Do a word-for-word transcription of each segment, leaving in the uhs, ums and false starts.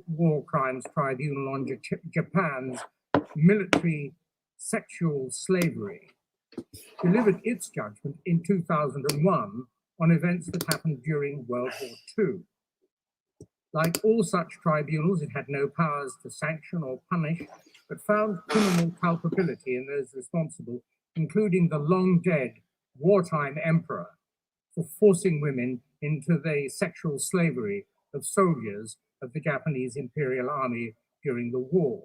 War Crimes Tribunal on J- Japan's military sexual slavery delivered its judgment in two thousand one on events that happened during World War two. Like all such tribunals, it had no powers to sanction or punish, but found criminal culpability in those responsible, including the long dead wartime emperor, for forcing women into the sexual slavery of soldiers of the Japanese Imperial Army during the war.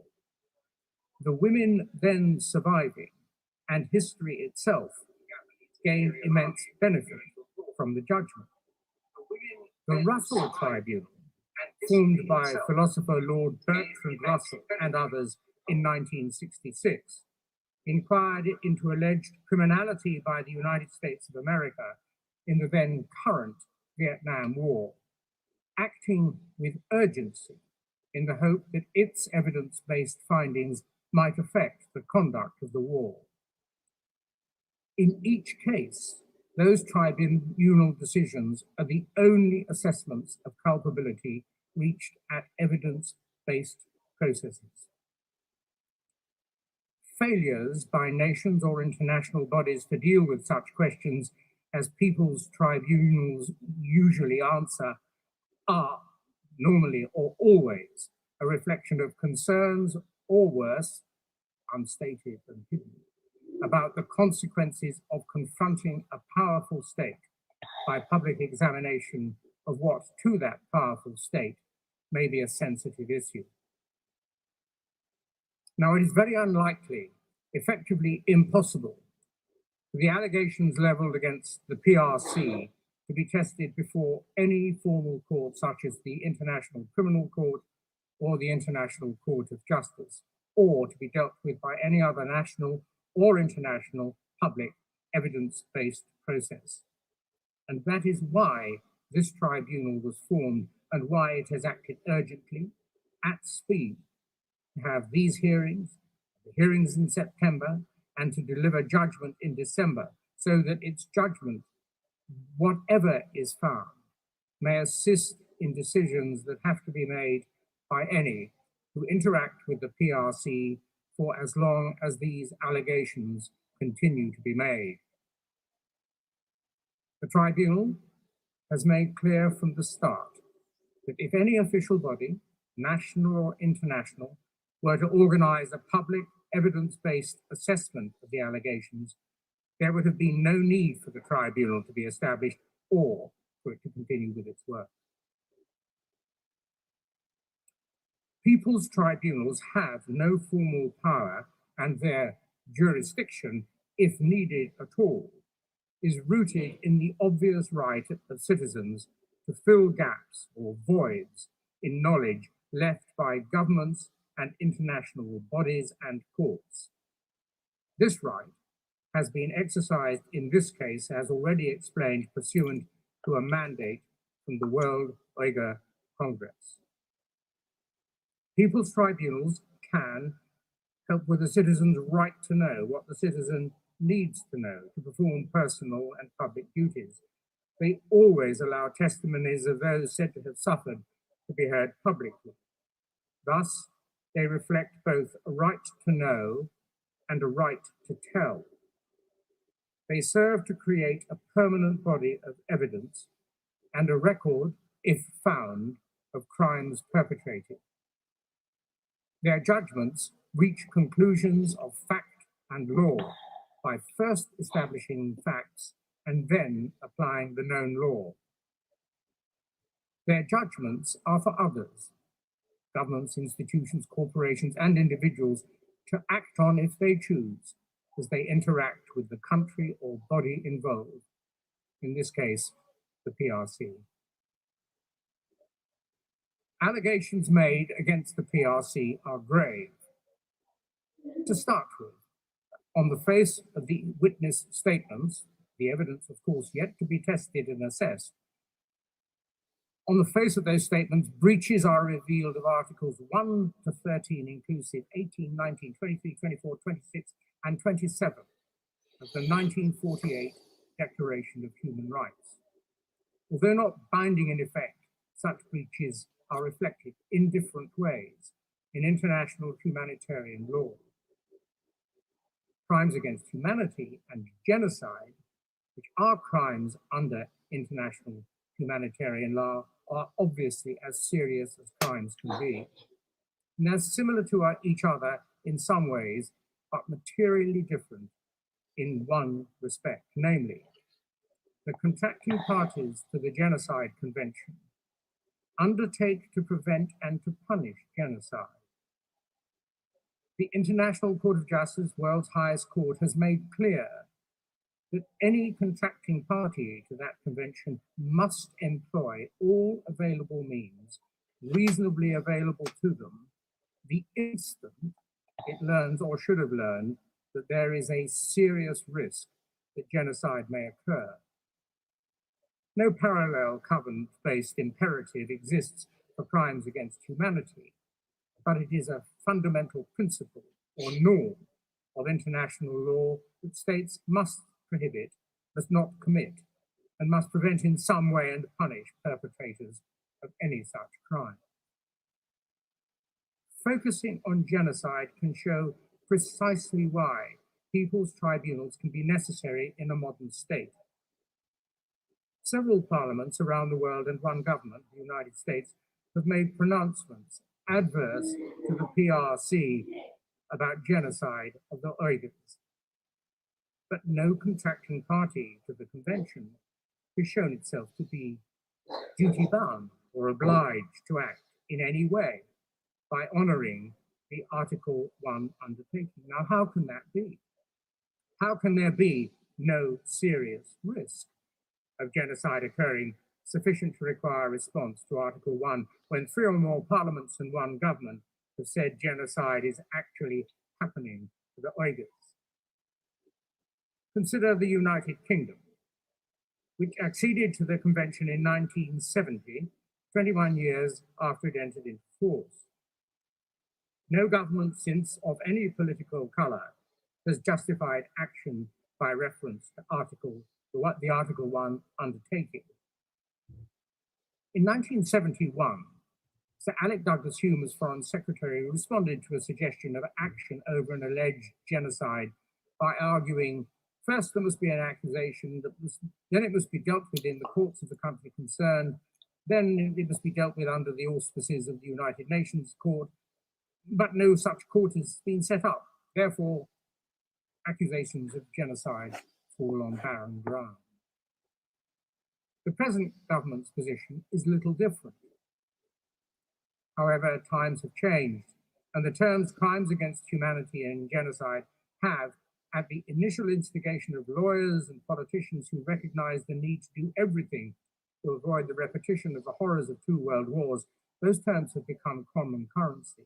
The women then surviving and history itself gained immense benefit from the judgment. The Russell Tribunal, formed by philosopher Lord Bertrand Russell and others in nineteen sixty-six, inquired into alleged criminality by the United States of America in the then current Vietnam War, acting with urgency in the hope that its evidence-based findings might affect the conduct of the war. In each case, those tribunal decisions are the only assessments of culpability reached at evidence-based processes. Failures by nations or international bodies to deal with such questions as people's tribunals usually answer are normally or always a reflection of concerns, or worse, unstated and hidden, about the consequences of confronting a powerful state by public examination of what to that powerful state may be a sensitive issue. Now, it is very unlikely, effectively impossible, for the allegations levelled against the P R C to be tested before any formal court such as the International Criminal Court or the International Court of Justice, or to be dealt with by any other national or international public evidence-based process. And that is why this tribunal was formed and why it has acted urgently, at speed, to have these hearings, the hearings in September, and to deliver judgment in December, so that its judgment, whatever is found, may assist in decisions that have to be made by any who interact with the P R C for as long as these allegations continue to be made. The tribunal has made clear from the start that if any official body, national or international, were to organise a public evidence-based assessment of the allegations, there would have been no need for the tribunal to be established or for it to continue with its work. People's tribunals have no formal power, and their jurisdiction, if needed at all, is rooted in the obvious right of citizens to fill gaps or voids in knowledge left by governments and international bodies and courts. This right has been exercised in this case, as already explained, pursuant to a mandate from the World Uyghur Congress. People's tribunals can help with the citizen's right to know what the citizen needs to know to perform personal and public duties. They always allow testimonies of those said to have suffered to be heard publicly. Thus, they reflect both a right to know and a right to tell. They serve to create a permanent body of evidence and a record, if found, of crimes perpetrated. Their judgments reach conclusions of fact and law by first establishing facts and then applying the known law. Their judgments are for others, governments, institutions, corporations, and individuals to act on if they choose as they interact with the country or body involved, in this case, the P R C. Allegations made against the P R C are grave. To start with, on the face of the witness statements, the evidence, of course, yet to be tested and assessed, on the face of those statements, breaches are revealed of Articles one to thirteen inclusive, eighteen, nineteen, twenty-three, twenty-four, twenty-six, and twenty-seven of the nineteen forty-eight Declaration of Human Rights. Although not binding in effect, such breaches are reflected in different ways in international humanitarian law. Crimes against humanity and genocide, which are crimes under international humanitarian law, are obviously as serious as crimes can be. And they're similar to uh, each other in some ways, but materially different in one respect, namely, the contracting parties to the Genocide Convention undertake to prevent and to punish genocide. The International Court of Justice, world's highest court, has made clear that any contracting party to that convention must employ all available means reasonably available to them the instant it learns or should have learned that there is a serious risk that genocide may occur. No parallel covenant based imperative exists for crimes against humanity, but it is a fundamental principle or norm of international law that states must prohibit, must not commit, and must prevent in some way and punish perpetrators of any such crime. Focusing on genocide can show precisely why people's tribunals can be necessary in a modern state. Several parliaments around the world and one government, the United States, have made pronouncements adverse to the P R C about genocide of the Uyghurs. But no contracting party to the convention has shown itself to be duty bound or obliged to act in any way by honoring the Article one undertaking. Now, how can that be? How can there be no serious risk of genocide occurring sufficient to require a response to Article one when three or more parliaments and one government have said genocide is actually happening to the Uyghurs? Consider the United Kingdom, which acceded to the convention in nineteen seventy, twenty-one years after it entered into force. No government since of any political colour has justified action by reference to Article, the Article one undertaking. In nineteen seventy-one, Sir Alec Douglas Hume, as Foreign Secretary, responded to a suggestion of action over an alleged genocide by arguing, first, there must be an accusation that was, then it must be dealt with in the courts of the country concerned, then it must be dealt with under the auspices of the United Nations Court, but no such court has been set up. Therefore, accusations of genocide fall on barren ground. The present government's position is little different. However, times have changed, and the terms crimes against humanity and genocide have, at the initial instigation of lawyers and politicians who recognized the need to do everything to avoid the repetition of the horrors of two world wars, those terms have become common currency.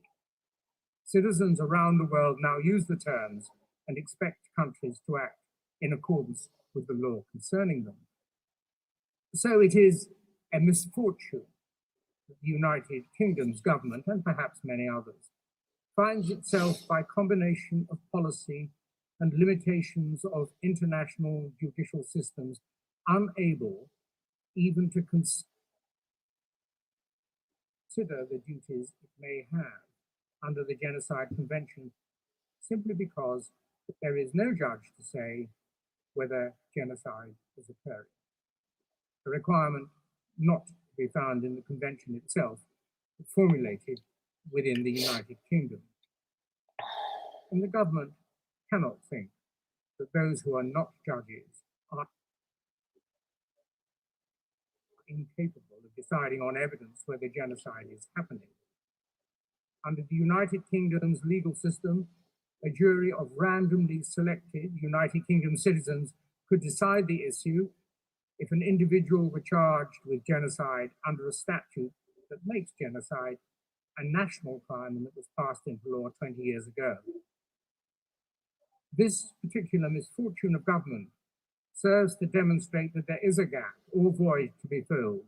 Citizens around the world now use the terms and expect countries to act in accordance with the law concerning them. So it is a misfortune that the United Kingdom's government, and perhaps many others, finds itself, by combination of policy and limitations of international judicial systems, unable even to cons- consider the duties it may have under the Genocide Convention, simply because there is no judge to say whether genocide is occurring, a requirement not to be found in the convention itself, but formulated within the United Kingdom. And the government cannot think that those who are not judges are incapable of deciding on evidence whether genocide is happening. Under the United Kingdom's legal system, a jury of randomly selected United Kingdom citizens could decide the issue if an individual were charged with genocide under a statute that makes genocide a national crime and that was passed into law twenty years ago. This particular misfortune of government serves to demonstrate that there is a gap or void to be filled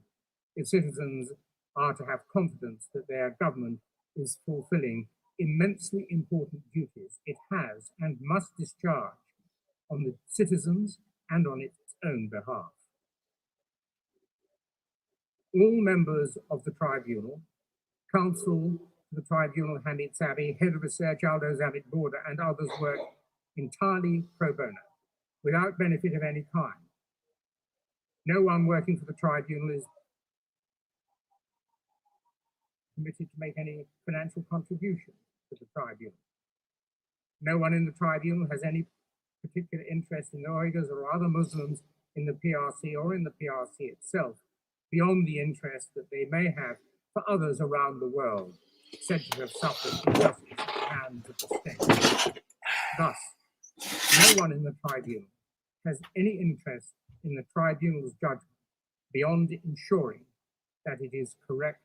if citizens are to have confidence that their government is fulfilling immensely important duties it has and must discharge on the citizens and on its own behalf. All members of the tribunal Counsel to the tribunal, Hamid Sabi, head of research, Aldo Zammit Borda, and others work entirely pro bono, without benefit of any kind. No one working for the tribunal is permitted to make any financial contribution to the tribunal. No one in the tribunal has any particular interest in the Uyghurs or other Muslims in the P R C or in the P R C itself, beyond the interest that they may have for others around the world said to have suffered injustice at the hands of the state. Thus, no one in the tribunal has any interest in the tribunal's judgment beyond ensuring that it is correct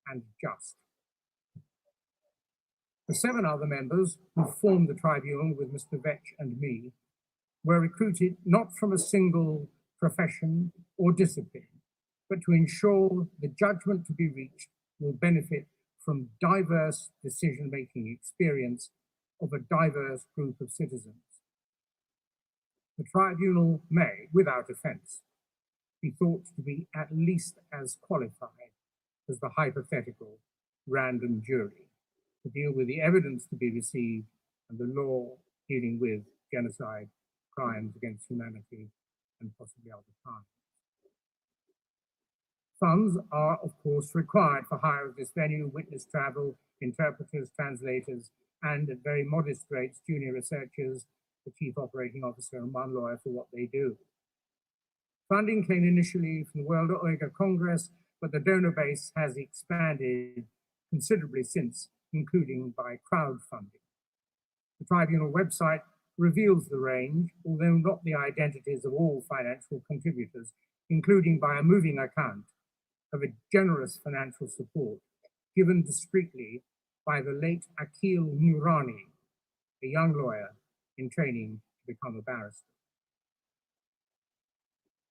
and just. The seven other members who formed the tribunal with Mister Vetch and me were recruited not from a single profession or discipline, but to ensure the judgment to be reached will benefit from diverse decision-making experience of a diverse group of citizens. The tribunal may, without offence, be thought to be at least as qualified as the hypothetical random jury to deal with the evidence to be received and the law dealing with genocide, crimes against humanity, and possibly other crimes. Funds are, of course, required for hire of this venue, witness travel, interpreters, translators, and at very modest rates, junior researchers, the chief operating officer, and one lawyer for what they do. Funding came initially from the World Uyghur Congress, but the donor base has expanded considerably since, including by crowdfunding. The tribunal website reveals the range, although not the identities of all financial contributors, including by a moving account of a generous financial support given discreetly by the late Akil Nurani, a young lawyer in training to become a barrister.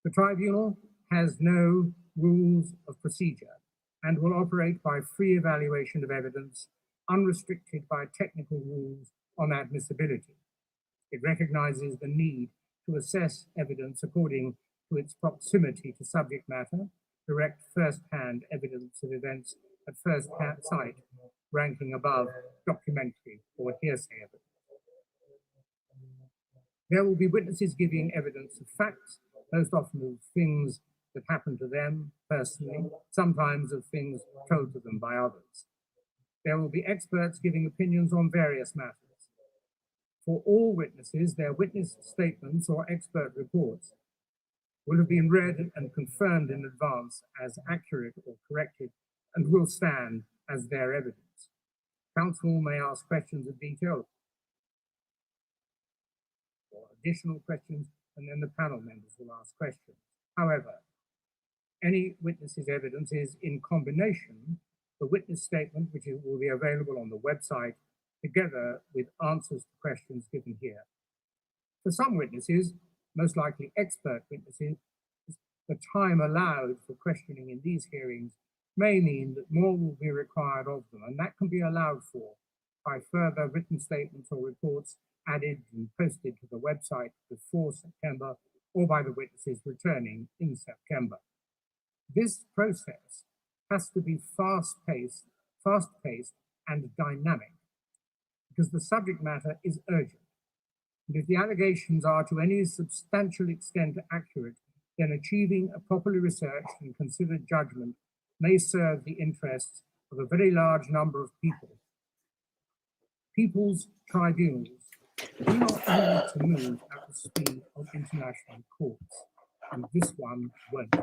The tribunal has no rules of procedure and will operate by free evaluation of evidence, unrestricted by technical rules on admissibility. It recognizes the need to assess evidence according to its proximity to subject matter, direct first-hand evidence of events at first ha-, sight, ranking above documentary or hearsay evidence. There will be witnesses giving evidence of facts, most often of things that happened to them personally, sometimes of things told to them by others. There will be experts giving opinions on various matters. For all witnesses, their witness statements or expert reports will have been read and confirmed in advance as accurate or corrected and will stand as their evidence. Counsel may ask questions of detail or additional questions, and then the panel members will ask questions. However, any witness's evidence is in combination the witness statement, which is, will be available on the website, together with answers to questions given here. For some witnesses, most likely expert witnesses, the time allowed for questioning in these hearings may mean that more will be required of them, and that can be allowed for by further written statements or reports added and posted to the website before September or by the witnesses returning in September. This process has to be fast-paced, fast-paced and dynamic because the subject matter is urgent. And if the allegations are to any substantial extent accurate, then achieving a properly researched and considered judgment may serve the interests of a very large number of people. People's tribunals do not need to move at the speed of international courts, and this one won't.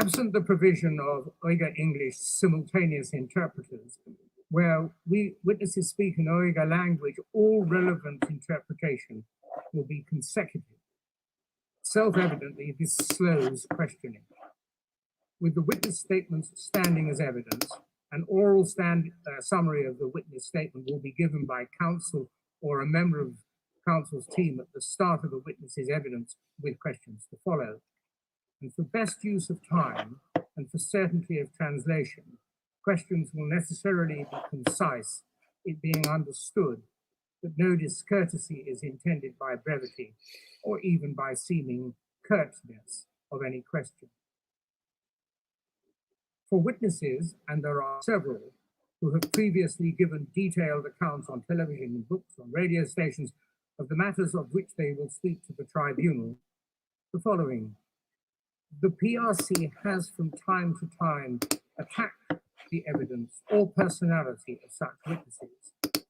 Absent the provision of Uyghur English simultaneous interpreters, where we witnesses speak an Uyghur language, all relevant interpretation will be consecutive. Self-evidently, this slows questioning. With the witness statements standing as evidence, an oral stand, uh, summary of the witness statement will be given by counsel or a member of counsel's team at the start of the witness's evidence with questions to follow. And for best use of time and for certainty of translation, questions will necessarily be concise, it being understood that no discourtesy is intended by brevity or even by seeming curtness of any question. For witnesses, and there are several, who have previously given detailed accounts on television, in books, on radio stations, of the matters of which they will speak to the tribunal, the following. The P R C has from time to time attacked the evidence or personality of such witnesses.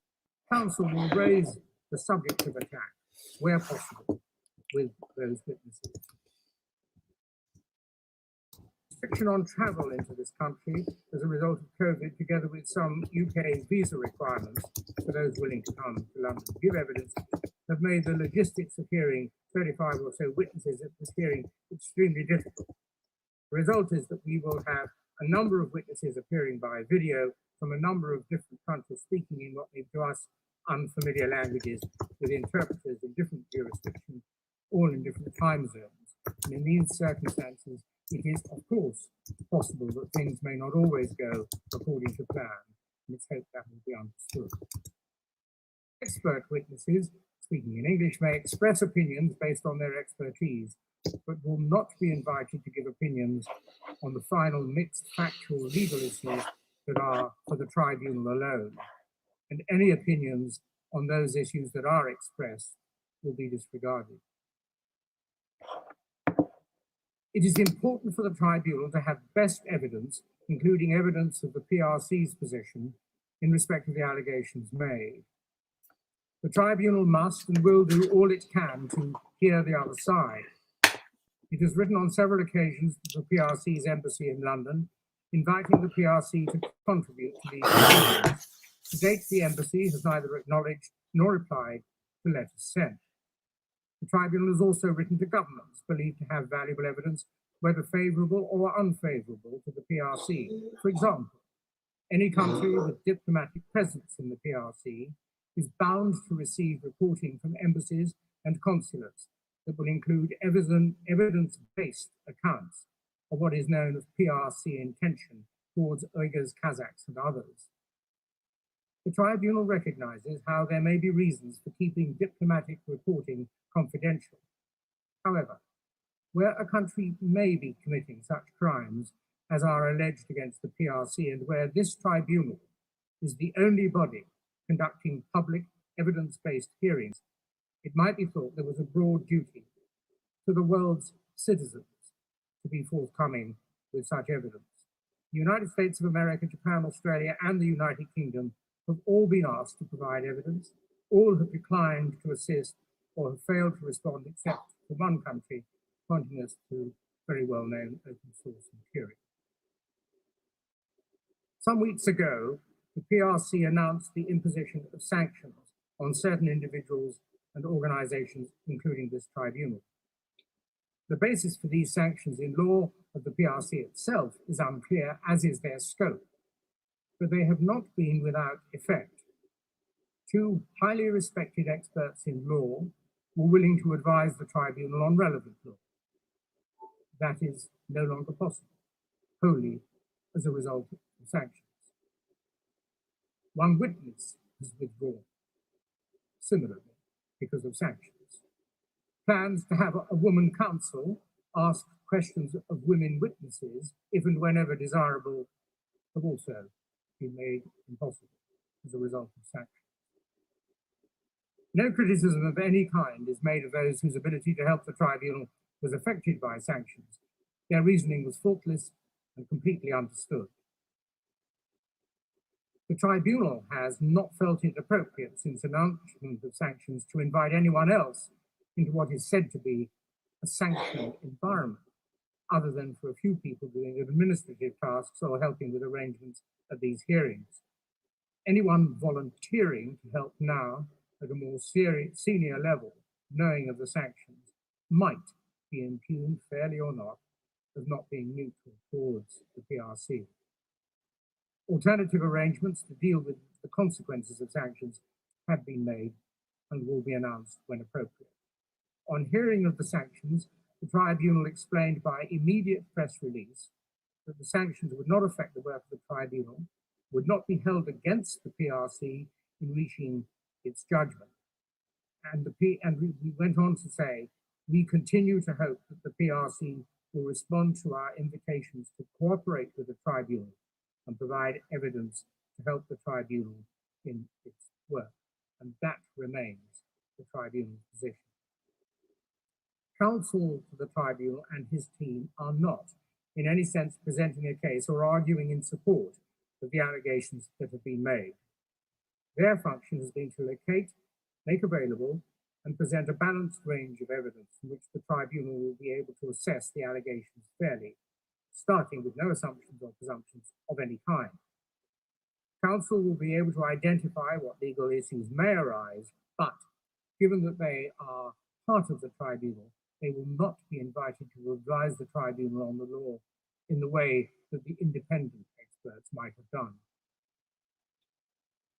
Counsel will raise the subject of attack, where possible, with those witnesses. Restriction on travel into this country as a result of COVID, together with some U K visa requirements for those willing to come to London to give evidence, have made the logistics of hearing thirty-five or so witnesses at this hearing extremely difficult. The result is that we will have a number of witnesses appearing by video from a number of different countries, speaking in what may be to us unfamiliar languages, with interpreters in different jurisdictions, all in different time zones. And in these circumstances, it is, of course, possible that things may not always go according to plan, and it's hoped that will be understood. Expert witnesses, speaking in English, may express opinions based on their expertise, but will not be invited to give opinions on the final mixed factual legal issues that are for the tribunal alone. And any opinions on those issues that are expressed will be disregarded. It is important for the tribunal to have best evidence, including evidence of the P R C's position in respect of the allegations made. The tribunal must and will do all it can to hear the other side. It has written on several occasions to the P R C's embassy in London, inviting the P R C to contribute to these proceedings. To date, the embassy has neither acknowledged nor replied to letters sent. The tribunal has also written to governments believed to have valuable evidence, whether favourable or unfavourable to the P R C. For example, any country with diplomatic presence in the P R C is bound to receive reporting from embassies and consulates that will include evidence, evidence-based accounts of what is known as P R C intention towards Uyghurs, Kazakhs and others. The tribunal recognises how there may be reasons for keeping diplomatic reporting confidential. However, where a country may be committing such crimes as are alleged against the P R C and where this tribunal is the only body conducting public evidence-based hearings, it might be thought there was a broad duty to the world's citizens to be forthcoming with such evidence. The United States of America, Japan, Australia, and the United Kingdom have all been asked to provide evidence. All have declined to assist or have failed to respond, except for one country, pointing us to very well-known open source material. Some weeks ago, the P R C announced the imposition of sanctions on certain individuals and organizations, including this tribunal. The basis for these sanctions in law of the P R C itself is unclear, as is their scope, but they have not been without effect. Two highly respected experts in law were willing to advise the tribunal on relevant law. That is no longer possible, wholly as a result of sanctions. One witness has withdrawn, similarly, because of sanctions. Plans to have a woman counsel ask questions of women witnesses, if and whenever desirable, have also been made impossible as a result of sanctions. No criticism of any kind is made of those whose ability to help the tribunal was affected by sanctions. Their reasoning was faultless and completely understood. The tribunal has not felt it appropriate since announcement of sanctions to invite anyone else into what is said to be a sanctioned environment, other than for a few people doing administrative tasks or helping with arrangements at these hearings. Anyone volunteering to help now at a more seri- senior level, knowing of the sanctions, might be impugned, fairly or not, as not being neutral towards the P R C. Alternative arrangements to deal with the consequences of sanctions have been made and will be announced when appropriate. On hearing of the sanctions, the tribunal explained by immediate press release that the sanctions would not affect the work of the tribunal, would not be held against the P R C in reaching its judgment. And the P- and we, we went on to say, we continue to hope that the P R C will respond to our invitations to cooperate with the tribunal and provide evidence to help the tribunal in its work. And that remains the tribunal's position. Counsel to the tribunal and his team are not, in any sense, presenting a case or arguing in support of the allegations that have been made. Their function has been to locate, make available, and present a balanced range of evidence from which the tribunal will be able to assess the allegations fairly, starting with no assumptions or presumptions of any kind. Counsel will be able to identify what legal issues may arise, but given that they are part of the tribunal, they will not be invited to advise the tribunal on the law in the way that the independent experts might have done.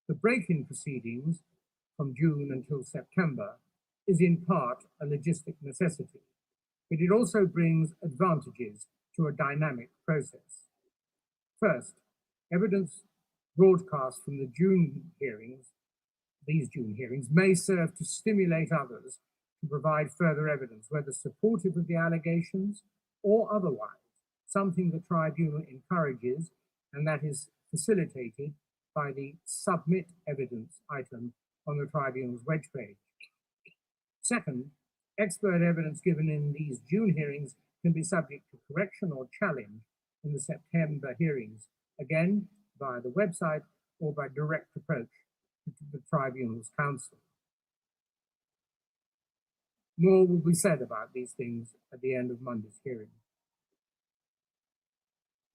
The break-in proceedings from June until September is in part a logistic necessity, but it also brings advantages to a dynamic process. First, evidence broadcast from the June hearings, these June hearings, may serve to stimulate others to provide further evidence, whether supportive of the allegations or otherwise, something the tribunal encourages and that is facilitated by the submit evidence item on the tribunal's webpage. Second, expert evidence given in these June hearings can be subject to correction or challenge in the September hearings, again via the website or by direct approach to the tribunal's counsel. More will be said about these things at the end of Monday's hearing.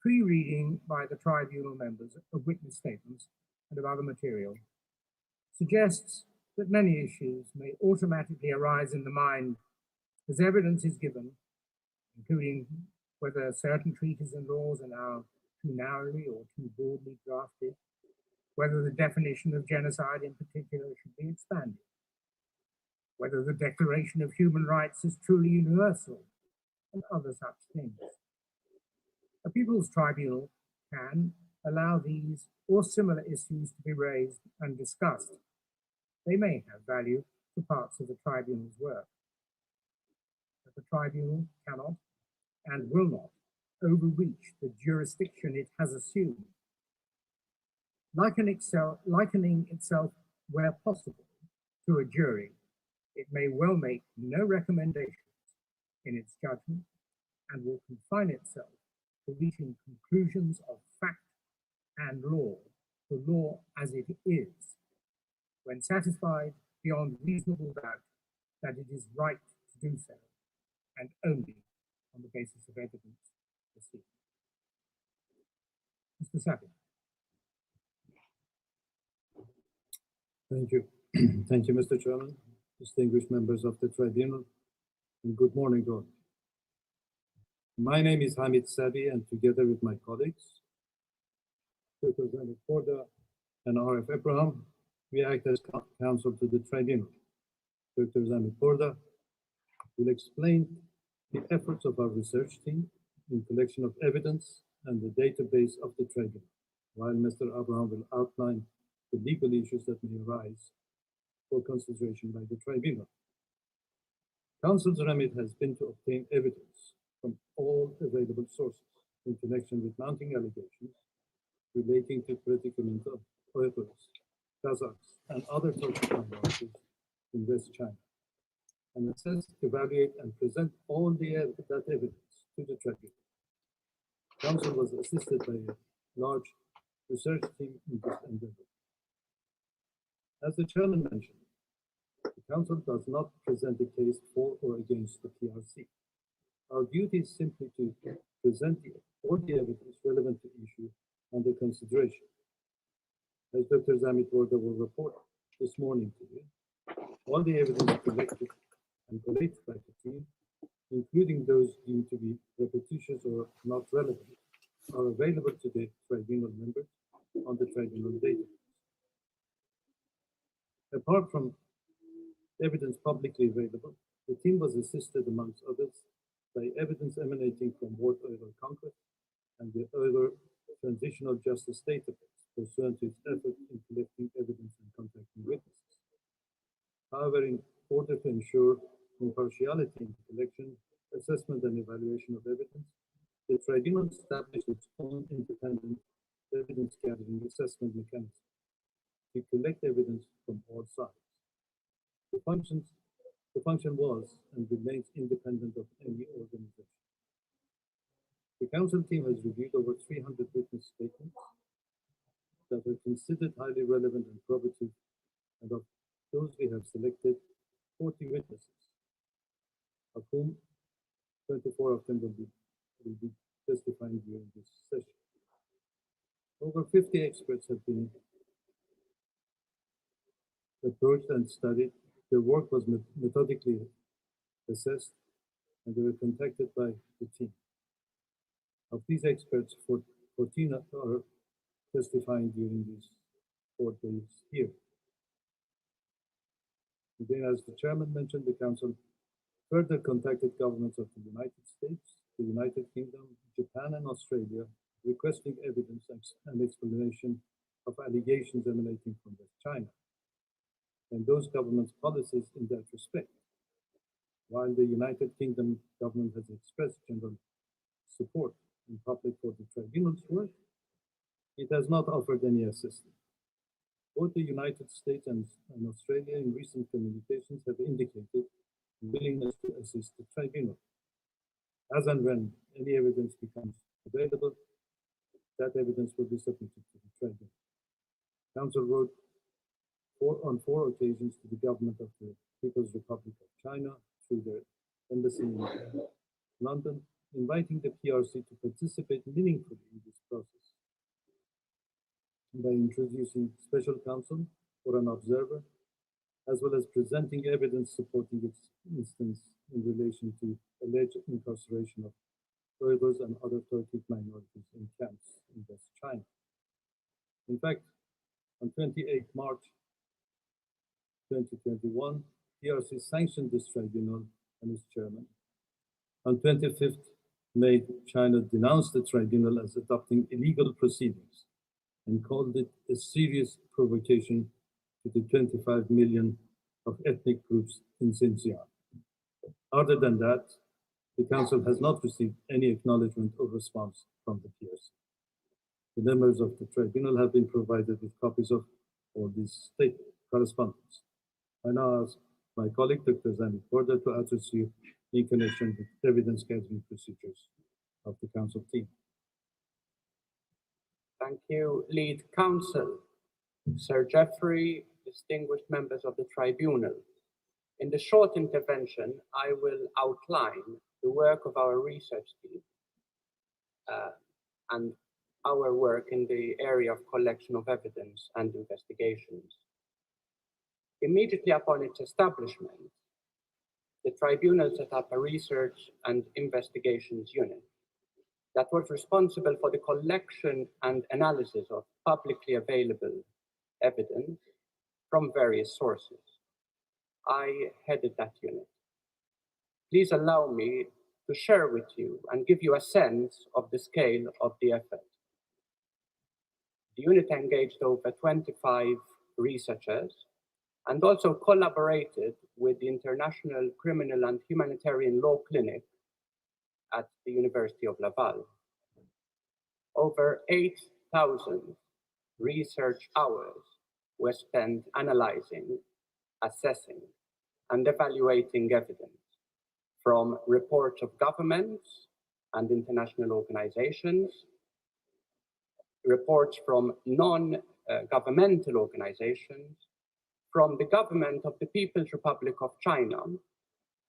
Pre-reading by the tribunal members of witness statements and of other material suggests that many issues may automatically arise in the mind as evidence is given, including whether certain treaties and laws are now too narrowly or too broadly drafted, whether the definition of genocide in particular should be expanded, whether the Declaration of Human Rights is truly universal, and other such things. A People's Tribunal can allow these or similar issues to be raised and discussed. They may have value for parts of the tribunal's work. But the tribunal cannot and will not overreach the jurisdiction it has assumed. Like an Excel, likening itself, where possible, to a jury, it may well make no recommendations in its judgment and will confine itself to reaching conclusions of fact and law, the law as it is, when satisfied beyond reasonable doubt that it is right to do so, and only on the basis of evidence received. Mister Savage. Thank you. Thank you, Mister Chairman, distinguished members of the tribunal, and good morning to all. My name is Hamid Sabi, and together with my colleagues, Doctor Zainab Porda and R F Abraham, we act as co-, counsel to the tribunal. Doctor Zainab Porda will explain the efforts of our research team in collection of evidence and the database of the tribunal, while Mister Abraham will outline the legal issues that may arise for consideration by the tribunal. Counsel's remit has been to obtain evidence from all available sources in connection with mounting allegations relating to predicament of Uyghurs, Kazakhs, and other Turkic minorities in West China, and assess, evaluate, and present all the ev-, that evidence to the tribunal. Counsel was assisted by a large research team in this endeavor. As the chairman mentioned, the counsel does not present a case for or against the P R C. Our duty is simply to present the, all the evidence relevant to issue under consideration. As Doctor Zainab Porda will report this morning to you, all the evidence collected and collated by the team, including those deemed to be repetitious or not relevant, are available to the tribunal members on the tribunal database. Apart from evidence publicly available, the team was assisted, amongst others, by evidence emanating from World Uyghur Congress and the Uyghur Transitional Justice Database, pursuant to its effort in collecting evidence and contacting witnesses. However, in order to ensure impartiality in the collection, a assessment and evaluation of evidence, the tribunal established its own independent evidence gathering assessment mechanism to collect evidence from all sides. The functions, the function was and remains independent of any organization. The council team has reviewed over three hundred witness statements that were considered highly relevant and probative, and of those we have selected forty witnesses, of whom twenty-four of them will be, will be testifying during this session. Over fifty experts have been approached and studied. Their work was met-, methodically assessed, and they were contacted by the team. Of these experts, four-, fourteen are testifying during these four days here. Again, as the chairman mentioned, the council further contacted governments of the United States, the United Kingdom, Japan, and Australia, requesting evidence and, and explanation of allegations emanating from West China and those governments' policies in that respect. While the United Kingdom government has expressed general support in public for the tribunal's work, it has not offered any assistance. Both the United States and, and Australia in recent communications have indicated willingness to assist the tribunal. As and when any evidence becomes available, that evidence will be submitted to the tribunal. Council wrote four, on four occasions to the government of the People's Republic of China through their embassy in London, inviting the P R C to participate meaningfully in this process by introducing special counsel or an observer, as well as presenting evidence supporting its instance in relation to alleged incarceration of Uyghurs and other Turkic minorities in camps in West China. In fact, on twenty-eighth March twenty twenty-one, P R C sanctioned this tribunal and its chairman. On twenty-fifth May, China denounced the tribunal as adopting illegal proceedings and called it a serious provocation to the twenty-five million of ethnic groups in Xinjiang. Other than that, the council has not received any acknowledgement or response from the P R C. The members of the tribunal have been provided with copies of all these state correspondence. I now ask my colleague, Doctor Zani Porda, to address you in connection with evidence gathering procedures of the council team. Thank you, lead counsel. Sir Geoffrey, distinguished members of the tribunal. In the short intervention, I will outline the work of our research team, uh, and our work in the area of collection of evidence and investigations. Immediately upon its establishment, the tribunal set up a research and investigations unit that was responsible for the collection and analysis of publicly available evidence from various sources. I headed that unit. Please allow me to share with you and give you a sense of the scale of the effort. The unit engaged over twenty-five researchers and also collaborated with the International Criminal and Humanitarian Law Clinic at the University of Laval. Over eight thousand research hours were spent analyzing, assessing, and evaluating evidence from reports of governments and international organizations, reports from non, uh, governmental organizations, from the government of the People's Republic of China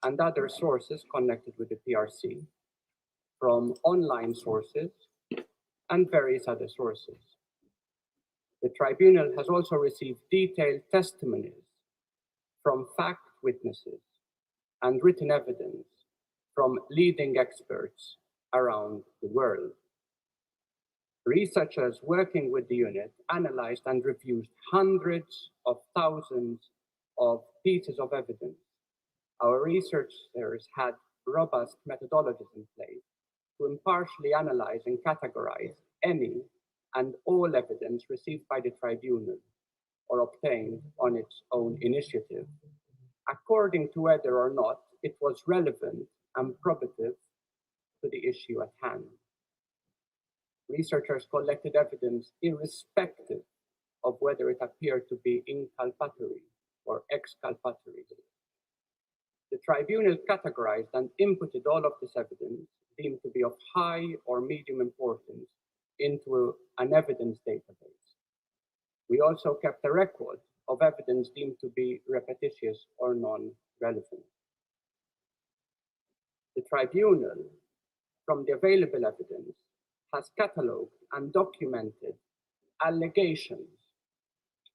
and other sources connected with the P R C, from online sources and various other sources. The tribunal has also received detailed testimonies from fact witnesses and written evidence from leading experts around the world. Researchers working with the unit analyzed and reviewed hundreds of thousands of pieces of evidence. Our researchers had robust methodologies in place to impartially analyze and categorize any and all evidence received by the tribunal or obtained on its own initiative, according to whether or not it was relevant and probative to the issue at hand. Researchers collected evidence irrespective of whether it appeared to be inculpatory or exculpatory. The tribunal categorized and inputted all of this evidence deemed to be of high or medium importance into an evidence database. We also kept a record of evidence deemed to be repetitious or non-relevant. The tribunal, from the available evidence, has catalogued and documented allegations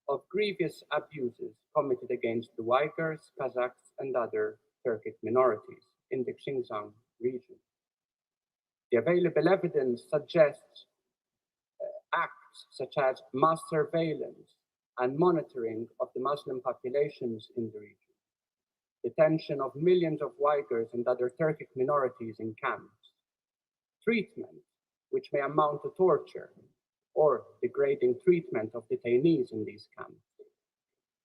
of grievous abuses committed against the Uyghurs, Kazakhs, and other Turkic minorities in the Xinjiang region. The available evidence suggests uh, acts such as mass surveillance and monitoring of the Muslim populations in the region, detention of millions of Uyghurs and other Turkic minorities in camps, treatment which may amount to torture or degrading treatment of detainees in these camps,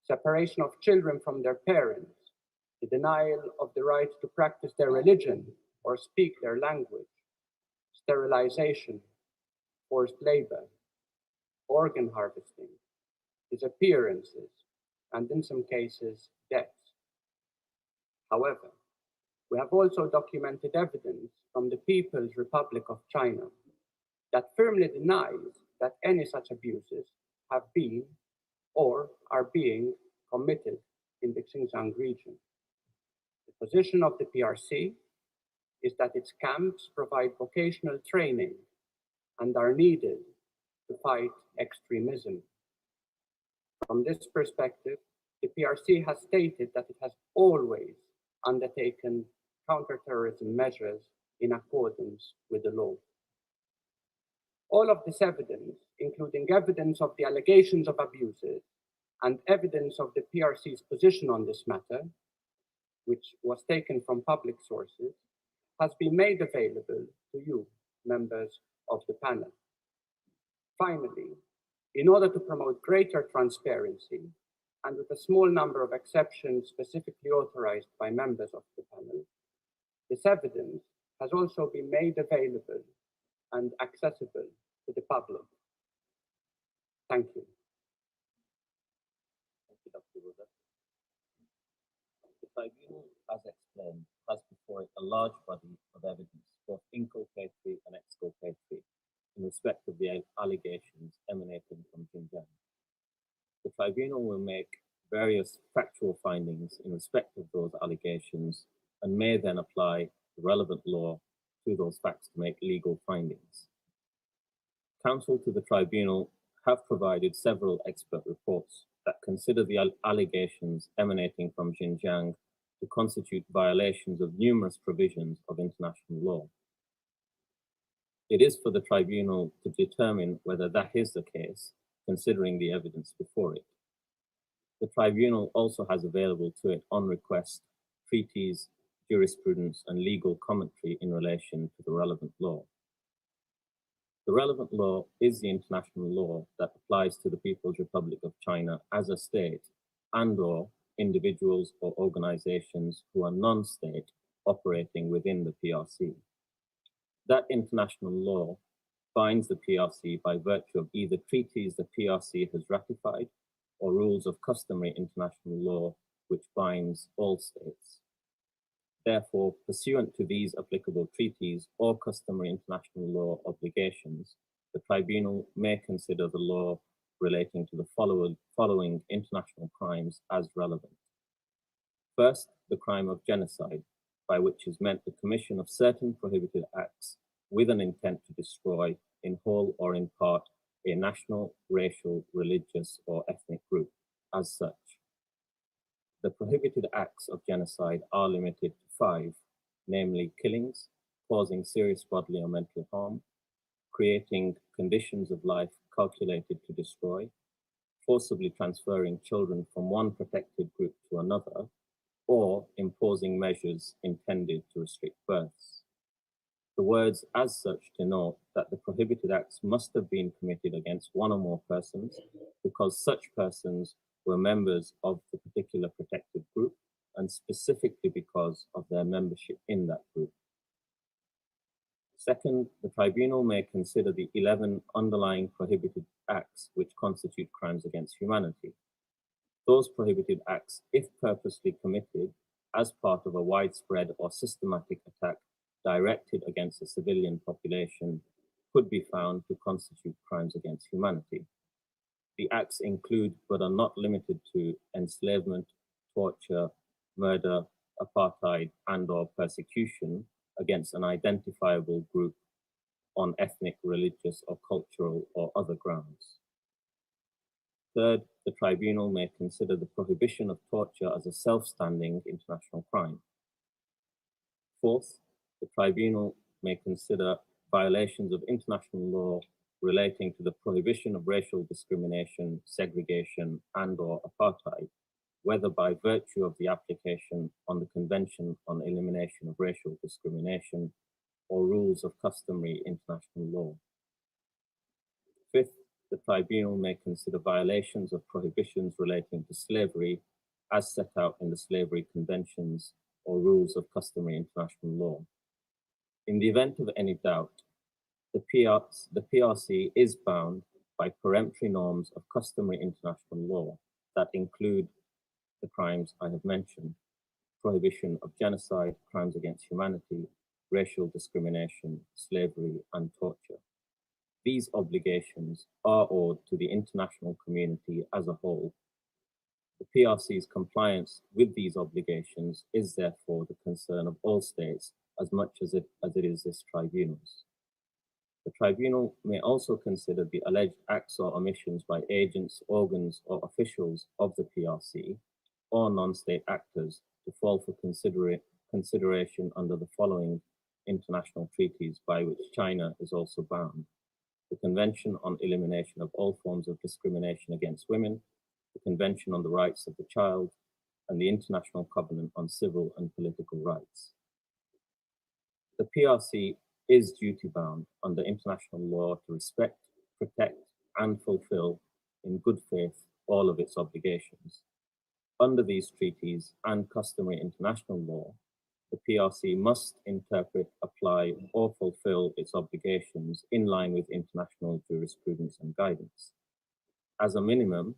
separation of children from their parents, the denial of the right to practice their religion or speak their language, sterilization, forced labor, organ harvesting, disappearances, and in some cases, deaths. However, we have also documented evidence from the People's Republic of China that firmly denies that any such abuses have been or are being committed in the Xinjiang region. The position of the P R C is that its camps provide vocational training and are needed to fight extremism. From this perspective, the P R C has stated that it has always undertaken counterterrorism measures in accordance with the law. All of this evidence, including evidence of the allegations of abuses and evidence of the P R C's position on this matter, which was taken from public sources, has been made available to you, members of the panel. Finally, in order to promote greater transparency, and with a small number of exceptions specifically authorized by members of the panel, this evidence has also been made available and accessible to the public. Thank you. Thank you, Doctor Woodard. The tribunal, as explained, has before it a large body of evidence, both inculpatory and exculpatory, in respect of the allegations emanating from Xinjiang. The tribunal will make various factual findings in respect of those allegations and may then apply the relevant law to those facts to make legal findings. Counsel to the tribunal have provided several expert reports that consider the al-, allegations emanating from Xinjiang to constitute violations of numerous provisions of international law. It is for the tribunal to determine whether that is the case, considering the evidence before it. The tribunal also has available to it, on request, treaties, jurisprudence, and legal commentary in relation to the relevant law. The relevant law is the international law that applies to the People's Republic of China as a state and/or individuals or organizations who are non-state operating within the P R C. That international law binds the P R C by virtue of either treaties the P R C has ratified or rules of customary international law which binds all states. Therefore, pursuant to these applicable treaties or customary international law obligations, the tribunal may consider the law relating to the follow-, following international crimes as relevant. First, the crime of genocide, by which is meant the commission of certain prohibited acts with an intent to destroy, in whole or in part, a national, racial, religious, or ethnic group as such. The prohibited acts of genocide are limited to five, namely killings, causing serious bodily or mental harm, creating conditions of life calculated to destroy, forcibly transferring children from one protected group to another, or imposing measures intended to restrict births. The words as such denote that the prohibited acts must have been committed against one or more persons because such persons were members of the particular protected group and specifically because of their membership in that group. Second, the tribunal may consider the eleven underlying prohibited acts which constitute crimes against humanity. Those prohibited acts, if purposely committed as part of a widespread or systematic attack directed against a civilian population, could be found to constitute crimes against humanity. The acts include, but are not limited to, enslavement, torture, murder, apartheid, and/or persecution against an identifiable group on ethnic, religious, or cultural or other grounds. Third, the tribunal may consider the prohibition of torture as a self-standing international crime. Fourth, the tribunal may consider violations of international law relating to the prohibition of racial discrimination, segregation, and/or apartheid, whether by virtue of the application on the Convention on Elimination of Racial Discrimination or rules of customary international law. Fifth, the tribunal may consider violations of prohibitions relating to slavery as set out in the slavery conventions or rules of customary international law. In the event of any doubt, the P R, the P R C is bound by peremptory norms of customary international law that include the crimes I have mentioned: prohibition of genocide, crimes against humanity, racial discrimination, slavery, and torture. These obligations are owed to the international community as a whole. The P R C's compliance with these obligations is therefore the concern of all states as much as it, as it is this tribunal's. The tribunal may also consider the alleged acts or omissions by agents, organs, or officials of the P R C or non-state actors to fall for considera-, consideration under the following international treaties by which China is also bound: the Convention on Elimination of All Forms of Discrimination Against Women, the Convention on the Rights of the Child, and the International Covenant on Civil and Political Rights. The P R C is duty-bound under international law to respect, protect, and fulfill in good faith all of its obligations. Under these treaties and customary international law, the P R C must interpret, apply, or fulfill its obligations in line with international jurisprudence and guidance. As a minimum,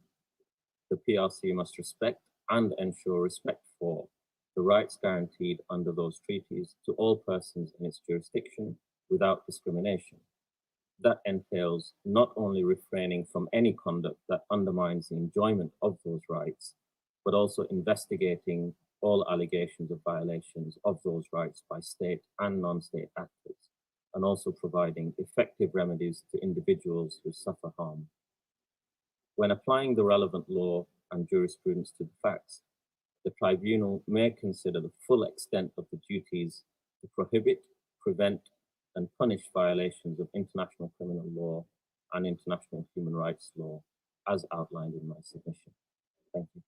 the P R C must respect and ensure respect for the rights guaranteed under those treaties to all persons in its jurisdiction without discrimination. That entails not only refraining from any conduct that undermines the enjoyment of those rights, but also investigating all allegations of violations of those rights by state and non-state actors, and also providing effective remedies to individuals who suffer harm. When applying the relevant law and jurisprudence to the facts, the tribunal may consider the full extent of the duties to prohibit, prevent, and punish violations of international criminal law and international human rights law as outlined in my submission. Thank you.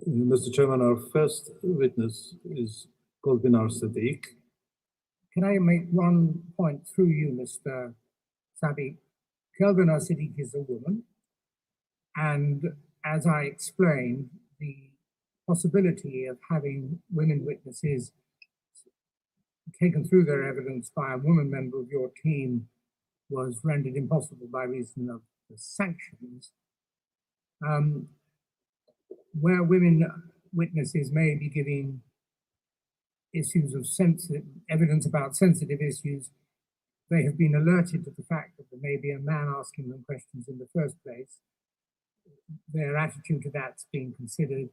Mister Chairman, our first witness is Golbinar Sadiq. Can I make one point through you, Mister Sadiq? Kelvin Sadiq is a woman, and as I explained, the possibility of having women witnesses taken through their evidence by a woman member of your team was rendered impossible by reason of the sanctions. Um, where women witnesses may be giving issues of sensitive evidence about sensitive issues, they have been alerted to the fact that there may be a man asking them questions in the first place. Their attitude to that's being considered,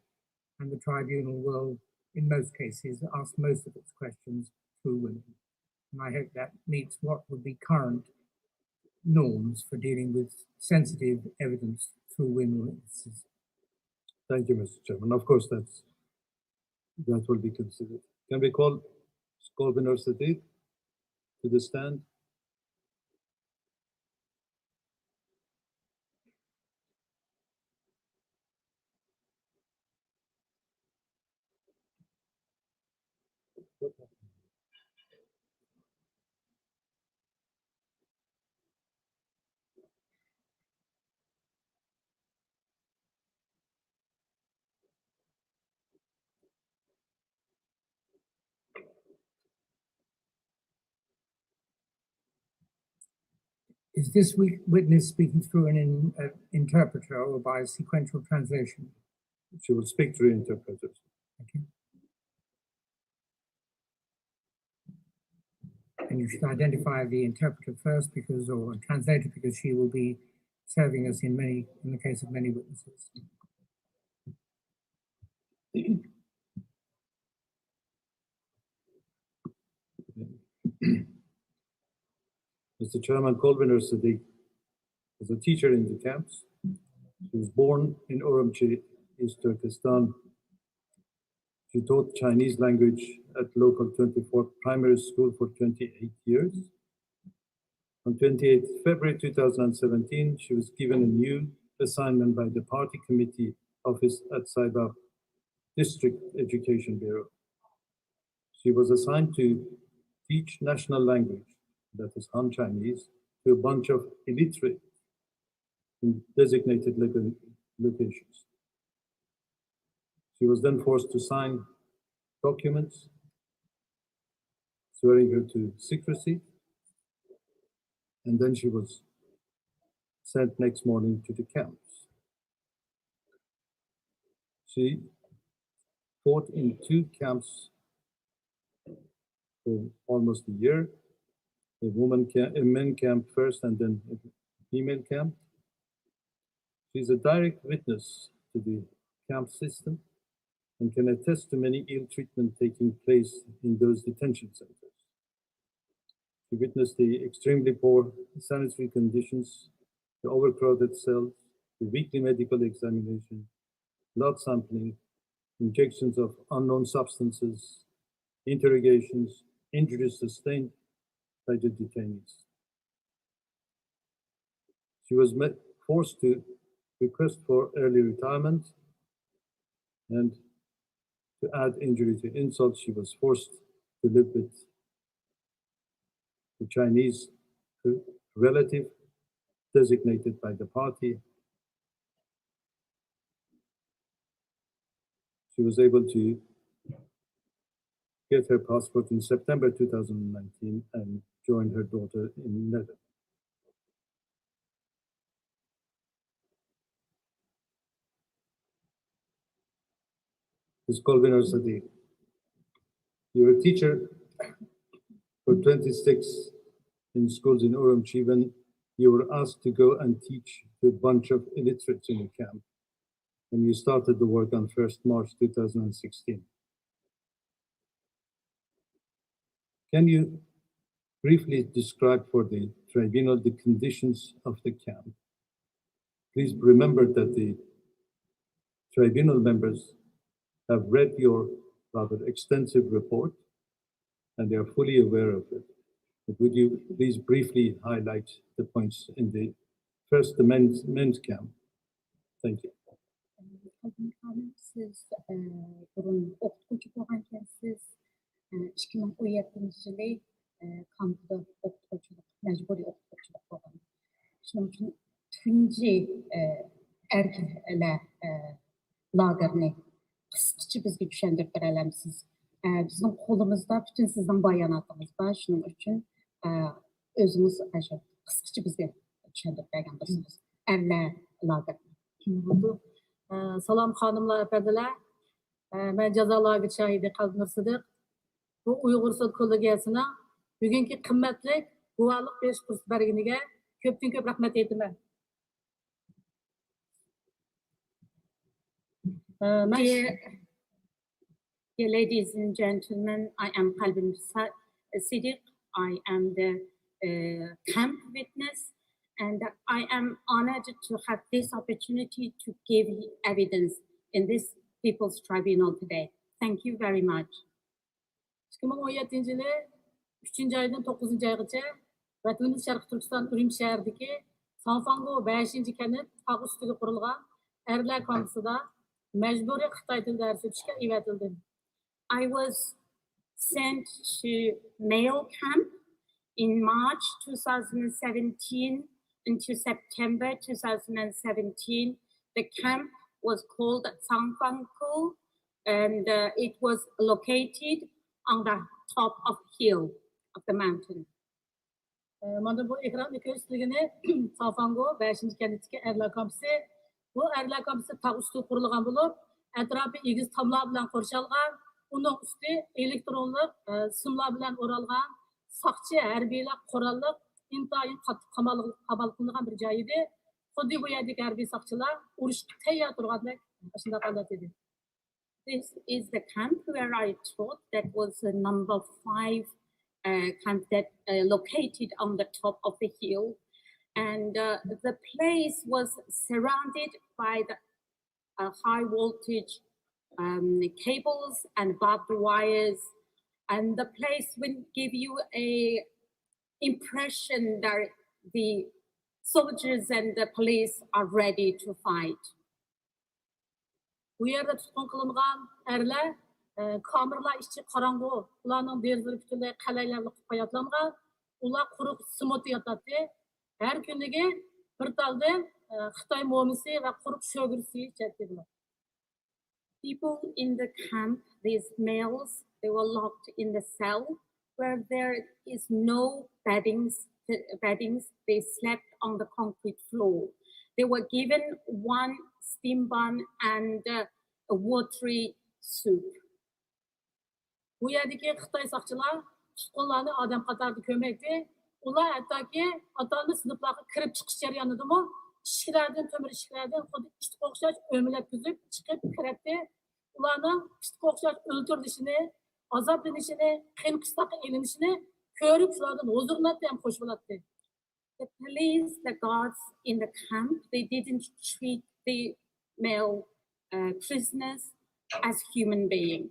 and the tribunal will, in most cases, ask most of its questions through women. And I hope that meets what would be current norms for dealing with sensitive evidence through women witnesses. Thank you, Mister Chairman. Of course, that's, that will be considered. Can we call Skolbin Sadiq to the stand? Is this wi- witness speaking through an in, uh, interpreter or by sequential translation? She will speak through interpreters. Okay. And you should identify the interpreter first, because, or a translator, because she will be serving us in many, in the case of many witnesses. Mister Chairman, Kolbinur Siddiq was a teacher in the camps. She was born in Urumqi, East Turkestan. She taught Chinese language at local twenty-fourth primary school for twenty-eight years. On twenty-eighth February two thousand seventeen, she was given a new assignment by the Party Committee Office at Saibak District Education Bureau. She was assigned to teach national language, that is Han Chinese, to a bunch of illiterate in designated loca- locations. She was then forced to sign documents swearing her to secrecy, and then she was sent next morning to the camps. She fought in two camps for almost a year, a woman camp, a men camp first and then a female camp. She is a direct witness to the camp system and can attest to many ill treatment taking place in those detention centers. She witnessed the extremely poor sanitary conditions, the overcrowded cells, the weekly medical examination, blood sampling, injections of unknown substances, interrogations, injuries sustained by the detainees. She was met, forced to request for early retirement, and to add injury to insult, she was forced to live with the Chinese relative designated by the party. She was able to get her passport in September two thousand nineteen and join her daughter in Netherlands. Miss Kolbinur Siddiq, you were a teacher for twenty-six in schools in Urumqi when you were asked to go and teach to a bunch of illiterates in a camp. And you started the work on first March two thousand sixteen. Can you briefly describe for the tribunal the conditions of the camp? Please remember that the tribunal members have read your rather extensive report and they are fully aware of it. But would you please briefly highlight the points in the first amendment camp? Thank you. قەلبىم خانىم، سىز، ئە، بۇرۇن ئوقۇتقۇچى بولغانكەنسىز. ئە، ئىككى مىڭ ئون يەتتىنچى يىلى، ئە، كامپدا ئوقۇتقۇچىلىق، مەجبۇرىي ئوقۇتقۇچىلىق بولغان. شۇنىڭ ئۈچۈن تۇنجى، ئە، ئەركىنلەر، ئە، لاگېرنى قىسقىچە بىزگە چۈشەندۈرۈپ بېرەلەمسىز؟ ئە، بىزنىڭ قولىمىزدا پۈتۈن سىزنىڭ باياناتىڭىز بار، شۇنىڭ ئۈچۈن، ئە، ئۆزىڭىز ئاشۇ قىسقىچە بىزگە چۈشەندۈرۈپ بەرگەن بولسىڭىز. ئەرلەر لاگېرى. بولىدۇ. ئە، سالام خانىملار، ئەپەندىلەر. ئە، مەن جازا لاگېر شاھىدى قەلبىنۇر سىدىق. بۇ ئۇيغۇر سوت كوللېگىيەسىنىڭ بۈگۈنكى قىممەتلىك گۇۋاھلىق بېرىش پۇرسىتى بەرگىنىگە كۆپتىن كۆپ رەھمەت ئېيتىمەن. ئە، مەن Dear, dear ladies and gentlemen, I am Kalbin Sa- Siddiq. I am the uh, camp witness, and I am honored to have this opportunity to give evidence in this People's Tribunal today. Thank you very much. ئىككى مىڭ ئون يەتتىنچى يىلى ئۈچىنچى ئايدىن توققۇزىنچى ئايغىچە ۋەتىنىمىز شەرقىي تۈركىستان ئۈرۈمچى شەھىرىدىكى ساڭفاڭگو بەشىنچى كەنت تاغ ئۈستىگە قۇرۇلغان ئەرلەر كامپىسىدا مەجبۇرىي خىتاي تىلى دەرسى ئۆتۈشكە ئەۋەتىلدىم. I was sent to male camp in March two thousand seventeen into September two thousand seventeen. The camp was called Sangfangkou, and uh, it was located on the top of hill of the mountain. ئە، مانا بۇ ئېكراندا كۆرسىتىلگىنى فافاڭگو بەشىنچى كەنتتىكى ئەرلەر كامپىسى. بۇ ئەرلەر كامپىسى تاغ ئۈستىگە قۇرۇلغان بولۇپ، ئەتراپى ئېگىز تاملار بىلەن قورشالغان. ئۇنىڭ ئۈستى ئېلېكترونلۇق، ئە، سىملار بىلەن ئورالغان. ساقچى، ھەربىيلەر قوراللىق، ئىنتايىن قاتتىق قامال، قامال قىلىنغان بىر جاي ئىدى. خۇددى بۇ يەردىكى ھەربىي ساقچىلار ئۇرۇشقا تەييار تۇرغاندەك، شۇنداق ھالەت ئىدى. This is the camp where I taught. That was the number five uh, camp that uh, located on the top of the hill. And uh, the place was surrounded by the uh, high voltage um, cables and barbed wires. And the place will give you a impression that the soldiers and the police are ready to fight. بۇ يەردە تۇتقۇن قىلىنغان ئەرلەر، ئە، كامېرلار ئىچى قاراڭغۇ، ئۇلارنىڭ دېرىزىلىرى پۈتۈنلەي قەلەيلەرلىك قۇياتلانغان، ئۇلار قۇرۇق سىمودا ياتاتتى. ھەر كۈنلۈكى بىر تالدىن، ئە، خىتاي مومىسى ۋە قۇرۇق شۆگىرىسى ئىچەتتى بۇلار. People in the camp, these males, they were locked in the cell where there is no beddings. Beddings. They slept on the concrete floor. They were given one steam bun and uh, a watery soup. بۇ يەردىكى خىتاي ساقچىلار تۇتقۇنلارنى ئادەم قاتارىدا كۆرمەيتتى. ئۇلار ھەتتاكى ئاتالمىش سىنىپلارغا كىرىپ چىقىش جەريانىدىمۇ ئىشىكلەردىن، تۆمۈر ئىشىكلەردىن خۇددى ئىتقا ئوخشاش ئۆمىلەتكۈزۈپ چىقىپ كىرەتتى. ئۇلارنىڭ ئىتقا ئوخشاش ئۆلتۈرۈلۈشىنى، ئازابلىنىشىنى، قىيىن قىستاققا ئېلىنىشىنى كۆرۈپ شۇلاردىن ھۇزۇرلىناتتى ھەم خوش بولاتتى. The police, the guards in the camp, they didn't treat the male uh, prisoners as human being.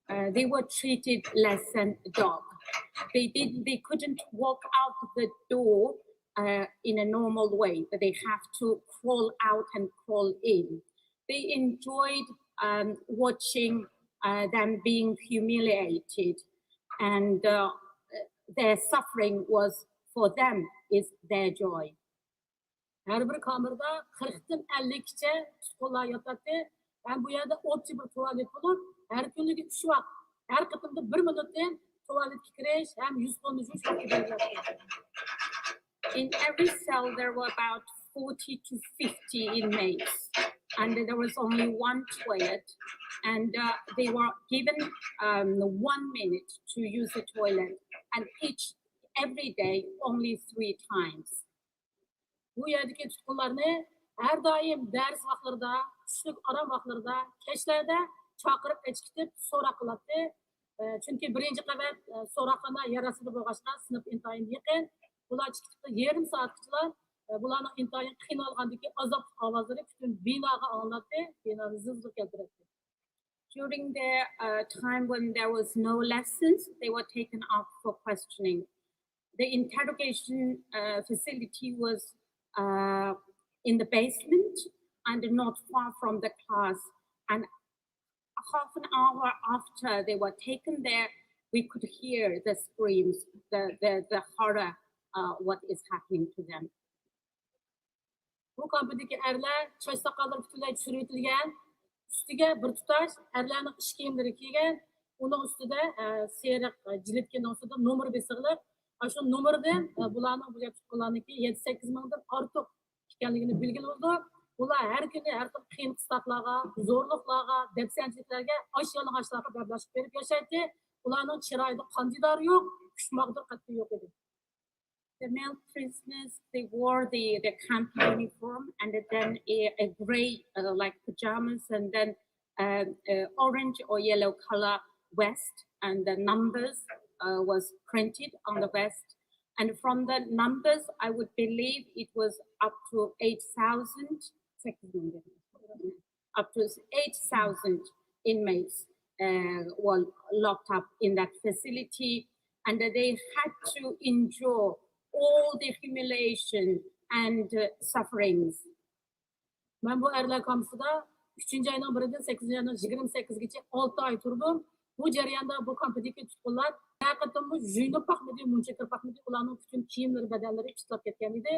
Uh, they were treated less than a dog. They did. They couldn't walk out the door uh, in a normal way. But they have to crawl out and crawl in. They enjoyed um, watching uh, them being humiliated, and uh, their suffering was for them is their joy. ھەر بىر كامېردا قىرىقتىن ئەللىككىچە تۇتقۇنلار ياتاتتى. ھەم بۇ يەردە ئوپچە بىر تۇالېت بولۇپ، ھەر كۈنلۈكى ئۈچ ۋاق، ھەر قېتىمدا بىر مىنۇتتىن تۇالېتكە كىرىش ھەم يۈز قولنى يۇيۇش ۋاقتى بېرىلەتتى. In every cell, there were about forty to fifty inmates, and there was only one toilet, and uh, they were given um, one minute to use the toilet, and each every day only three times. بۇ يەردىكى تۇتقۇنلارنى ھەر دائىم دەرس ۋاقىتلىرىدا، چۈشلۈك ئارام ۋاقىتلىرىدا، كەچلەردە چاقىرىپ ئەچىقىتىپ سوراق قىلاتتى. ئە، چۈنكى بىرىنچى قەۋەت، ئە، سوراقخانا يەر ئاستىدا بولغاچقا، سىنىپ ئىنتايىن يېقىن. بۇلار چىقىپ يېرىم سائەتكىچىلا، ئە، بۇلارنىڭ ئىنتايىن قىينالغاندىكى ئازابلىق ئاۋازلىرى پۈتۈن بىناغا ئاڭلىناتتى، بىنانى زىلزىلە كەلتۈرەتتى. During the uh, time when there was no lessons, they were taken up for questioning. The interrogation uh, facility was uh, in the basement and not far from the class. And half an hour after they were taken there, we could hear the screams, the, the, the horror, uh, what is happening to them. بۇ كامپىدىكى ئەرلەر چاچ ساقاللىرى پۈتۈنلەي چۈشۈرۈۋېتىلگەن، ئۈستىگە بىر تۇتاش ئەرلەرنىڭ ئىش كىيىملىرى كىيگەن، ئۇنىڭ ئۈستىدە ئە، سېرىق ئە، جىلىتكىنىڭ ئۈستىدە نومۇر بېسىقلىق. ئاشۇ نومۇردىن ئە، بۇلارنىڭ بۇ يەردە تۇتقۇنلارنىڭكى يەتتە سەككىز مىڭدىن ئارتۇق ئىكەنلىكىنى بىلگىلى بولىدۇ. بۇلار ھەر كۈنى ھەر خىل قىيىن قىستاقلارغا، زورلۇقلارغا، دەپسەندىچىلىكلەرگە، ئاچ يالىڭاچلارغا بەرداشلىق بېرىپ ياشايتتى. بۇلارنىڭ چىرايىدا قان دىدارى يوق، كۈچ ماغدۇر قەتئىي يوق ئىدى. The male prisoners, they wore the, the camp uniform and then a, a gray, uh, like pajamas, and then uh, uh, orange or yellow color vest, and the numbers uh, was printed on the vest. And from the numbers, I would believe it was up to eight thousand, up to eight thousand inmates uh, were locked up in that facility, and they had to endure all the humiliation and uh, sufferings. مەن بۇ ئەرلەر كامپىسىدا ئۈچىنچى ئاينىڭ بىرىدىن سەككىزىنچى ئاينىڭ يىگىرمە سەككىزىگىچە ئالتە ئاي تۇردۇم. بۇ جەرياندا بۇ كامپىدىكى تۇتقۇنلار ھەر قېتىممۇ يۇيۇنۇپ باقمىدى، مۇنچە كىرىپ باقمىدى. ئۇلارنىڭ پۈتۈن كىيىملىرى، بەدەنلىرى پىتلاپ كەتكەن ئىدى.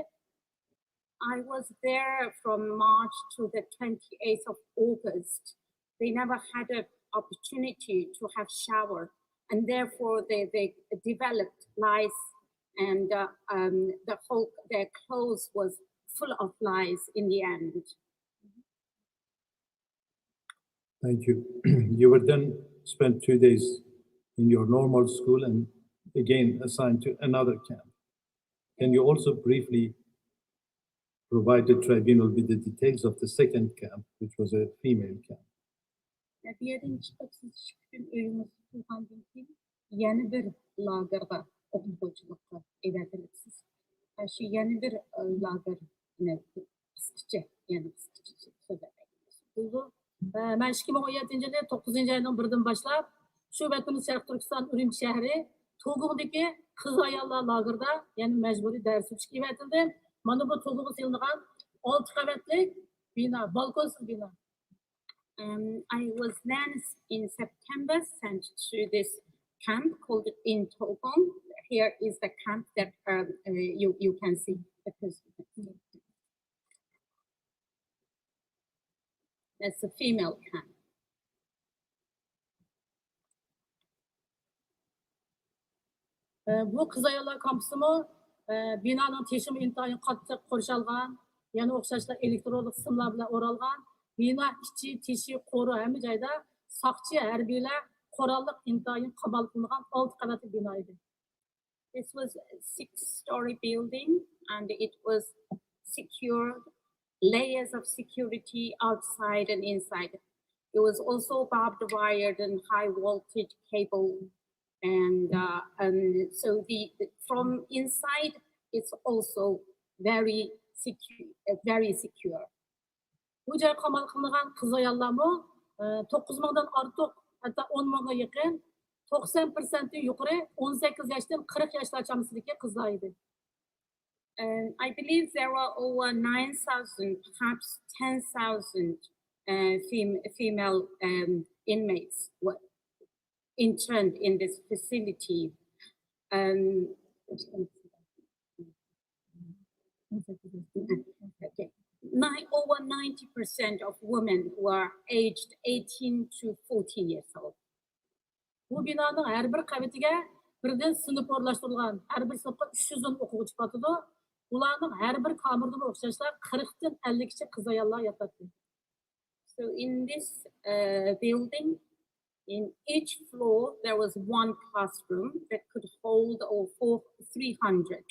I was there from March to the twenty-eighth of August. They never had an opportunity to have shower, and therefore they, they developed lice and uh, um, the whole their clothes was full of lice in the end. Thank you. You were then spent two days in your normal school and again assigned to another camp. Can you also briefly provide the tribunal with the details of the second camp, which was a female camp? بۇ يەردىن چىقىپ سىز ئىككى كۈن ئۆيىڭىزگە تۇرغاندىن كېيىن يەنە بىر لاگېرغا ئوقۇتقۇچىلىققا ئەۋەتىلىپسىز. شۇ يەنە بىر لاگېر قىسقىچە، يەنە قىسقىچە سۆزلەپ بولىدۇ. مەن ئىككى مىڭ ئون يەتتىنچى يىلى توققۇزىنچى ئاينىڭ بىرىدىن باشلاپ شۇ ۋەتىنىمىز شەرقىي تۈركىستان ئۈرۈمچى شەھىرى توگۇڭدىكى قىز ئاياللار لاگېرىدا يەنە مەجبۇرىي دەرس ئۆتۈشكە ئەۋەتىلدىم. مانا بۇ توگۇڭغا سېلىنغان ئالتە قەۋەتلىك بىنا، بالكونسىز بىنا. Um, I was then in September sent to this camp called in Togong. Here is the camp that um, uh, you, you can see. Because that's a female camp. بۇ قىز ئاياللار كامپۇسىمۇ بىنانىڭ تېشىمۇ ئىنتايىن قاتتىق قورشالغان، يەنە ئوخشاشلا ئېلېكترونلۇق سىملار بىلەن ئورالغان. بىنا ئىچى، تېشى، قورۇ ھەممە جايدا ساقچى، ھەربىيلەر، قوراللىق ئىنتايىن قامال قىلىنغان ئالتە قەۋەتلىك بىنا ئىدى. This was a six-story building and it was secured, layers of security outside and inside. It was also barbed wired and high voltage cable. And, uh, and so the, the from inside, it's also very secure, uh, very secure. بۇ جايغا قامال قىلىنغان قىز ئاياللارمۇ توققۇز مىڭدىن ئارتۇق، ھەتتا ئون مىڭغا يېقىن، توقسان پىرسەنتتىن يۇقىرى ئون سەككىز ياشتىن قىرىق ياشلار چامىسىدىكى قىزلار ئىدى. And I believe there were over nine thousand, perhaps ten thousand uh, fem- female um, inmates were interned in this facility. Um, okay. Nine, over ninety percent of women were aged eighteen to forty years old. بۇ بىنانىڭ ھەر بىر قەۋىتىگە بىردىن سىنىپ ئورۇنلاشتۇرۇلغان، ھەر بىر سىنىپقا ئۈچ يۈز دىن ئوقۇغۇچى پاتىدۇ. بۇلارنىڭ ھەر بىر كامېردىمۇ ئوخشاشلا قىرىقتىن ئەللىككىچە قىز ئاياللار ياتاتتى. So in this uh, building, in each floor, there was one classroom that could hold over four, three hundred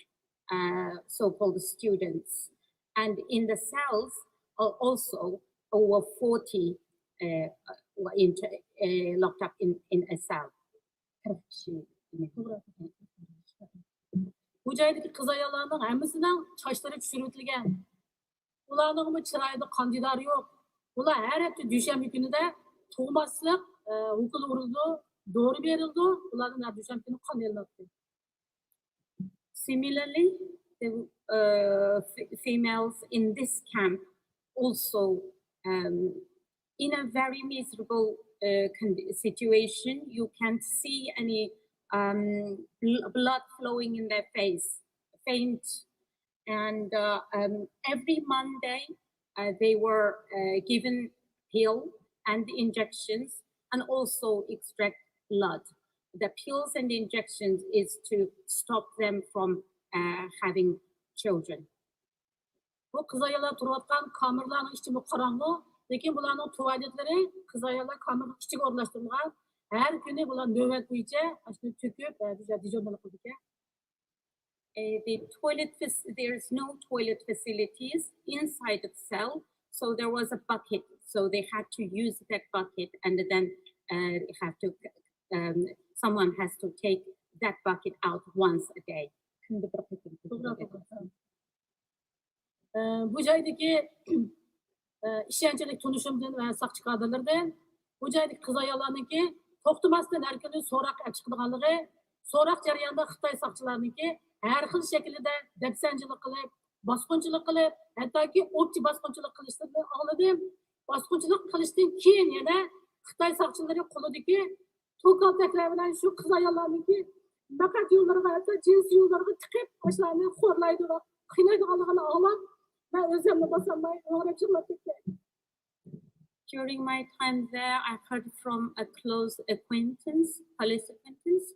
uh, so-called students. And in the cells are also over forty uh, were inter- uh, locked up in, in a cell. بۇ جايدىكى قىز ئاياللارنىڭ ھەممىسىنىڭ چاچلىرى چۈشۈرۈۋېتىلگەن. ئۇلارنىڭمۇ چىرايىدا قان دىدارى يوق. ئۇلار ھەر ھەپتە دۈشەنبە كۈنىدە تۇغماسلىق ئوكۇلى ئۇرۇلىدۇ، دورا بېرىلىدۇ. ئۇلاردىن ھەر دۈشەنبە كۈنى قان ئېلىناتتى. Similarly, the uh, f- females in this camp also, um, in a very miserable uh, con- situation, you can't see any um, bl- blood flowing in their face, faint. And uh, um, every Monday, uh, they were uh, given pill and injections and also extract blood. The pills and injections is to stop them from uh, having children. بۇ قىز ئاياللار تۇرۇۋاتقان كامېرلارنىڭ ئىچىمۇ قاراڭغۇ، لېكىن بۇلارنىڭ تۇالېتلىرى قىز ئاياللار كامېرنىڭ ئىچىگە ئورۇنلاشتۇرۇلغان. ھەر كۈنى بۇلار نۆۋەت بويىچە ئاشۇنى تۆكۈپ، دىجورنىلىق قىلىدىكەن. Uh, the toilet fac- there is no toilet facilities inside the cell, so there was a bucket, so they had to use that bucket and then uh, have to um, someone has to take that bucket out once a day. بۇ جايدىكى ئىشەنچلىك تونۇشۇمدىن ۋە ساقچى كادىرلىرىدىن بۇ جايدىكى قىز ئاياللارنىڭكى توختىماستىن ھەر كۈنى سوراق ئەپ چىقىدىغانلىقى، سوراق جەريانىدا خىتاي ساقچىلارنىڭكى ھەر خىل شەكىلدە دەپسەندىچىلىك قىلىپ، باسقۇنچىلىق قىلىپ، ھەتتاكى ئوپچە باسقۇنچىلىق قىلىشلىرىنى ئاڭلىدىم. باسقۇنچىلىق قىلىشتىن كېيىن يەنە خىتاي ساقچىلىرى قولىدىكى توكالتەكلەر بىلەن شۇ قىز ئاياللارنىڭكى پەقەت يوللىرىغا، ھەتتا جىنسىي يوللىرىغا تىقىپ، ئاشۇلارنى خورلايدۇ، قىينايدىغانلىقىنى ئاڭلاپ، مەن ئۆزۈمنى باسالماي ھۆڭرەپ يىغلاپ كەتتىم. During my time there, I heard from a close acquaintance, police acquaintance,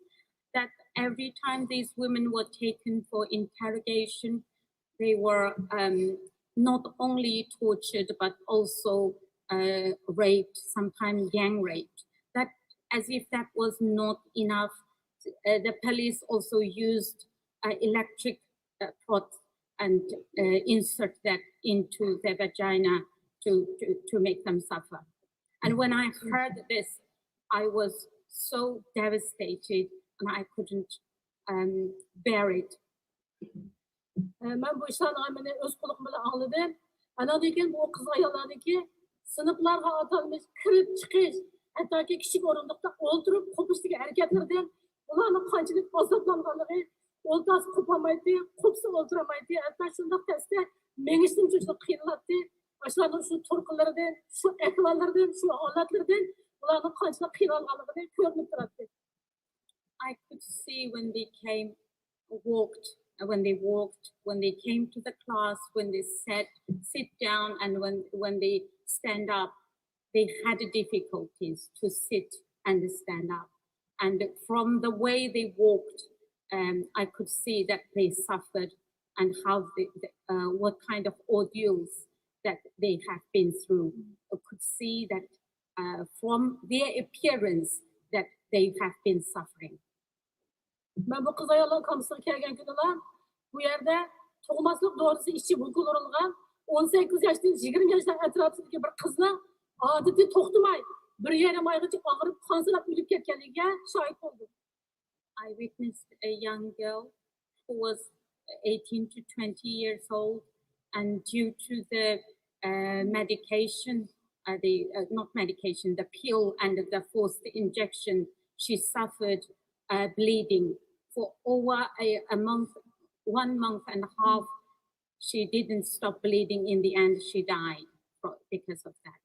that Every time these women were taken for interrogation, they were um, not only tortured but also uh, raped, sometimes gang raped. That, as if that was not enough, uh, the police also used uh, electric uh, prods and uh, insert that into their vagina to, to, to make them suffer. And when I heard this, I was so devastated and I couldn't um, bear it. مەن بۇ ئىشلارنىڭ ھەممىنى ئۆز قۇلىقىم بىلەن ئاڭلىدىم. ئاناندىن كېيىن بۇ قىز ئاياللارنىڭكى سىنىپلارغا ئاتالمىش كىرىپ چىقىش، ھەتتاكى كىچىك ئورۇندۇقتا ئولتۇرۇپ قوپۇشتىكى ھەرىكەتلىرىدىن ئۇلارنىڭ قانچىلىك ئازابلانغانلىقى، ئولتۇرسا قوپالمايتتى، قوپسا ئولتۇرالمايتتى، ھەتتا شۇنداق تەستە مېڭىشتىن شۇنداق قىينىلاتتى. ئاشۇلارنىڭ شۇ تۇرقىلىرىدىن، شۇ ئەھۋاللىرىدىن، شۇ ھالەتلىرىدىن ئۇلارنىڭ قانچىلىك قىينالغانلىقىنى كۆرۈنۈپ تۇراتتى. I could see when they came, walked, uh, when they walked, when they came to the class, when they sat, sit down, and when, when they stand up, they had difficulties to sit and stand up. And from the way they walked, um, I could see that they suffered and how they, the, uh, what kind of ordeals that they have been through. I could see that uh, from their appearance that they have been suffering. مەن بۇ قىز ئاياللار كامپۇسىغا كەلگەن كۈنىلا بۇ يەردە تۇغماسلىق دورىسى ئىچىپ ھوكۇل ئۇرۇلغان ئون سەككىز ياشتىن يىگىرمە ياشلار ئەتراپىدىكى بىر قىزنىڭ ئادىتى توختىماي بىر يېرىم ئايغىچە ئاغرىپ قانسىراپ ئۆلۈپ كەتكەنلىكىگە شاھىت بولدۇم. I witnessed a young girl who was eighteen to twenty years old, and due to the uh, medication, uh, the uh, not medication, the pill and the forced injection, she suffered uh, bleeding for over a, a month, one month and a half. She didn't stop bleeding. In the end, she died because of that.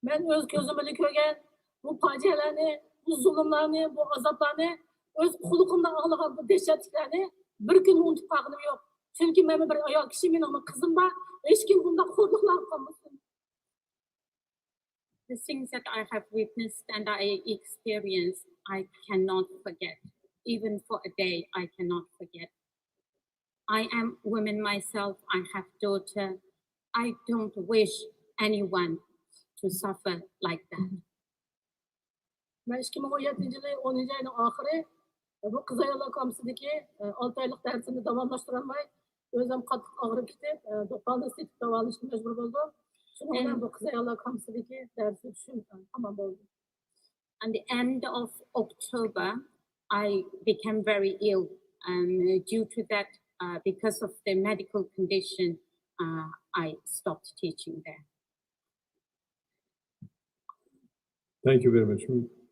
مەن ئۆز كۆزۈم بىلەن كۆرگەن بۇ پاجىئەلەرنى، بۇ زۇلۇملارنى، بۇ ئازابلارنى، ئۆز قۇلىقىمدىن ئاڭلىغان بۇ دەھشەتلىكلەرنى بىر كۈنمۇ ئۇنتۇپ قالغىنىم يوق. چۈنكى مەنمۇ بىر ئايال كىشى، مېنىڭمۇ قىزىم بار. ھېچكىم بۇنداق خورلۇقلارغا قالمىسۇن. The things that I have witnessed and I experienced, I cannot forget. Even for a day, I cannot forget. I am woman myself. I have daughter. I don't wish anyone to suffer like that. مەن ئىككى مىڭ ئون يەتتىنچى يىلى ئونىنچى ئاينىڭ ئاخىرى بۇ قىز ئاياللار كامپۇسىدىكى ئالتە ئايلىق دەرسىمنى داۋاملاشتۇرالماي، ئۆزۈم قاتتىق ئاغرىپ كېتىپ، دوختۇرنى سېتىپ داۋالىنىشقا مەجبۇر بولدۇم. شۇنىڭ بىلەن بۇ قىز ئاياللار كامپۇسىدىكى دەرس ئۆتۈشۈم تامام بولدى. On the end of October, I became very ill. And uh, due to that, uh, because of the medical condition, uh, I stopped teaching there. Thank you very much.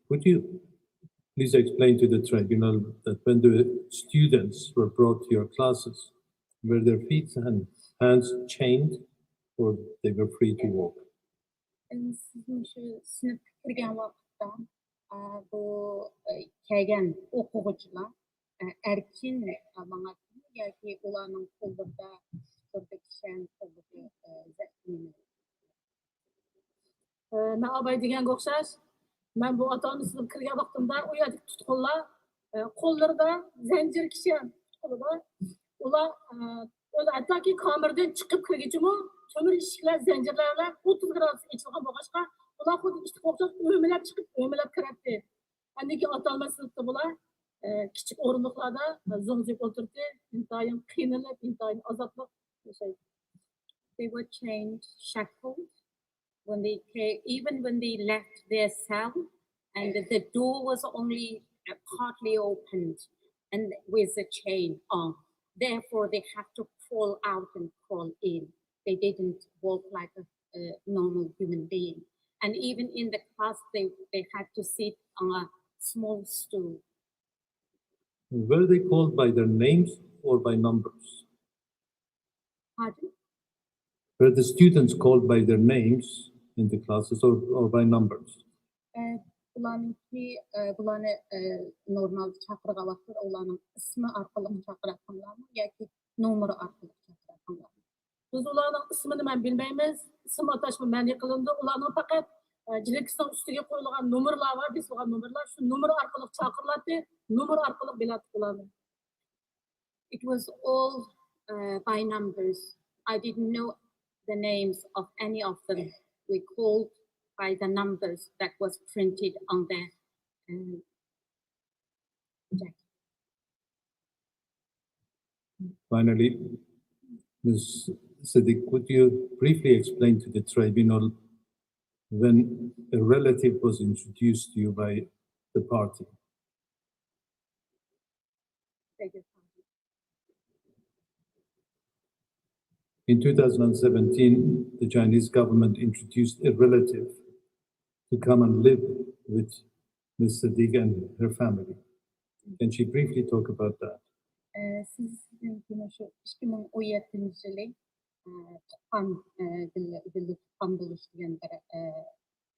Would you please explain to the tribunal that when the students were brought to your classes, were their feet and hands chained or they were free to walk? سىزنىڭ شۇ سىنىپقا كىرگەن ۋاقىتتا بۇ كەلگەن ئوقۇغۇچىلار ئەركىن ماڭاتتىمۇ ياكى ئۇلارنىڭ قوللىرىدا بىردە كىشەن، قوللىرى زەخىم؟ مەن ئاباي دېگەنگە ئوخشاش، مەن بۇ ئاتا ئانىسىنىڭ كىرگەن ۋاقتىمدا ئۇ يەردىكى تۇتقۇنلار قوللىرىدا زەنجىر كىشەن، قولىدا ئۇلار ھەتتاكى كامېردىن چىقىپ كىرگۈچىمۇ تۆمۈر ئىشىكلەر زەنجىرلەر بىلەن ئوتتۇز گرادۇس ئېچىلغان بولغاچقا، ئۇلار خۇددى ئىتقا ئوخشاش ئۆمىلەپ چىقىپ ئۆمىلەپ كىرەتتى. ئاندىن كېيىن ئاتا ئانىلار سىنىپتا بۇلار كىچىك ئورۇندۇقلاردا زوڭزىيىپ ئولتۇردى، ئىنتايىن قىينىلىپ، ئىنتايىن ئازابلىق ياشايدۇ. They were chained, shackled when they came, even when they left their cell, and the door was only uh, partly opened and with a chain on. Therefore, they have to crawl out and crawl in. They didn't walk like a, a normal human being. And even in the class, they, they had to sit on a small stool. Were they called by their names or by numbers? Pardon? Were the students called by their names in the classes or, or by numbers? ئۇلارنىڭكى بۇلارنى نورمال چاقىرغان ۋاقتىدا ئۇلارنىڭ ئىسمى ئارقىلىق چاقىراتتىڭلارمۇ ياكى نومۇرى ئارقىلىق چاقىراتتىڭلارمۇ؟ بىز ئۇلارنىڭ ئىسمىنى مەن بىلمەيمىز. ئىسىم ئاتاشمۇ مەنئى قىلىندى. ئۇلارنىڭ پەقەت جىلىكىسىنىڭ ئۈستىگە قويۇلغان نومۇرلار بار، بېسىلغان نومۇرلار. شۇ نومۇر ئارقىلىق چاقىرىلاتتى. نومۇر ئارقىلىق بىلەتتۇق ئۇلارنى. It was all uh, by numbers. I didn't know the names of any of them. We called by the numbers that was printed on the uh, jacket. Finally, Miz Siddique, could you briefly explain to the tribunal when a relative was introduced to you by the party? In two thousand seventeen, the Chinese government introduced a relative to come and live with Miz Siddique and her family. Can she briefly talk about that? سىز مۇشۇ ئىككى مىڭ ئون يەتتىنچى يىلى تۇغقان بىللە تۇغقان بولۇش دېگەن بىر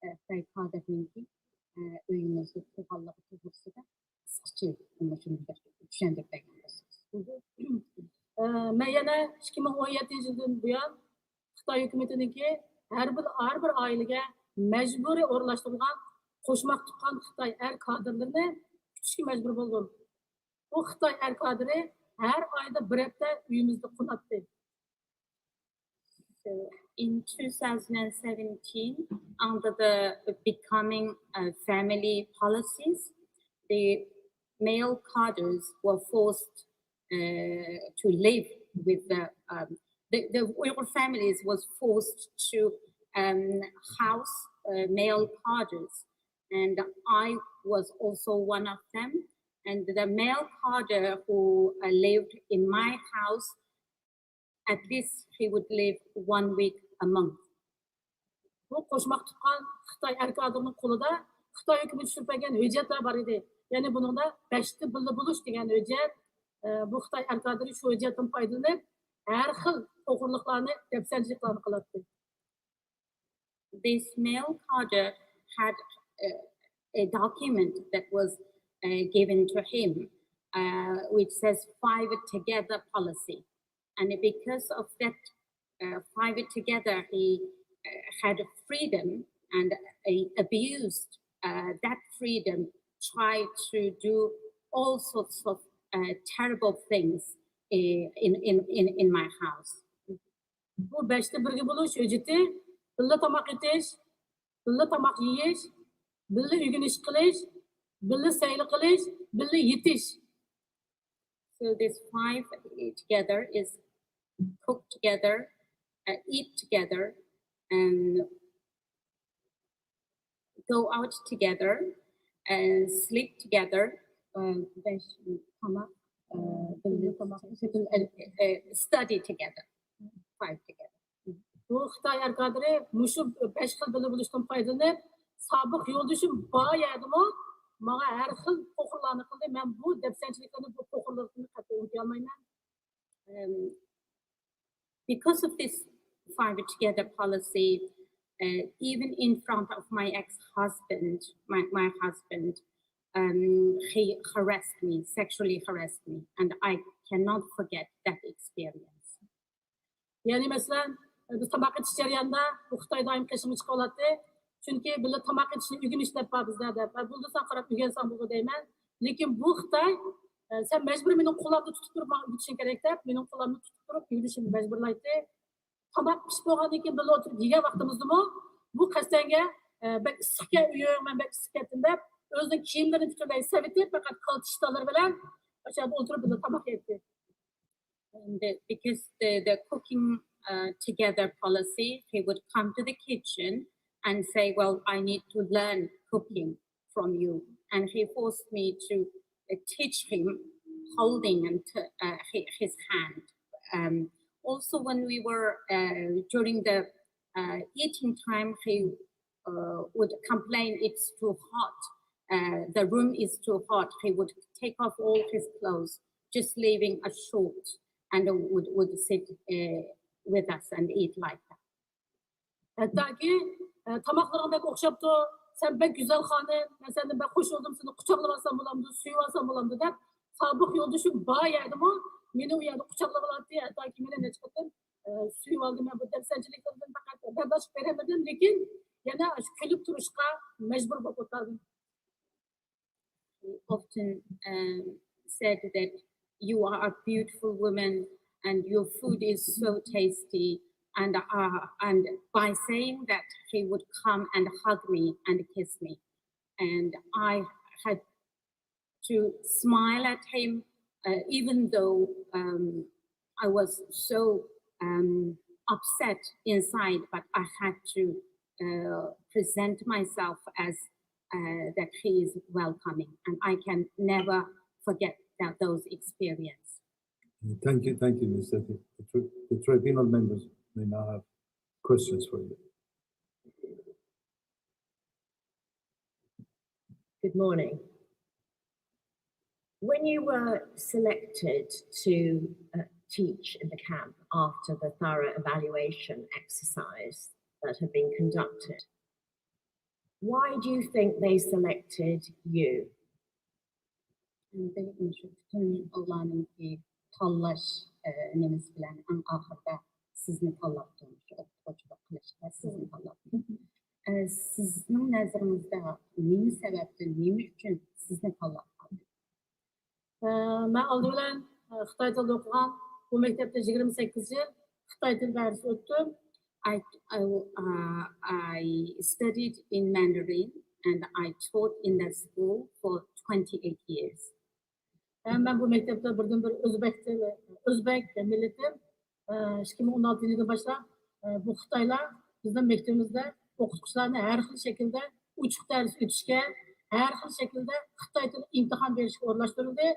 خىتاي كادىرنىڭكى ئۆيىمىزدە تۇغقانلىقى توغرىسىدا قىسقىچە مۇشۇنى بىر چۈشەندۈرۈپ بەرگەن بولسىڭىز. مەن يەنە ئىككى مىڭ ئون يەتتىنچى يىلدىن بۇيان خىتاي ھۆكۈمىتىنىڭكى ھەر بىر ھەر بىر ئائىلىگە مەجبۇرىي ئورۇنلاشتۇرۇلغان قوشماق تۇغقان خىتاي ئەر كادىرلىرىنى كۈتۈشكە مەجبۇر بولدۇم. بۇ خىتاي ئەر كادىرى ھەر ئايدا بىر ھەپتە ئۆيىمىزدە قوناتتى. So in two thousand seventeen, under the becoming uh, family policies, the male cadres were forced uh, to live with the, um, the, the Uyghur families was forced to um, house uh, male cadres, and I was also one of them. And the male cadre who uh, lived in my house, at least he would live one week a month. بۇ قوشماق تۇغقان خىتاي ئەر كادىرىنىڭ قولىدا خىتاي ھۆكۈمىتى چۈشۈرۈپ بەرگەن ھۆججەتلەر بار ئىدى. يەنى بۇنىڭدا بەشتە بىللە بولۇش دېگەن ھۆججەت. بۇ خىتاي ئەر كادىرى شۇ ھۆججەتتىن پايدىلىنىپ ھەر خىل ئوغرىلىقلارنى، دەپسەندىچىلىكلەرنى قىلاتتى. This male cadre had uh, a document that was uh, given to him, uh, which says five together policy. And because of that uh, five together, he uh, had freedom and uh, abused uh, that freedom, tried to do all sorts of uh, terrible things uh, in, in, in, in my house. بۇ بەشتە بىرگە بولۇش ھۆججىتى بىللە تاماق ئېتىش، بىللە تاماق يېيىش، بىللە ئۆگىنىش قىلىش، بىللە سەيلە قىلىش، بىللە يېتىش. So this five together is cook together, uh, eat together, and go out together, and sleep together, بەش تاماق، بىللە تاماق، uh, study together, five together. بۇ خىتاي ئەر كادىرى مۇشۇ بەش خىل بىللە بولۇشتىن پايدىلىنىپ، سابىق يولدىشىم بار يەردىمۇ ماڭا ھەر خىل قوقۇرلارنى قىلدى. مەن بۇ دەپسەندىچىلىكلىرىنى، بۇ قوقۇرلىرىنى قەتئىي ئۇنتۇيالمايمەن. Um, because of this five together policy, uh, even in front of my ex-husband, my, my husband, um, he harassed me, sexually harassed me, and I cannot forget that experience. يەنى مەسىلەن، بىز تاماق ئېتىش جەريانىدا بۇ خىتاي دائىم قېشىمغا چىقىۋالاتتى. چۈنكى بىللە تاماق ئېتىشنى ئۆگىنىش دەپ بار بىزدە دەپ. بولدى سەن قاراپ ئۆگەنسەڭ بولدى دەيمەن. لېكىن بۇ خىتاي، سەن مەجبۇرىي مېنىڭ قولۇمدا تۇتۇپ تۇرۇپ ماڭا ئۆگىتىشىڭ كېرەك دەپ، مېنىڭ قولۇمدا تۇتۇپ تۇرۇپ ئۆگىتىشىمگە مەجبۇرلايتتى. تاماق پىشىپ بولغاندىن كېيىن بىللە ئولتۇرۇپ يېگەن ۋاقتىمىزدىمۇ بۇ قەستەنگە، بەك ئىسسىقكەن ئۆيۈڭ، مەن بەك ئىسسىپ كەتتىم دەپ، ئۆزىنىڭ كىيىملىرىنى پۈتۈنلەي سېلىۋېتىپ، پەقەت كالتە ئىشتانلىرى بىلەن ئاشۇ يەردە ئولتۇرۇپ بىللە تاماق يەيتتى. And uh, because the, the cooking uh, together policy, he would come to the kitchen and say, "Well, I need to learn cooking from you." And he forced me to uh, teach him holding and t- uh, hi- his hand. Um, also, when we were uh, during the uh, eating time, he uh, would complain it's too hot. Uh, the room is too hot. He would take off all his clothes, just leaving a short, and would, would sit uh, with us and eat like that. ھەتتاكى، ئە، تاماقلىرىڭ بەك ئوخشاپتۇ، سەن بەك گۈزەل خانىم، مەن سەندىن بەك خوش بولدۇم، سېنى قۇچاقلىۋالسام بولامدۇ، سۆيۈۋالسام بولامدۇ دەپ، سابىق يولدىشىم بار يەردىمۇ مېنى ئۇ يەردە قۇچاقلىۋالاتتى، ھەتتاكى مېنى نەچچە قېتىم ئە، سۆيۈۋالدى. مەن بۇ دەپسەندىچىلىكلىرىدىن پەقەت بەرداشلىق بېرەلمىدىم، لېكىن يەنە ئاشۇ كۈلۈپ تۇرۇشقا مەجبۇر بولۇپ ئولتۇردۇم. often um, said that you are a beautiful woman and your food is so tasty. And, uh, and by saying that, he would come and hug me and kiss me. And I had to smile at him, uh, even though um, I was so um, upset inside, but I had to uh, present myself as uh, that he is welcoming, and I can never forget that those experiences. Thank you, thank you, Mister The, tri- the tribunal members may now have questions for you. Good morning. When you were selected to uh, teach in the camp after the thorough evaluation exercise that had been conducted, why do you think they selected you? Endi shu pۈتۈن ئۇلارنىڭكى تاللاش نېمىسى بىلەن ئەڭ ئاخىرىدا سىزنى تاللاپتۇ، شۇ ئوقۇتقۇچىلىق قىلىشتا سىزنى تاللاپتۇ. ئە، سىزنىڭ نەزىرىڭىزدە نېمە سەۋەبتىن، نېمە ئۈچۈن سىزنى تاللاپ قالدى؟ ئە، مەن ئالدى بىلەن ئە، خىتاي تىلىدا ئوقۇغان، بۇ مەكتەپتە يىگىرمە سەككىز يىل خىتاي تىلى دەرسى ئۆتتۈم. I, I, uh, I studied in Mandarin and I taught in that school for twenty-eight years. ئە، مەن بۇ مەكتەپتە بىردىنبىر ئۆزبەك تىلى، ئۆزبەك مىللىتىم. ئە، ئىككى مىڭ ئون ئالتىنچى يىلدىن باشلاپ ئە، بۇ خىتايلار بىزنىڭ مەكتىۋىمىزدە ئوقۇتقۇچىلارنى ھەر خىل شەكىلدە ئوچۇق دەرس ئۆتۈشكە، ھەر خىل شەكىلدە خىتاي تىلى ئىمتىھان بېرىشكە ئورۇنلاشتۇرۇلدى.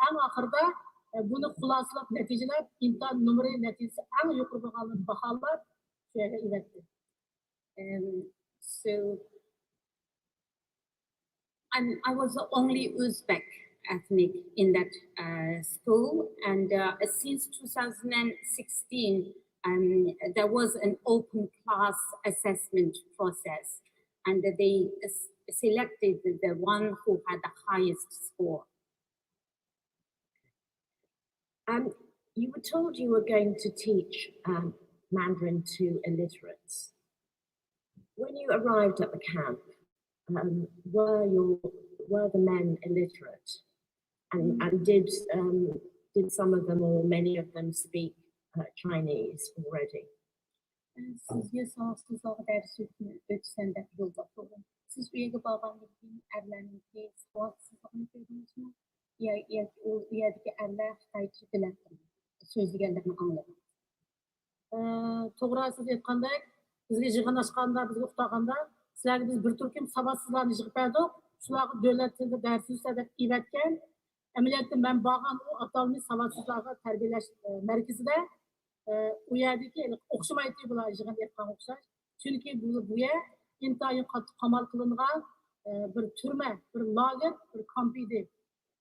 ئەڭ ئاخىرىدا ئە، بۇنى خۇلاسىلاپ، نەتىجىلەپ، ئىمتىھان نومۇرى، نەتىجىسى ئەڭ يۇقىرى بولغانلىرىنى باھالاپ، شۇ يەرگە ئېلىۋەتتى. Um, so and I was the only Uzbek ethnic in that uh, school, and uh, since two thousand sixteen, um, there was an open class assessment process, and they s- selected the one who had the highest score. Um, you were told you were going to teach um, Mandarin to illiterates. When you arrived at the camp, um, were your were the men illiterate, and and did um, did some of them or many of them speak uh, Chinese already? سىزگە ساۋاتسىزلارغا دەرس ئۆتسەم دەپ يولغا قويغان. سىز ئۆيگە بارغاندىن كېيىن ئەرلەرنىڭكى ساۋاتسىزلىقىنى كۆردىڭىزمۇ؟ يا ياكى ئۇ يەردىكى ئەرلەر خىتايچە بىلەتتىمۇ؟ سۆزلىگەنلىرىنى ئاڭلىدىڭىز. ئە، توغرا، سىز ئېيتقاندەك، بىزگە يىغىن ئاچقاندا، بىزگە ئۇقتۇرغاندا، سىلەرگە بىز بىر تۈركۈم ساۋاتسىزلارنى يىغىپ بەردۇق، شۇلارغا دۆلەت تىلىدا دەرس ئۆتسە دەپ ئېۋەتكەن. ئەمەلىيەتتە مەن بارغان ئۇ ئاتالمىش ساۋاتسىزلارغا تەربىيەلەش ئە، مەركىزىدە، ئە، ئۇ يەردىكى ئوخشىمايتتى بۇلار يىغىن ئېيتقانغا ئوخشاش. چۈنكى بۇ، بۇ يەر ئىنتايىن قاتتىق قامال قىلىنغان ئە، بىر تۈرمە، بىر لاگېر، بىر كامپ ئىدى.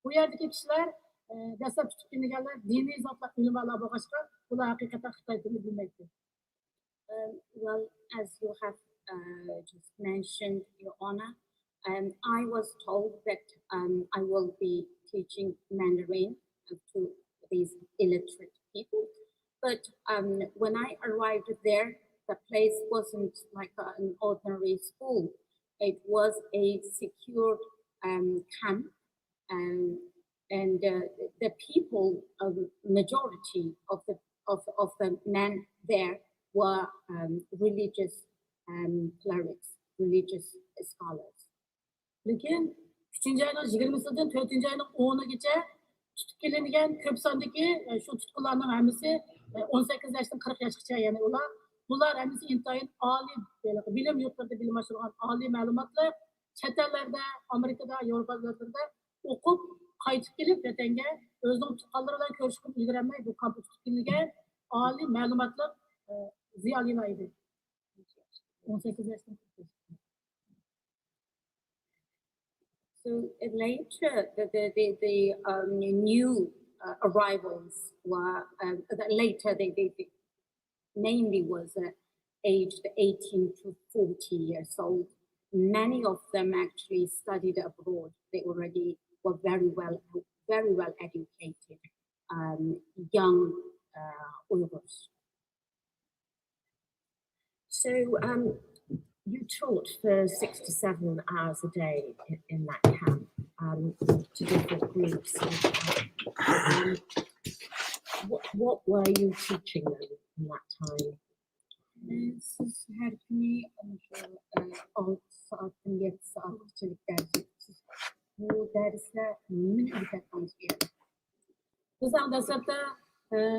بۇ يەردىكى كىشىلەر ئە، دەسلەپ تۇتۇپ كېلىنگەنلەر دىنىي زاتلار، ئۆلىمالار بولغاچقا، بۇلار ھەقىقەتەن خىتاي تىلىنى بىلمەيتتى. Um, well, as you have uh, just mentioned, Your Honor, um, I was told that um, I will be teaching Mandarin to these illiterate people. But um, when I arrived there, the place wasn't like an ordinary school. It was a secured um, camp, um, and uh, the people, um, majority of the of, of the men there were um, religious um, clerics, religious scholars. لېكىن ئۈچىنچى ئاينىڭ يىگىرمىسىدىن تۆتىنچى ئاينىڭ ئونىغىچە تۇتۇپ كېلىنگەن كۆپ ساندىكى ئە، شۇ تۇتقۇنلارنىڭ ھەممىسى ئە، ئون سەككىز ياشتىن قىرىق ياشقىچە، يەنى ئۇلار، بۇلار ھەممىسى ئىنتايىن ئالىي بىلىم يۇرتلىرىدا بىلىم ئاشۇرغان ئالىي مەلۇماتلىق، چەت ئەللەردە، ئامېرىكىدا، ياۋروپا دۆلەتلىرىدە ئوقۇپ قايتىپ كېلىپ ۋەتەنگە ئۆزىنىڭ تۇغقانلىرى بىلەن كۆرۈشۈپ ئۈلگۈرەلمەي بۇ كامپتا تۇتۇپ كېلىنگەن ئالىي مەلۇماتلىق ئە، زىيالىيلار ئىدى. ئون سەككىز ياشتىن قىرىق ياشقا. So uh, later, the the the, the um, new uh, arrivals were um, the later they, they, they mainly was uh, aged eighteen to forty years old. Many of them actually studied abroad. They already were very well, very well educated, um, young uh, Uyghurs. So um, you taught for six to seven hours a day in, in that camp. um, to different groups. And, um, what, what were you teaching them in that time? سىز ھەر كۈنى مۇشۇ ئالتە سائەتتىن يەتتە سائەتكىچىلىك دەرس ئۆتىسىز. بۇ دەرسلەر نېمىنى ئۆگىتەتتىڭىز بۇ يەردە؟ بىز ئەڭ دەسلەپتە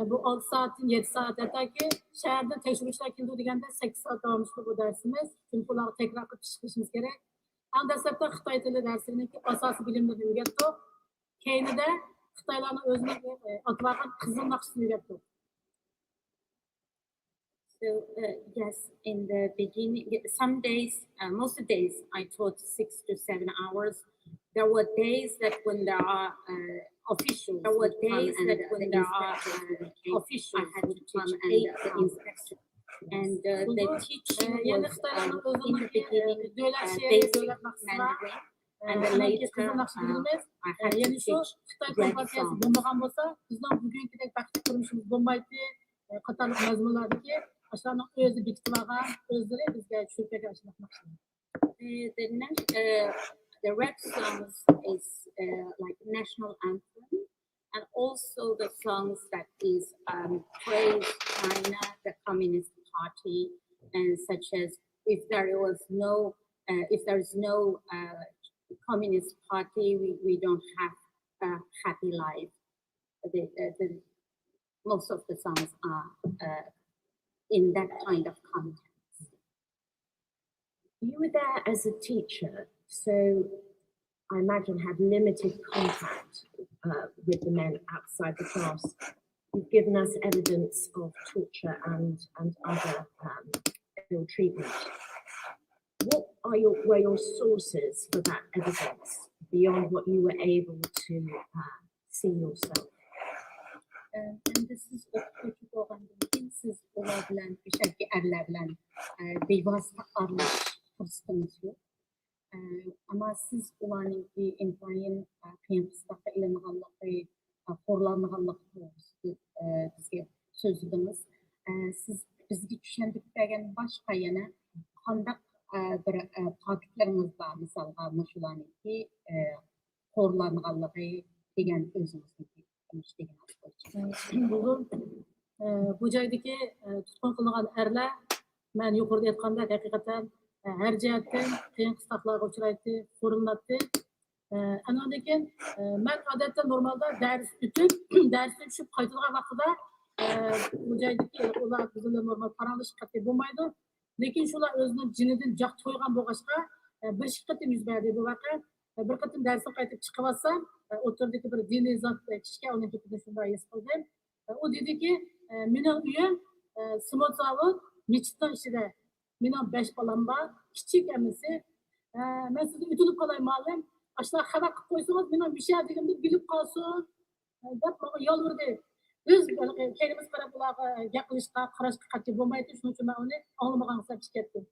بۇ ئالتە سائەتتىن يەتتە سائەت، ھەتتاكى شەھەردىن تەكشۈرۈشلەر كېلىدۇ دېگەندە سەككىز سائەت داۋاملىشىدۇ بۇ دەرسىمىز. چۈنكى ئۇلارغا تەكرار قىلىپ تەكشۈرۈشىمىز كېرەك. ئەڭ دەسلەپتە خىتاي تىلى دەرسلىكىنىڭكى ئاساسىي بىلىملىرىنى ئۆگەتتۇق. كەينىدە خىتايلارنىڭ ئۆزىنىڭ ئاتىۋالغان قىزىل ناخشىسىنى ئۆگەتتۇق. So, uh, yes, in the beginning, some days, uh, most of the days, I taught six to seven hours. There were days that when there are uh, officials, there were days that when there are uh, officials, I had to teach eight hours. And uh, the teaching was um, in the beginning uh, basic Mandarin, and then later uh, I had to teach Red song. بولمىغان بولسا، بىزنىڭ بۈگۈنكىدەك بەختلىك تۇرمۇشىمىز بولمايتتى. قاتارلىق مەزمۇنلاردىكى ئاشۇلارنىڭ ئۆزى بېكىتىۋالغان، ئۆزلىرى بىزگە چۈشۈرۈپ بەرگەن ئاشۇنداق ناخشىلار. Uh, the, nat- uh, the Red Songs is uh, like national anthem, and also the songs that is um, praise China, the Communist Party, and such as if there was no, uh, if there is no uh, Communist Party, we, we don't have a happy life. The, uh, the, most of the songs are uh, in that kind of context. You were there as a teacher, so I imagine had limited contact uh, with the men outside the class. You've given us evidence of torture and, and other um, ill treatment. What are your, were your sources for that evidence beyond what you were able to uh, see yourself? ئەمدى سىز ئوقۇتقۇچى بولغاندىن كېيىن سىز ئۇلار بىلەن، ئۆشەكى ئەرلەر بىلەن ئە، بىۋاسىتە ئارىلىشىش پۇرسىتىڭىز يوق. ئە، ئەمما سىز ئۇلارنىڭكى ئىنتايىن ئە، قىيىن قىستاققا ئېلىنغانلىقى، ئە، خورلانغانلىقى توغرىسىدا ئە، بىزگە سۆزلىدىڭىز. ئە، سىز بىزگە چۈشەندۈرۈپ بەرگەندىن باشقا يەنە قانداق ئە، بىر ئە، پاكىتلىرىڭىز بار، مىسالغا مۇشۇلارنىڭكى ئە، خورلانغانلىقى دېگەن ئۆزىڭىزنىڭكى تونۇش دېگىنىڭىز بويىچە. بۇ، ئە، بۇ جايدىكى ئە، تۇتقۇن قىلىنغان ئەرلەر، مەن يۇقىرىدا ئېيتقاندەك ھەقىقەتەن ئە، ھەر جەھەتتىن قىيىن قىستاقلارغا ئۇچرايتتى، خورلىناتتى. ئە، ئانىڭدىن كېيىن ئە، مەن ئادەتتە نورمالدا دەرس ئۆتۈپ، دەرستىن چۈشۈپ قايتىدىغان ۋاقتىدا ئە، بۇ جايدىكى ئۇلار بىز بىلەن نورمال پاراڭلىشىپ قېتى بولمايدۇ. لېكىن شۇلار ئۆزىنىڭ جېنىدىن جاق تويغان بولغاچقا، ئە، بىر ئىككى قېتىم يۈز بەردى بۇ ۋەقە. ئە، بىر قېتىم دەرستىن قايتىپ چىقىۋاتسام، ئە، ئوتتۇرىدىكى بىر دىنىي زات، ئە، كىشىكەن، ئۇنىڭ گېپىدىن شۇنداق ھېس قىلدىم. ئە، ئۇ دېدىكى، ئە، مېنىڭ ئۆيۈم ئە، سىموت زاۋۇت مىچىتنىڭ ئىچىدە، مېنىڭ بەش بالام بار، كىچىك ھەممىسى. ئە، مەن سىزدىن ئۆتۈنۈپ قالاي مۇئەللىم، ئاشۇنداق خەۋەر قىلىپ قويسىڭىز، مېنىڭ مۇشۇ يەردىكىنىمنى بىلىپ قالسۇن، ئە، دەپ ماڭا يالۋۇردى. بىز ھېلىقى كەينىمىزگە قاراپ ئۇلارغا گەپ قىلىشقا، قاراشقا قەتئىي بولمايتتى، شۇنىڭ ئۈچۈن مەن ئۇنى ئاڭلىمىغانغا سەل ئىچىپ كەتتىم.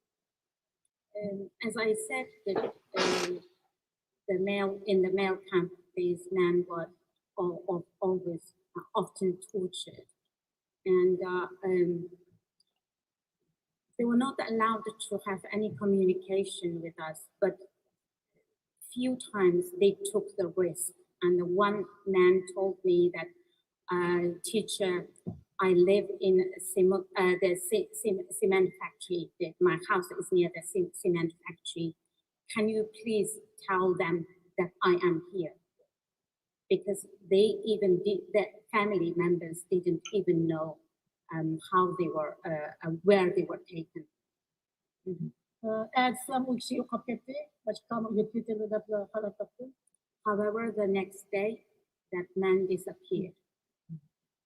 Um, as I said, that, um, the male in the male camp, these men were all, all, always uh, often tortured, and uh, um, they were not allowed to have any communication with us. But few times they took the risk, and the one man told me that uh, teacher, I live in a cement, uh, the ce- cem- cement factory. The, my house is near the ce- cement factory. Can you please tell them that I am here? Because they even did, the family members didn't even know um, how they were, uh, uh, where they were taken. ئەتىسى ئۇ كىشى يوقاپ كەتتى، باشقا تاماق يۆتكىتىلدى دەپ خەۋەر تاپتىم. However, the next day, that man disappeared.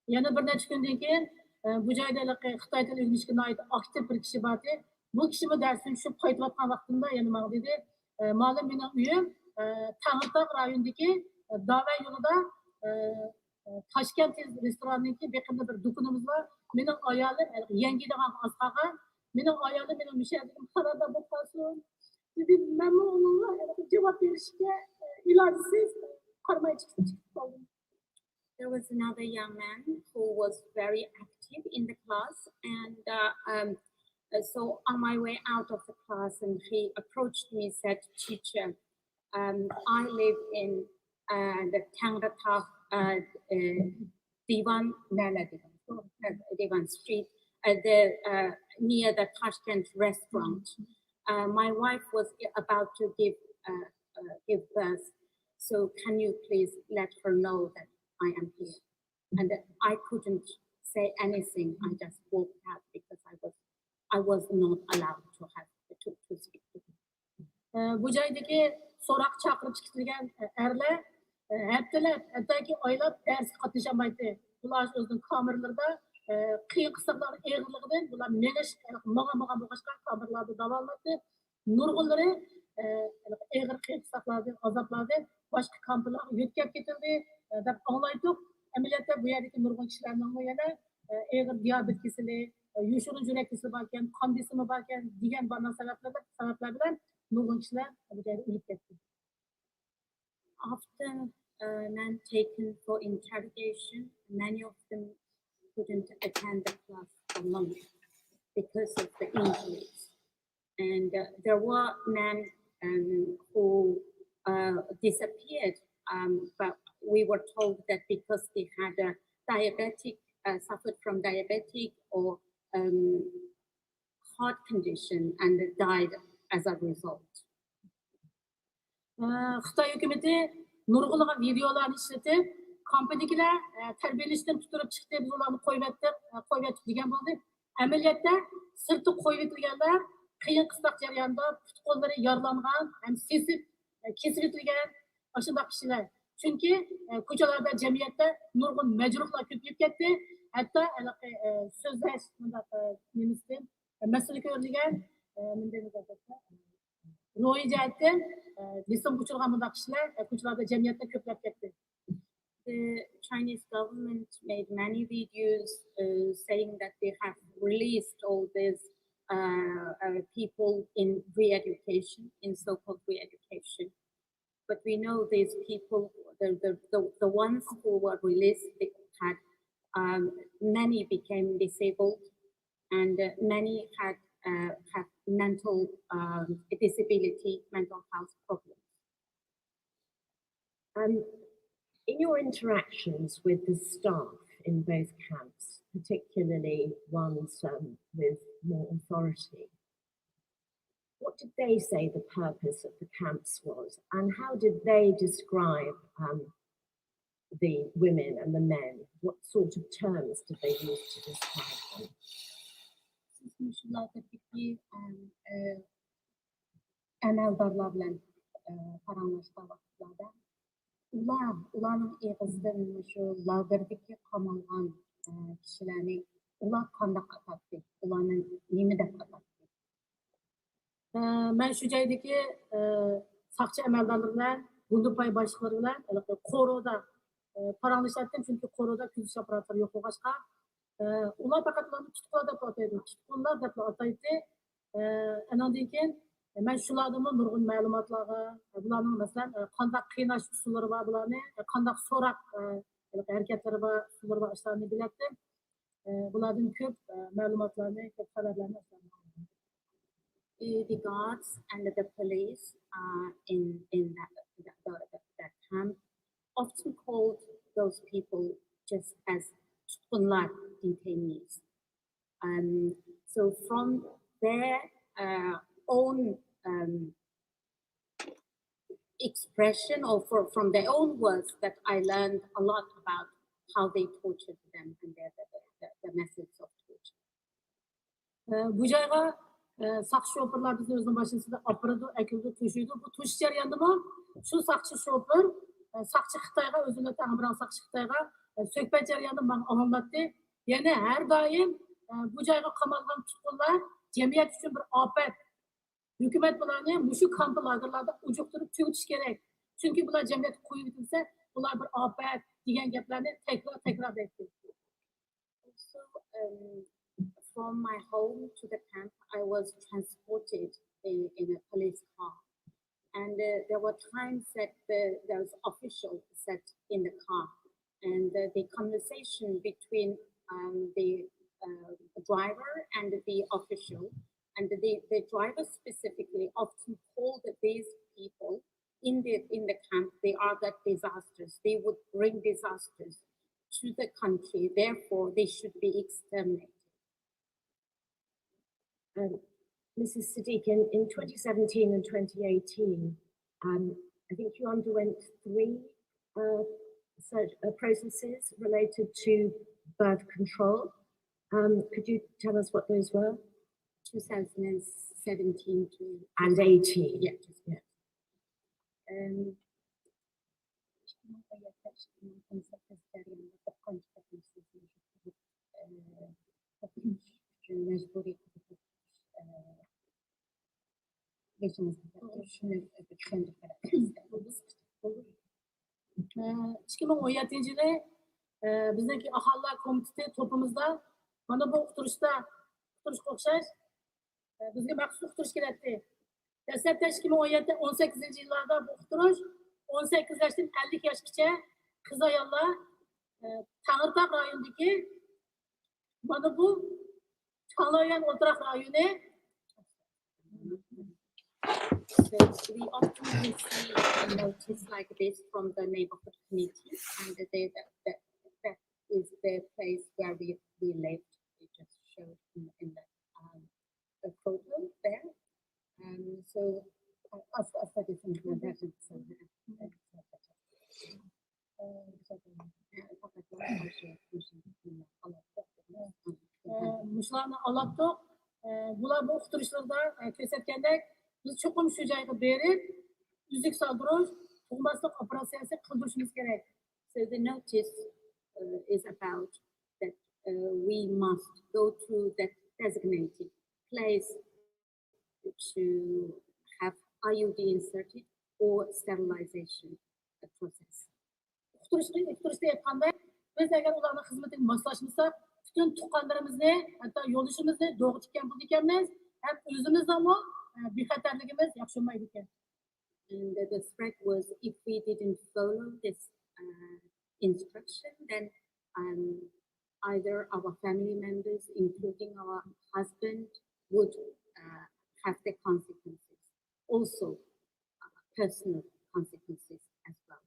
يەنە بىر نەچچە كۈندىن كېيىن ئە، بۇ جايدا ھېلىقى خىتاي تىلى ئۆگىنىشكە ناھايىتى ئاكتىپ بىر كىشى بار ئىدى. بۇ كىشىمۇ دەرستىن چۈشۈپ قايتىۋاتقان ۋاقتىمدا يەنە ماڭا دېدى، ئە، مۇئەللىم، مېنىڭ ئۆيۈم ئە، تەڭرىتاغ رايونىدىكى ئە، داۋەن يولىدا ئە، ئە، تاشكەنت رېستورانىنىڭكى بېقىندا بىر دۇكىنىمىز بار. مېنىڭ ئايالىم ھېلىقى يەڭگىيدىغانغا ئاز قالغان. مېنىڭ ئايالىم مېنىڭ مۇشۇ يەردىكىم خەۋەردار بولۇپ قالسۇن دېدى. مەنمۇ ئۇنىڭغا ھېلىقى جاۋاب بېرىشكە ئە، ئىلاجسىز قارىماي چىقىپ چىقىپ قالدىم. There was another young man who was very active in the class, and uh, um, uh, so on my way out of the class, and he approached me, said, "Teacher, Um, I live in uh, the Tengritog uh, uh, Diwan, نەلە دېگەن، Diwan Street, uh, the, uh, near the Tashkent restaurant. Uh, my wife was about to give uh, uh, give birth, so can you please let her know that I am here? And I couldn't say anything. I just walked out because I was I was not allowed to have to, to speak to her. بۇ جايدىكى سوراق چاقىرىپ چىقىرىلگەن ئەرلەر ھەپتىلەپ، ھەتتاكى ئايلاپ دەرسكە قاتنىشالمايتتى. بۇلار ئۆزىنىڭ كامېرىلىرىدا قىيىن قىستاقلارنىڭ ئېغىرلىقىدىن بۇلار مېڭىش، ماڭا ماڭغان بولغاچقا كامېرىلاردا داۋالىناتتى. نۇرغۇنلىرى ئېغىر قىيىن قىستاقلاردىن، ئازابلاردىن باشقا كامپلارغا يۆتكەپ كېتىلدى دەپ ئاڭلايتتۇق. ئەمەلىيەتتە بۇ يەردىكى نۇرغۇن كىشىلەرنىڭمۇ يەنە ئېغىر دىيابېت كېسىلى، يوشۇرۇن يۈرەك كېسىلى باركەن، قان بېسىمى باركەن دېگەن بارلىق سەۋەبلەر، سەۋەبلەر بىلەن نۇرغۇن كىشىلەر بۇ جايدا ئۆلۈپ كەتتى. After uh, men taken for interrogation, many of them couldn't attend the class for months because of the injuries. And uh, there were men um, who uh, disappeared, um, but we were told that because they had a diabetic, uh, suffered from diabetic or um, heart condition and died as a result. خىتاي ھۆكۈمىتى نۇرغۇنلىغان ۋىدېئولارنى ئىشلىتىپ، كامپىدىكىلەر تەربىيەلىنىشتىن تۇتۇپ چىقتى، بىز ئۇلارنى قويۇۋەتتۇق، قويۇۋەتتۇق دېگەن بولدى. ئەمەلىيەتتە سىرتتا قويۇۋېتىلگەنلەر قىيىن قىستاق جەريانىدا پۇت قوللىرى يارىلانغان ھەم سېسىپ كېسىۋېتىلگەن ئاشۇنداق كىشىلەر. چۈنكى كوچىلاردا جەمئىيەتتە نۇرغۇن مەجرۇھلار كۆپىيىپ كەتتى. ھەتتا ھېلىقى سۆزلەش مۇنداق نېمىسىدىن مەسىلە كۆرۈلگەن روھىي جەھەتتىن بېسىمغا ئۇچرىغان مۇنداق كىشىلەر كوچىلاردا جەمئىيەتتە كۆپلەپ كەتتى. The Chinese government made many videos uh, saying that they have released all these uh, uh, people in re-education, in so-called re-education. But we know these people, the, the, the, the ones who were released, they had um, many became disabled, and uh, many had uh, have mental um, disability, mental health problems. Um, in your interactions with the staff in both camps, particularly ones um, with more authority, what did they say the purpose of the camps was, and how did they describe um, the women and the men? What sort of terms did they use to describe them? ئەمەلدارلار بىلەن پاراڭلاشقان ۋاقىتلاردا ئۇلار، ئۇلارنىڭ ئېغىزىدىن مۇشۇ لاگېردىكى قامالغان كىشىلەرنى ئۇلار قانداق ئاتاتتى؟ ئۇلارنى نېمە دەپ ئاتاتتى؟ مەن شۇ جايدىكى ساقچى ئەمەلدارلىرى بىلەن، گۇندىپاي باشلىقلىرى بىلەن قورۇدا پاراڭلىشاتتىم، چۈنكى قورۇدا كۆزىتىش ئاپپاراتلىرى يوق بولغاچقا، ئۇلار پەقەت ئۇلارنى تۇتقۇنلار دەپلا ئاتايدۇ، تۇتقۇنلار دەپلا ئاتايتتى. ئاناندىن كېيىن مەن شۇلاردىنمۇ نۇرغۇن مەلۇماتلارغا، بۇلارنىڭ مەسىلەن قانداق قىيناش ئۇسۇللىرى بار، بۇلارنى قانداق سوراق ھەرىكەتلىرى بار، ئۇسۇللىرى بار، ئاشۇلارنى بىلەتتىم. بۇلاردىن كۆپ مەلۇماتلارنى، كۆپ خەۋەرلەرنى ئاشۇلاردىن ئالدىم. The guards and the police uh, in in that, that, that, that camp often called those people just as tutkunlar, detainees. Um, so from their uh, own um, expression or for, from their own words that I learned a lot about how they tortured them and their, the, the, the methods of torture. بۇ جايغا ساقچى شوپۇرلار بىزنى ئۆزىنىڭ ماشىنىسىدا ئاپىرىدۇ، ئەكىرىدۇ، توشۇيدۇ. بۇ توشۇش جەريانىدىمۇ شۇ ساقچى شوپۇر ساقچى خىتايغا، ئۆزىنى ئەڭ بىرىنچى ساقچى خىتايغا سۆھبەت جەريانىدا ماڭا ئاڭلاتتى. يەنى ھەر دائىم بۇ جايغا قامالغان تۇتقۇنلار جەمئىيەت ئۈچۈن بىر ئاپەت. ھۆكۈمەت بۇلارنى مۇشۇ كامپ لاگېرلاردا ئۇجۇقتۇرۇپ تۈگىتىش كېرەك. چۈنكى بۇلار جەمئىيەتكە قويۇۋېتىلسە، بۇلار بىر ئاپەت دېگەن گەپلەرنى تەكرار تەكرار دەيتتى. Also, um, from my home to the camp, I was transported in, in a police car. And uh, there were times that the, there was official sat in the car. And uh, the conversation between um, the uh, driver and the official, and the, the driver specifically often called these people in the in the camp, they are that disasters. They would bring disasters to the country. Therefore, they should be exterminated. Um, Missus Siddique, in, in twenty seventeen and twenty eighteen, um, I think you underwent three uh, such, uh, processes related to birth control. Um, could you tell us what those were? twenty seventeen to And eighteen. Yeah, just yeah. Um, مەجبۇرىي ئىككى مىڭ ئون يەتتىنچى يىلى بىزنىڭكى ئاھالىلەر كومىتېتى توپىمىزدا مانا بۇ ئۇقتۇرۇشتا ئۇقتۇرۇشقا ئوخشاش بىزگە مەخسۇس ئۇقتۇرۇش كېلەتتى. دەسلەپتە ئىككى مىڭ ئون يەتتە، ئون سەككىزىنچى يىللاردا بۇ ئۇقتۇرۇش ئون سەككىز ياشتىن ئەللىك ياشقىچە قىز ئاياللار تەڭرىتاغ رايونىدىكى مانا بۇ چاڭلايۈەن ئولتۇراق رايونى So we often receive a notice like this from the neighborhood committee, and they, that, that, that is the place where we, we lived. We just showed in, in the, um, the photo there. Um, so, uh, of, of the different مۇشۇلارنى ئالاپتۇق. بۇلار بۇ ئۇقتۇرۇشلىرىدا كۆرسەتكەندەك، بىز چوقۇم شۇ جايغا بېرىپ، ئۈزۈك سالدۇرۇش، تۇغماسلىق ئوپېراتسىيەسى قىلدۇرۇشىمىز كېرەك. So the notice uh, is about that uh, we must go to that designated place to have I U D inserted or sterilization process. ئۇقتۇرۇشنى ئۇقتۇرۇشتا ئېيتقاندا، بىز ئەگەر ئۇلارنىڭ خىزمىتىگە ماسلاشمىساق، پۈتۈن تۇغقانلىرىمىزنى، ھەتتا يولدىشىمىزنى دوغا تىككەن بولىدىكەنمىز، ھەم ئۆزىمىزنىڭمۇ بىخەتەرلىكىمىز ياخشى بولمايدىكەن. And the threat was if we didn't follow this uh, instruction, then um, either our family members, including our husband, would uh, have the consequences, also uh, personal consequences as well.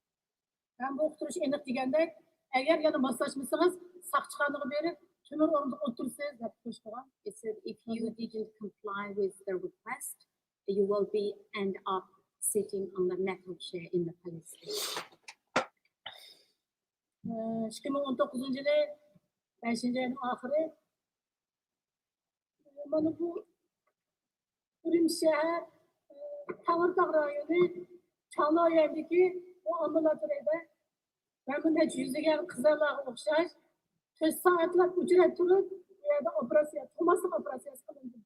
ھەم بۇ ئۇقتۇرۇش ئېنىق دېگەندەك، ئەگەر يەنە ماسلاشمىسىڭىز، ساقچىخانىغا بېرىپ، تۆمۈر ئورۇندۇققا ئولتۇرىسىز، دەپ ئۇقتۇرۇش قىلغان. It said if you didn't comply with the request, you will be end up sitting on the metal chair in the police station. ئىككى مىڭ ئون توققۇزىنچى يىلى بەشىنچى ئاينىڭ ئاخىرى مانا بۇ ئۈرۈمچى شەھەر تەڭرىتاغ رايونى چاڭلايۈەندىكى بۇ ئامبۇلاتورىيەدە مەن بۇ نەچچە يۈزلىگەن قىزلارغا ئوخشاش تۆت سائەتلەپ ئۆچرەت تۇرۇپ، بۇ يەردە ئوپېراتسىيە، تۇغماسلىق ئوپېراتسىيەسى قىلىندى.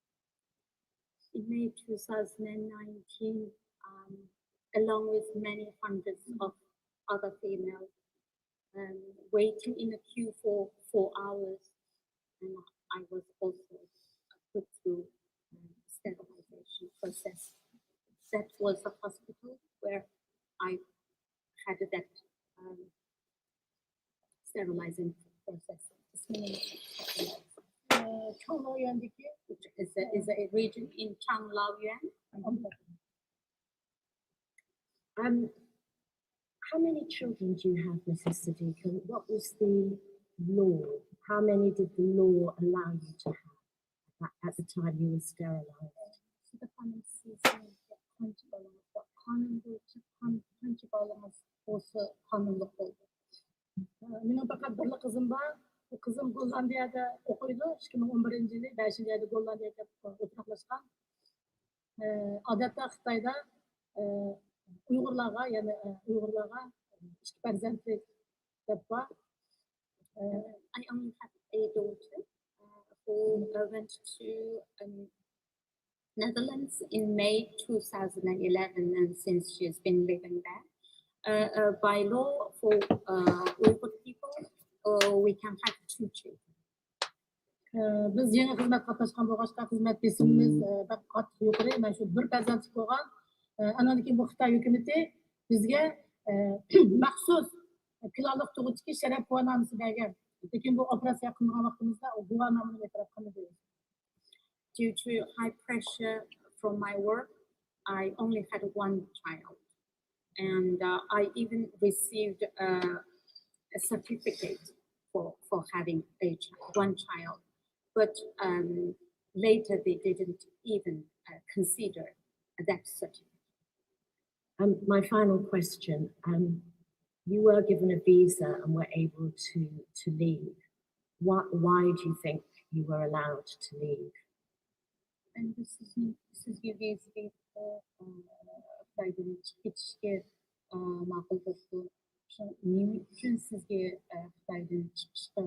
In May two thousand nineteen, um, along with many hundreds of other females, um, waiting in a queue for four hours, and I was also put through um, sterilization process. That was the hospital where I had that um, sterilizing process. This means چوڭ رايوندىكى is a, is a region in Changlaoyuan. Um, how many children do you have, Missus Siddique? And what was the law? How many did the law allow you to have at, at the time you were sterilized? Siz خانىم سىزنىڭ قانچە بالىڭىز بار؟ قانۇن بويىچە قانچە بالىڭىز بولسا قانۇنلۇق بولىدۇ؟ مېنىڭ پەقەت بىرلا قىزىم بار. بۇ قىزىم گوللاندىيەدە ئوقۇيدۇ. ئىككى مىڭ ئون بىرىنچى يىلى بەشىنچى ئايدا گوللاندىيەگە كېلىپ ئولتۇراقلاشقان. ئادەتتە خىتايدا ئۇيغۇرلارغا، يەنى ئۇيغۇرلارغا ئىككى پەرزەنتلىك دەپ بار. I only have a daughter uh, who uh, went to um, Netherlands in May two thousand eleven, and since she's been living there. Uh, uh, by law, for uh, Uyghur people, uh, we can have two children. بىز يېڭى خىزمەتكە قاتناشقان بولغاچقا، خىزمەت بېسىمىمىز بەك قاتتىق يۇقىرى. مەن شۇ بىر پەرزەنتلىك بولغان. ئانان كېيىن بۇ خىتاي ھۆكۈمىتى بىزگە مەخسۇس پىلانلىق تۇغۇت تىكىش شەرەپ گۇۋاھنامىسى بەرگەن. لېكىن بۇ ئوپېراتسىيە قىلىنغان ۋاقتىمىزدا ئۇ گۇۋاھنامىنى ئېتىراپ قىلمىدى. Due to high pressure from my work, I only had one child. And uh, I even received a, a certificate for, for having a ch- one child. But um, later they didn't even uh, consider that certificate. Um, my final question. Um, you were given a visa and were able to, to leave. Why, why do you think you were allowed to leave? Endi sizni sizga vizga xitoydan chiqib ketishga ma'qul bo'ldi? Nima uchun sizga xitoydan chiqishga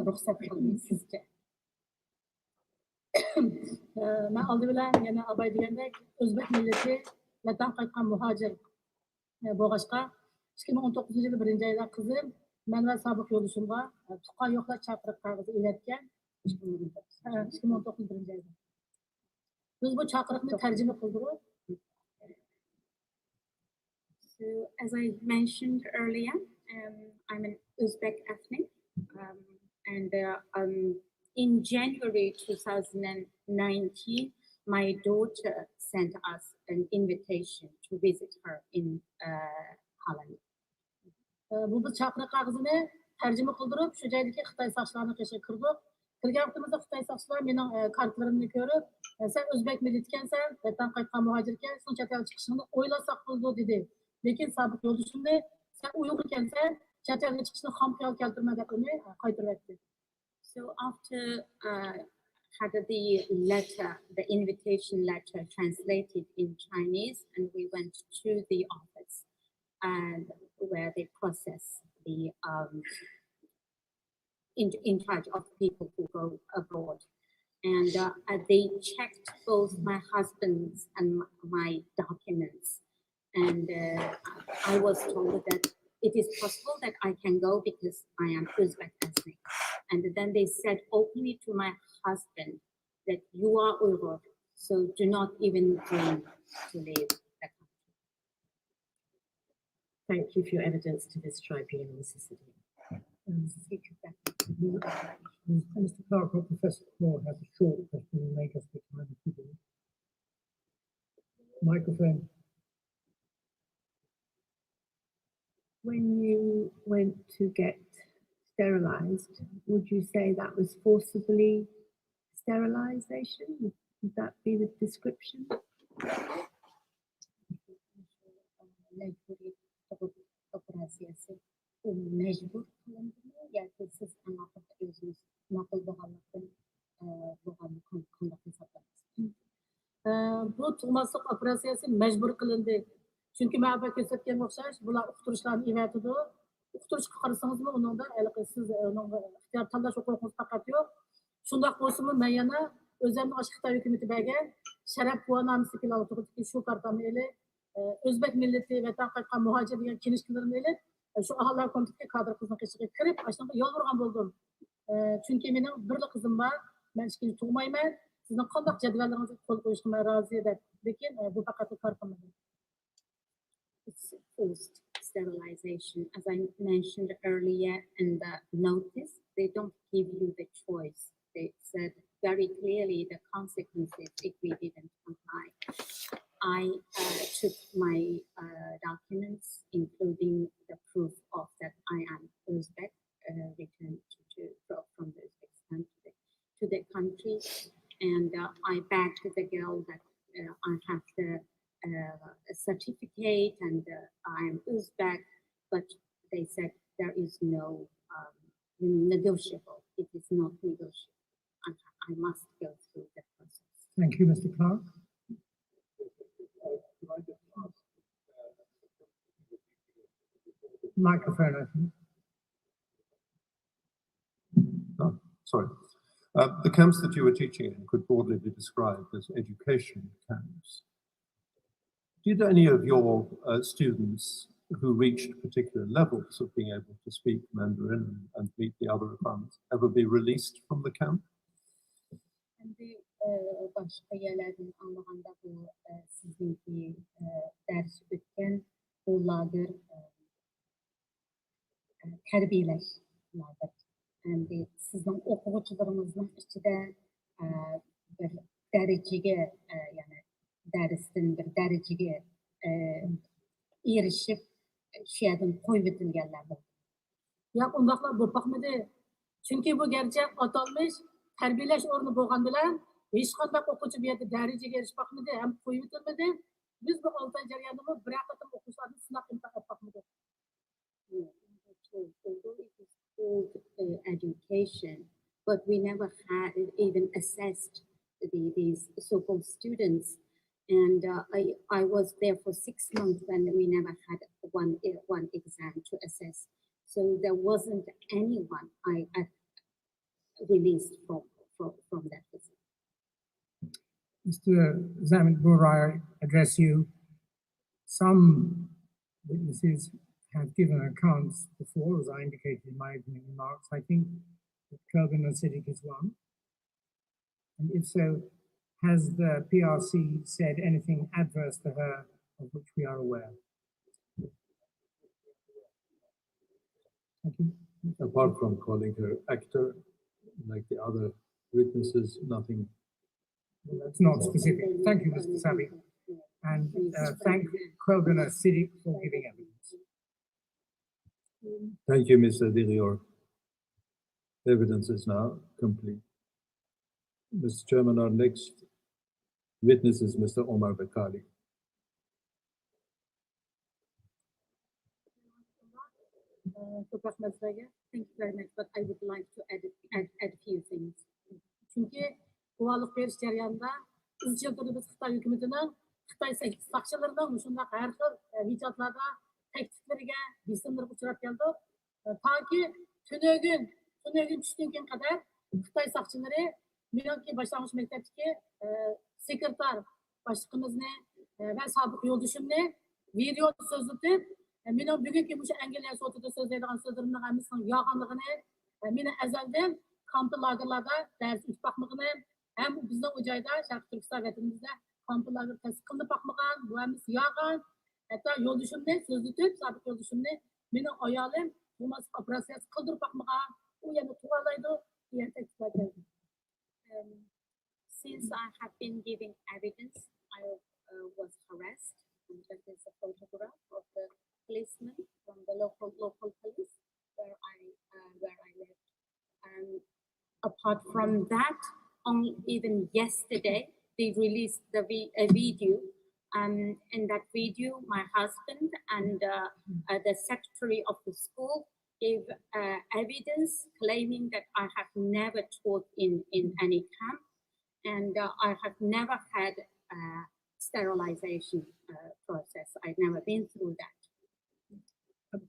ruxsat qildi sizcha? مەن ئالدى بىلەن يەنە ئاباي دېگەندەك ئۆزبەك مىللىتى، ۋەتەنگە قايتقان مۇھاجىر بولغاچقا، ئىككى مىڭ ئون توققۇزىنچى يىلى بىرىنچى ئايدا قىزىم مەن ۋە سابىق يولدىشىمغا تۇغقان يوقلاش چاقىرىق قەغىزى ئېلەتكەن. ئىككى مىڭ ئون توققۇز بىرىنچى ئايدا. بىز بۇ چاقىرىقنى تەرجىمە قىلدۇرۇپ، So, as I mentioned earlier, um, I'm an Uzbek ethnic, um, and uh, um, in January two thousand nineteen, my daughter sent us an invitation to visit her in uh, Holland. بۇ بىز چاقىرىق قەغىزىنى تەرجىمە قىلدۇرۇپ، شۇ جايدىكى خىتاي ساقچىلارنىڭ قېشىغا كىردۇق. كىرگەن ۋاقتىمىزدا خىتاي ساقچىلار مېنىڭ كارتىلىرىمنى كۆرۈپ، سەن ئۆزبەك مىللىتىكەنسەن، ۋەتەنگە قايتقان مۇھاجىركەن، سېنىڭ چەت ئەلگە چىقىشىڭنى ئويلاساق بولىدۇ دېدى. لېكىن سابىق يولدىشىمنى، سەن ئۇيغۇركەنسەن، چەت ئەلگە چىقىشنى خام خىيال كەلتۈرمە دەپ ئۇنى قايتۇرۇۋەتتى. So after uh, had the letter, the invitation letter translated in Chinese, and we went to the office and where they process the um, in, in charge of people who go abroad. And uh, uh, they checked both my husband's and m- my documents. And uh, I was told that it is possible that I can go because I am Uzbek ethnic. And then they said openly to my husband that you are Uyghur, so do not even dream to leave the country. Thank you for your evidence to this tribunal, Missus Siddiq. Mister Clark or Professor Claw has a short question and they just decline if you do. Microphone. When you went to get sterilized, would you say that was forcibly sterilization? Would that be the description? مەجبۇرىي تۇغۇت ئوپېراتسىيەسى، ئۇ مەجبۇر قىلىندىمۇ ياكى سىز ئەڭ ئاخىرىدا ئۆزىڭىز ماقۇل بولغانلىقتىن بولغانلىقىنى قانداق ھېسابلايسىز؟ بۇ تۇغماسلىق ئوپېراتسىيەسى مەجبۇر قىلىندى. چۈنكى مەن ئەۋۋەل كۆرسەتكەنگە ئوخشاش، بۇلار ئۇقتۇرۇشلارنى ئېۋەتىدۇ. ئۇقتۇرۇشقا قارىسىڭىزمۇ ئۇنىڭدا ھېلىقى سىز ئۇنىڭغا ئىختىيار تاللاش ھوقۇقىڭىز پەقەت يوق. شۇنداق بولسىمۇ مەن يەنە ئۆزۈمنىڭ ئاشۇ خىتاي ھۆكۈمىتى بەرگەن شەرەپ گۇۋاھنامىسى پىلان توغرىدىكى شۇ كارتامنى ئېلىپ، ئۆزبەك مىللىتى، ۋەتەن قايتقان مۇھاجىر دېگەن كىنىشكىلىرىنى ئېلىپ، شۇ ئاھالىلەر كومىتېتىدىكى كادىر قىزنىڭ قېشىغا كىرىپ، ئاشۇنىڭغا يالۋۇرغان بولدۇم. چۈنكى مېنىڭ بىرلا قىزىم بار، مەن ئىككىنچى تۇغمايمەن، سىزنىڭ قانداق جەدۋەللىرىڭىزگە قول قويۇشقا مەن رازى دەپ، لېكىن بۇ پەقەتلا كار قىلمىدى. It's forced sterilization. As I mentioned earlier in the notice, they don't give you the choice. They said very clearly the consequences if we didn't comply. I uh, took my uh, documents, including the proof of that I am Uzbek, uh, returned to, to, from Uzbekistan to the, to the country. And uh, I begged the girl that uh, I have the uh, certificate and uh, I am Uzbek, but they said there is no um, negotiable. It is not negotiable. I, I must go through the process. Thank you, Mister Clark. Microphone, I think. Oh, sorry. Uh, the camps that you were teaching in could broadly be described as education camps. Did any of your uh, students who reached particular levels of being able to speak Mandarin and meet the other requirements ever be released from the camp? Endi باشقا يەرلەردىن ئاڭلىغاندا بۇ سىزنىڭكى دەرس ئۆتكەن بۇ لاگېر تەربىيەلەش لاگېر. ئەمدى سىزنىڭ ئوقۇغۇچىلىرىڭىزنىڭ ئىچىدە بىر دەرىجىگە، يەنى دەرستىن بىر دەرىجىگە، ئېرىشىپ، شۇ يەردىن قويۇۋېتىلگەنلەر بولدى. ياق، ئۇنداقلار بولۇپ باقمىدى. چۈنكى بۇ گەرچە ئاتالمىش تەربىيەلەش ئورنى بولغان بىلەن، ھېچقانداق ئوقۇغۇچى بۇ يەردە دەرىجىگە ئېرىشىپ باقمىدى ھەم قويۇۋېتىلمىدى. بىز بۇ ئالتە ئاي جەريانىدىمۇ بىرەر قېتىم ئوقۇغۇچىلاردىن سىناق ئىمتىھان ئېلىپ باقمىدۇق. Yeah, although it is called uh, education, but we never had even assessed the, these so-called students. And uh, I, I was there for six months when we never had one, uh, one exam to assess. So there wasn't anyone I, I released from, from, from that facility. Mister Zammit, before I address you, some witnesses have given accounts before, as I indicated in my opening remarks. I think that Kelvin Acidic is one. And if so, has the P R C said anything adverse to her of which we are aware? Thank you. Apart from calling her actor, like the other witnesses, nothing. That's not specific. Thank you, Mister Sabi. And uh, thank Kelvin Acidic for giving evidence. Thank you, Mister Acidic. Your evidence is now complete. Mister Chairman, our next witness is Mister Omar Bekali. Uh, Toprak Mazraga, thank you very much, but I would like to add, add, add few things. چۈنكى گۇۋاھلىق بېرىش جەريانىدا ئىزچىل تۈردە بىز خىتاي ھۆكۈمىتىنىڭ، خىتاي ساقچىلىرىنىڭ مۇشۇنداق ھەر خىل، ئە، ھېججەتلەردە تەھدىتلىرىگە، بېسىملىرىگە ئۇچراپ كەلدۇق. ئە، تاكى تۈنۈگۈن، تۈنۈگۈن چۈشتىن كېيىن قەدەر خىتاي ساقچىلىرى مېنىڭكى باشلانغۇچ مەكتەپتىكى، ئە، سېكرېتار باشلىقىمىزنى، ئە، ۋە سابىق يولدىشىمنى ۋىدېو سۆزلىتىپ، ئە، مېنىڭ بۈگۈنكى مۇشۇ ئەنگلىيە سوتىدا سۆزلەيدىغان سۆزلىرىمنىڭ ھەممىسىنىڭ يالغانلىقىنى، ئە، مېنىڭ ئەزەلدىن كامپ لاگېرلاردا دەرس ئۆتۈپ باقمىغىنىم، ھەم بىزنىڭ ئۇ جايدا، شەرقىي تۈركىستان ۋەتىنىمىزدە كامپ لاگېر تەسىس قىلىنىپ باقمىغان، بۇ ھەممىسى يالغان. ھەتتا يولدىشىمنى سۆزلىتىپ، سابىق يولدىشىمنى، مېنىڭ ئايالىم تۇغماسلىق ئوپېراتسىيەسى قىلدۇرۇپ باقمىغان، ئۇ يەنە تۇغالايدۇ دېگەن تەكلىپلەر كەلدى. Um, since I have been giving evidence, I uh, was harassed and there is a photograph of the policeman from the local local police where I uh, where I live. Um, apart from that, only even yesterday they released the vi- a video. Um, in that video, my husband and uh, uh, the secretary of the school gave uh, evidence claiming that I have never taught in, in any camp and uh, I have never had a sterilization uh, process. I've never been through that.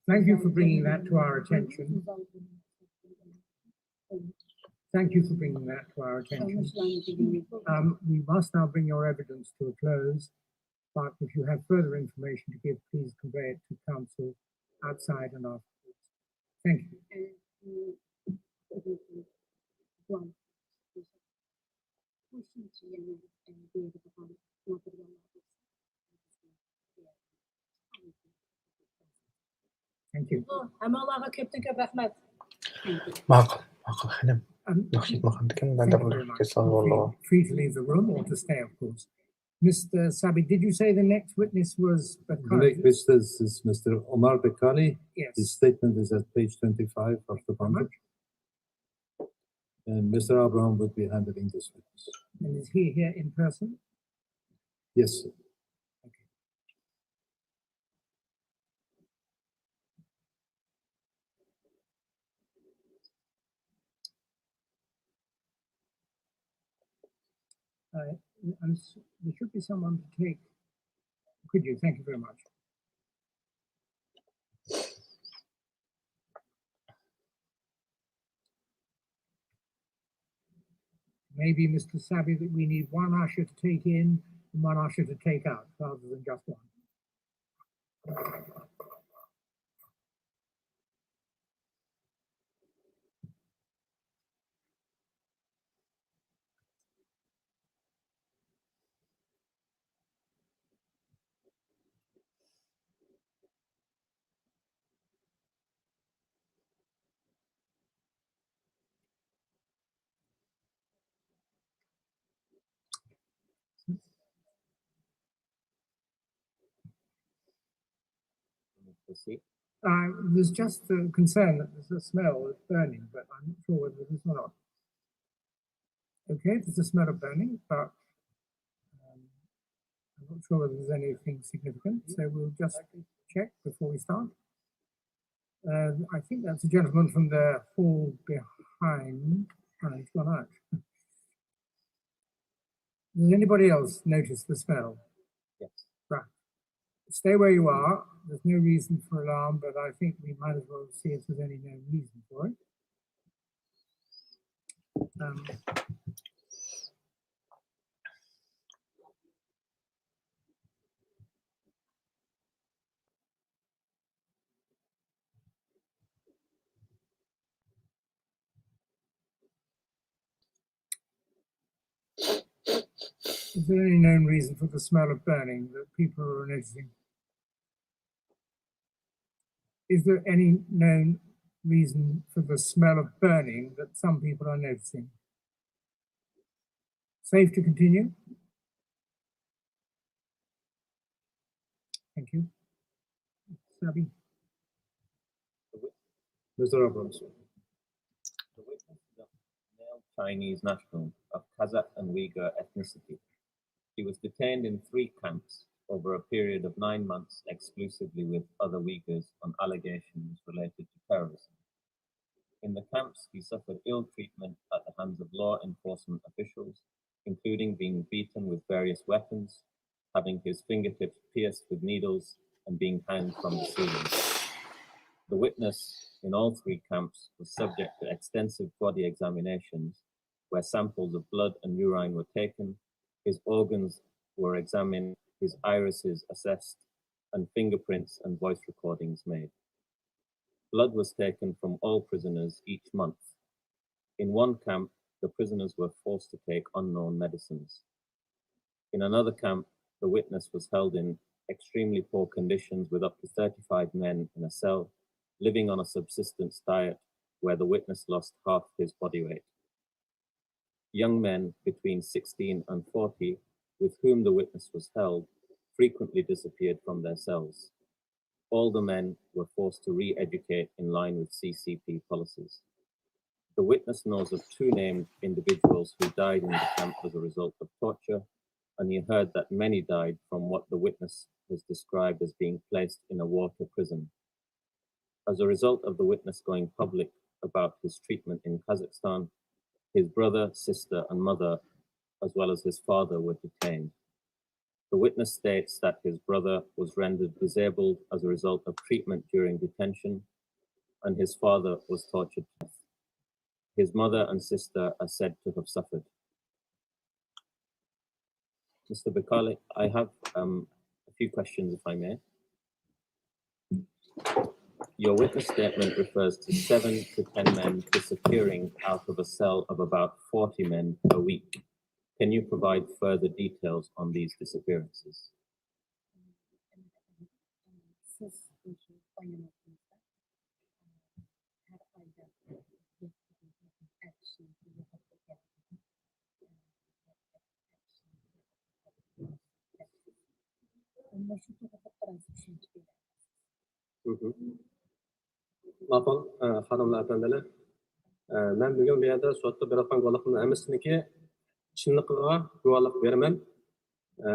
Thank you for bringing that to our attention. Thank you for bringing that to our attention. Um, we must now bring your evidence to a close, but if you have further information to give, please convey it to counsel outside and afterwards. Thank you. Thank you. ھەممىڭلارغا كۆپتىن كۆپ رەھمەت. ماقۇل، ماقۇل خېنىم. ياخشى ئېيتمىغاندىكىن مەندە بۇ كېسەل بولدى. Free to leave the room or to stay, of course. Mister Sabi, did you say the next witness was The next Bakali? Witness is Mister Omar Bekali. Yes. His statement is at page twenty-five of the bundle. And Mister Abraham would be handling this witness. And is he here in person? Yes, sir. Uh, and s- there should be someone to take. Could you? Thank you very much. Maybe, Mister Sabi, that we need one usher to take in and one usher to take out rather than just one. I was just uh, concerned that there's a smell of burning, but I'm not sure whether it is or not. Okay, there's a smell of burning, but um, I'm not sure whether there's anything significant, so we'll just check before we start. Uh, I think that's a gentleman from the hall behind. Oh, he's gone out. Does anybody else notice the smell? Yes. Right. Stay where you are. There's no reason for alarm, but I think we might as well see if there's any known reason for it. Um, Is there any known reason for the smell of burning that people are noticing? Is there any known reason for the smell of burning that some people are noticing? Safe to continue? Thank you. Sabi. Mister Abrams. The witness is a male Chinese national of Kazakh and Uyghur ethnicity. He was detained in three camps over a period of nine months exclusively with other Uyghurs on allegations related to terrorism. In the camps, he suffered ill treatment at the hands of law enforcement officials, including being beaten with various weapons, having his fingertips pierced with needles, and being hanged from the ceiling. The witness in all three camps was subject to extensive body examinations where samples of blood and urine were taken, his organs were examined, his irises assessed, and fingerprints and voice recordings made. Blood was taken from all prisoners each month. In one camp, the prisoners were forced to take unknown medicines. In another camp, the witness was held in extremely poor conditions with up to thirty-five men in a cell, living on a subsistence diet where the witness lost half his body weight. Young men between sixteen and forty, with whom the witness was held, frequently disappeared from their cells. All the men were forced to re-educate in line with C C P policies. The witness knows of two named individuals who died in the camp as a result of torture, and he heard that many died from what the witness has described as being placed in a water prison. As a result of the witness going public about his treatment in Kazakhstan, his brother, sister, and mother, as well as his father, were detained. The witness states that his brother was rendered disabled as a result of treatment during detention, and his father was tortured to death. His mother and sister are said to have suffered. Mister Bikali, I have um, a few questions, if I may. Your witness statement refers to seven to ten men disappearing out of a cell of about forty men a week. Can you provide further details on these disappearances? ماقۇل، ئە، خانىملار، ئەپەندىلەر. ئە، مەن بۈگۈن بۇ يەردە سوتتا بېرىۋاتقان گۇۋاھلىقلىرىمنىڭ ھەممىسىنىڭكى چىنلىقىغا گۇۋاھلىق بېرىمەن. ئە،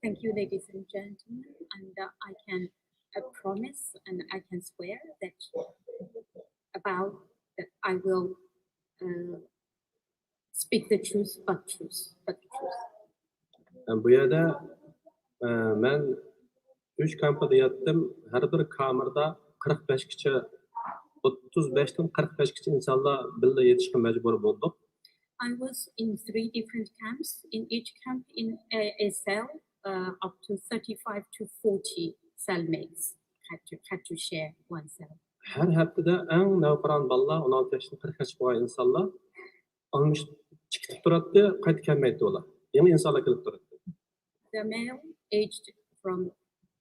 Thank you, ladies and gentlemen, and uh, I can uh, promise and I can swear that about that I will uh, speak the truth, but truth, but the truth. بۇ يەردە، ئە، مەن ئۈچ كامپىدا ياتتىم. ھەر بىر كامېردا قىرىق بەشكىچە، ئوتتۇز بەشتىن قىرىق بەشكىچە ئىنسانلار بىللە يېتىشقا مەجبۇر بولدۇق. I was in three different camps. In each camp, in a, a cell, uh, up to thirty-five to forty cellmates had to, had to share one cell. ھەر ھەپتىدە ئەڭ نەۋقىران بالىلار، ئون ئالتە ياشتىن قىرىق ياشقا بولغان ئىنسانلار ئالمىشىپ چىقىپ تۇراتتى، قايتا كەلمەيتتى ئۇلار. يېڭى ئىنسانلار كېلىپ تۇراتتى. The male aged from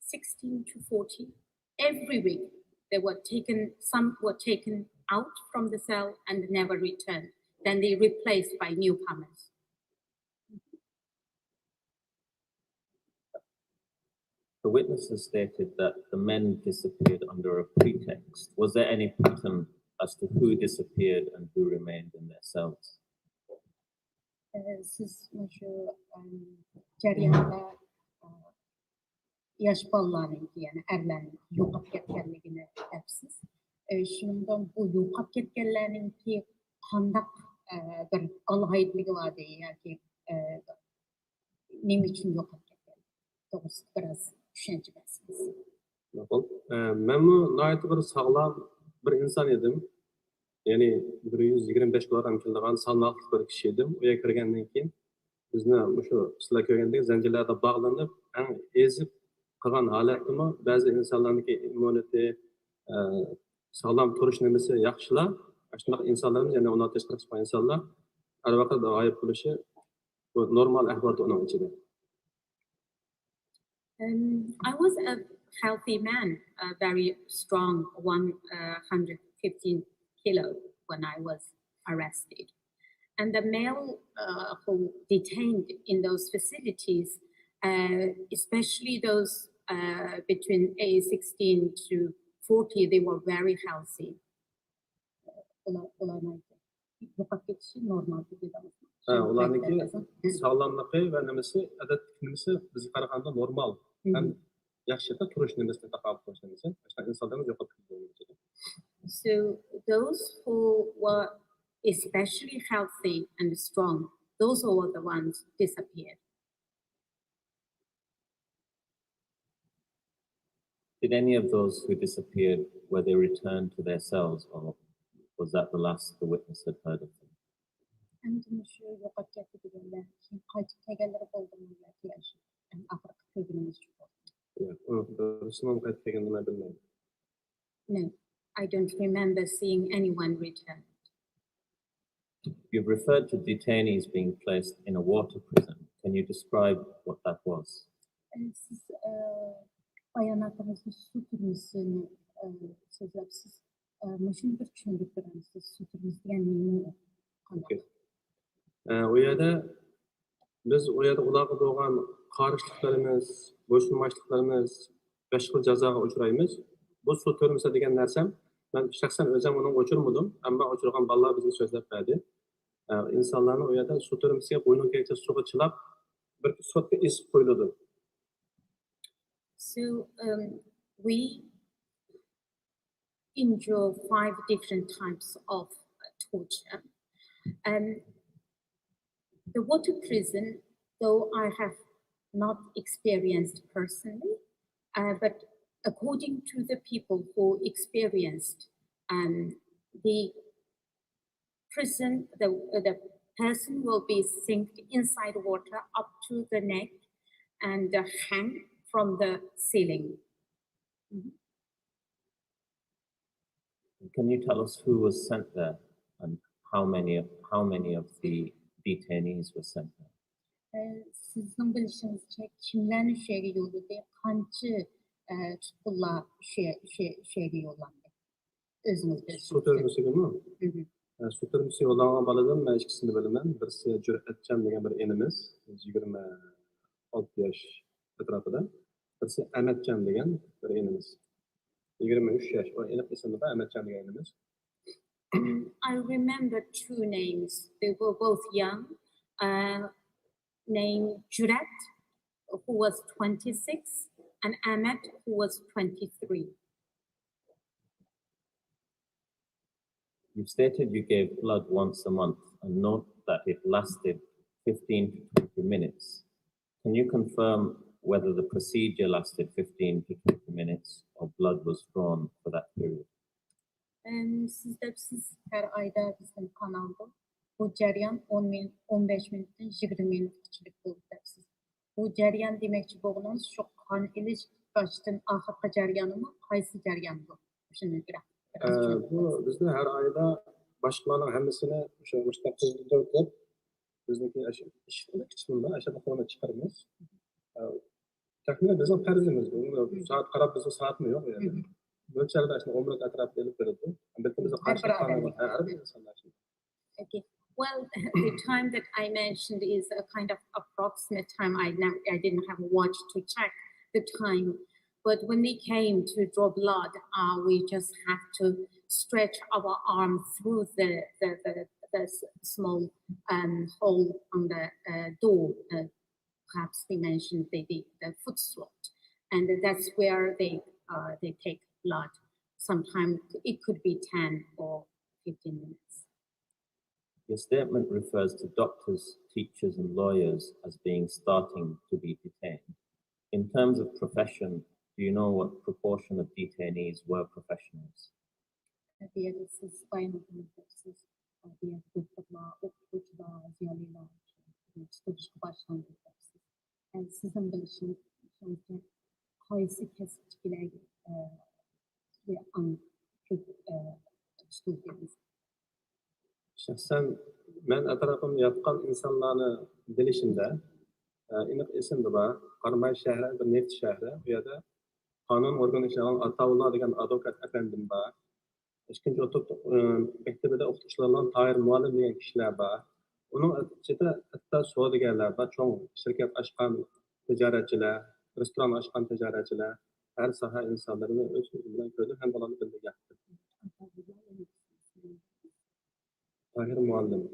sixteen to forty, every week they were taken, some were taken out from the cell and never returned. Then they replaced by newcomers. The witnesses stated that the men disappeared under a pretext. Was there any pattern as to who disappeared and who remained in their cells? ئە، سىز مۇشۇ، ئەم، جەرياندا، ئە، ياش بالىلارنىڭكى، يەنى ئەرلەرنىڭكى يوقاپ كەتكەنلىكىنى دەپسىز. ئە، شۇنىڭدىن بۇ يوقاپ كەتكەنلەرنىڭكى قانداق، ئە، بىر ئالاھىدىلىكى باردى ياكى، ئە، نېمە ئۈچۈن يوقاپ كەتكەن؟ توغرىسىدا بىراز چۈشەنچە بەرسىڭىز. ماقۇل. ئە، مەنمۇ ناھايىتى بىر ساغلام بىر ئىنسان ئىدىم. يەنى بىر يۈز يىگىرمە بەش كىلوگرام كېلىدىغان سالماقلىق بىر كىشى ئىدىم. ئۇ يەرگە كىرگەندىن كېيىن بىزنى مۇشۇ سىلەر كۆرگەندەك زەنجىرلەردە باغلىنىپ، ئەڭ ئېزىپ قالغان ھالەتتىمۇ بەزى ئىنسانلارنىڭكى ئىممۇنىتېتى، ئە، ساغلام تۇرۇش نېمىسى ياخشىلار. شۇنداق ئىنسانلىرىمىز، يەنى ئۇنىڭ تېشقىرىسى بار ئىنسانلار ھەر ۋاقىت غايىب بولۇشى، بۇ نورمال ئەھۋالدا ئۇنىڭ ئىچىدە. Um, I was a healthy man, a very strong, one hundred fifteen kilo when I was arrested. And the male uh, who detained in those facilities, uh, especially those uh, between age sixteen to forty, they were very healthy. ئۇلار، ئۇلارنىڭ يوقاپ كېتىشى نورمال دېدىڭىز. ھە، ئۇلارنىڭكى ساغلاملىقى ۋە نېمىسى، ئادەتتىكى نېمىسى بىزگە قارىغاندا نورمال ھەم ياخشى تۇرۇش نېمىسىنى، تاقابىل تۇرۇش نېمىسى، باشقا ئىنسانلارمىز يوقاپ كېتىدۇ. So those who were especially healthy and strong, those were the ones disappeared. Did any of those who disappeared, were they returned to their cells, or was that the last the witness had heard of them? ئەمدى مۇشۇ يوقاپ كەتتى دېگەنلەر كېيىن قايتىپ كەلگەنلىرى بولدىمۇ ياكى ئاشۇ ئەڭ ئاخىرقى كۆرگىنىمىز شۇ بولدى؟ ياق، بىرسىنىڭ قايتىپ كەلگىنىنى مەن بىلمەيمەن. No, I don't remember seeing anyone return. You've referred to detainees being placed in a water prison. Can you describe what that was? سىز باياناتىڭىزدا سۇ تۈرمىسىنى سۆزلەپسىز. مۇشۇنى بىر چۈشەندۈرۈپ بېرەمسىز؟ سۇ تۈرمىسى دېگەن نېمە؟ قانداق؟ ئە، ئۇ يەردە بىز ئۇ يەردە ئۇلارغا بولغان قارشىلىقلىرىمىز، بويسۇنماسلىقلىرىمىز، بەش خىل جازاغا ئۇچرايمىز. بۇ سۇ تۈرمىسى دېگەن نەرسەم، مەن شەخسەن ئۆزۈم ئۇنىڭغا ئۇچرىمىدىم، ئەمما ئۇچرىغان بالىلار بىزگە سۆزلەپ بەردى. ئە، ئىنسانلارنى ئۇ يەردە سۇ تۈرمىسىگە بوينىغا كەلگىچە سۇغا چىلاپ، بىر سوتكا ئېسىپ قويۇلىدۇ. So um, we endure five different types of uh, torture. Um, the water prison, though I have not experienced personally, uh, but according to the people who experienced um, the prison, the, the person will be sinked inside water up to the neck and uh, hang from the ceiling. Can you tell us who was sent there and how many, how many of the detainees were sent there? سىزنىڭ بىلىشىڭىزچە كىملەرنى شۇ يەرگە يوللىدى؟ قانچە تۇتقۇنلار شۇ يەرگە يوللاندى؟ ئۆزىڭىز بىلىشىڭىز. سۇ تۈرمىسىگىمۇ؟ سۇ تۈرمىسىگە يوللانغان بالىدىن مەن ئىككىسىنى بىلىمەن. بىرسى جۈرئەتجان دېگەن بىر ئىنىمىز، يىگىرمە ئالتە ياش ئەتراپىدا. بىرسى ئەمەتجان دېگەن بىر ئىنىمىز، يىگىرمە ئۈچ ياش. ئۇ ئېنىق ئېسىمدە ئەمەتجان دېگەن ئىنىمىز. I remember two names. They were both young. Uh, named Juret, who was twenty-six, and Ahmed, who was twenty-three. You stated you gave blood once a month and note that it lasted fifteen to twenty minutes. Can you confirm whether the procedure lasted fifteen to twenty minutes or blood was drawn for that period? سىز دەپسىز ھەر ئايدا بىزدىن قان ئالدۇق. بۇ جەريان ئون مىنۇت، ئون بەش مىنۇتتىن يىگىرمە مىنۇت ئىچىدە بولدى دەپسىز. بۇ جەريان دېمەكچى بولغىنىڭىز شۇ قان ئېلىش باشتىن ئاخىرقى جەريانىمۇ؟ قايسى جەريان بۇ؟ شۇنى بىراق. بۇ بىزدە ھەر ئايدا باشقىلارنىڭ ھەممىسىنى شۇ مۇشۇنداق تىزىملىتىپ، بىزنىڭكى ئىشىكنى كىچىكلىدە ئاشۇنداق فورمات چىقىرىمىز. تەخمىنەن بىزنىڭ پەرزىمىز بۇ. سائەت قاراپ بىزنىڭ سائەتمۇ يوق. مۆلچەردە ئاشۇنداق ئون مىنۇت ئەتراپىدا ئېلىپ بېرىدۇ. بەلكىم بىزنىڭ قارشى ھەر بىر ئىنسانلار. Okay. Well, the time that I mentioned is a kind of approximate time. I never, I didn't have a watch to check. the time. But when they came to draw blood, uh, we just have to stretch our arm through the, the, the, the s- small um, hole on the uh, door. Uh, perhaps they mentioned the, the, the foot slot. And that's where they, uh, they take blood. Sometimes it could be ten or fifteen minutes. Your statement refers to doctors, teachers, and lawyers as being starting to be detained. In terms of profession, do you know what proportion of detainees were professionals? بۇ يەردە سىز بايان قىلىپ بېرىپسىز. بۇ يەردە دوختۇرلار، ئوقۇتقۇچىلار، زىيالىيلار تۇتۇلۇشقا باشلاندى دەپسىز. سىزنىڭ بىلىشىڭىزچە قايسى كەسىپتىكىلەرگە ئەڭ كۆپ تۇتۇلدى؟ شەخسەن مەن ئەتراپىمدا ياتقان ئىنسانلارنى بىلىشىمدە، ئېنىق ئېسىمدە بار، قاراماي شەھىرى بىر نېفىت شەھىرى، بۇ يەردە قانۇن ئورگىنى ئىشلەيدىغان ئاتاۋۇللا دېگەن ئادۋوكات ئەپەندىم بار. ئىككىنچى ئوتتۇرا مەكتىپىدە ئوقۇتقۇچىلار بولغان تاھىر مۇئەللىم دېگەن كىشىلەر بار. ئۇنىڭ ئىچىدە ھەتتا سودىگەرلەر بار، چوڭ شىركەت ئاچقان تىجارەتچىلەر، رېستوران ئاچقان تىجارەتچىلەر، ھەر ساھە ئىنسانلىرىنى ئۆز كۆزۈم بىلەن كۆردۈم ھەم ئۇلارنى بىللە يەتتىم. تاھىر مۇئەللىم.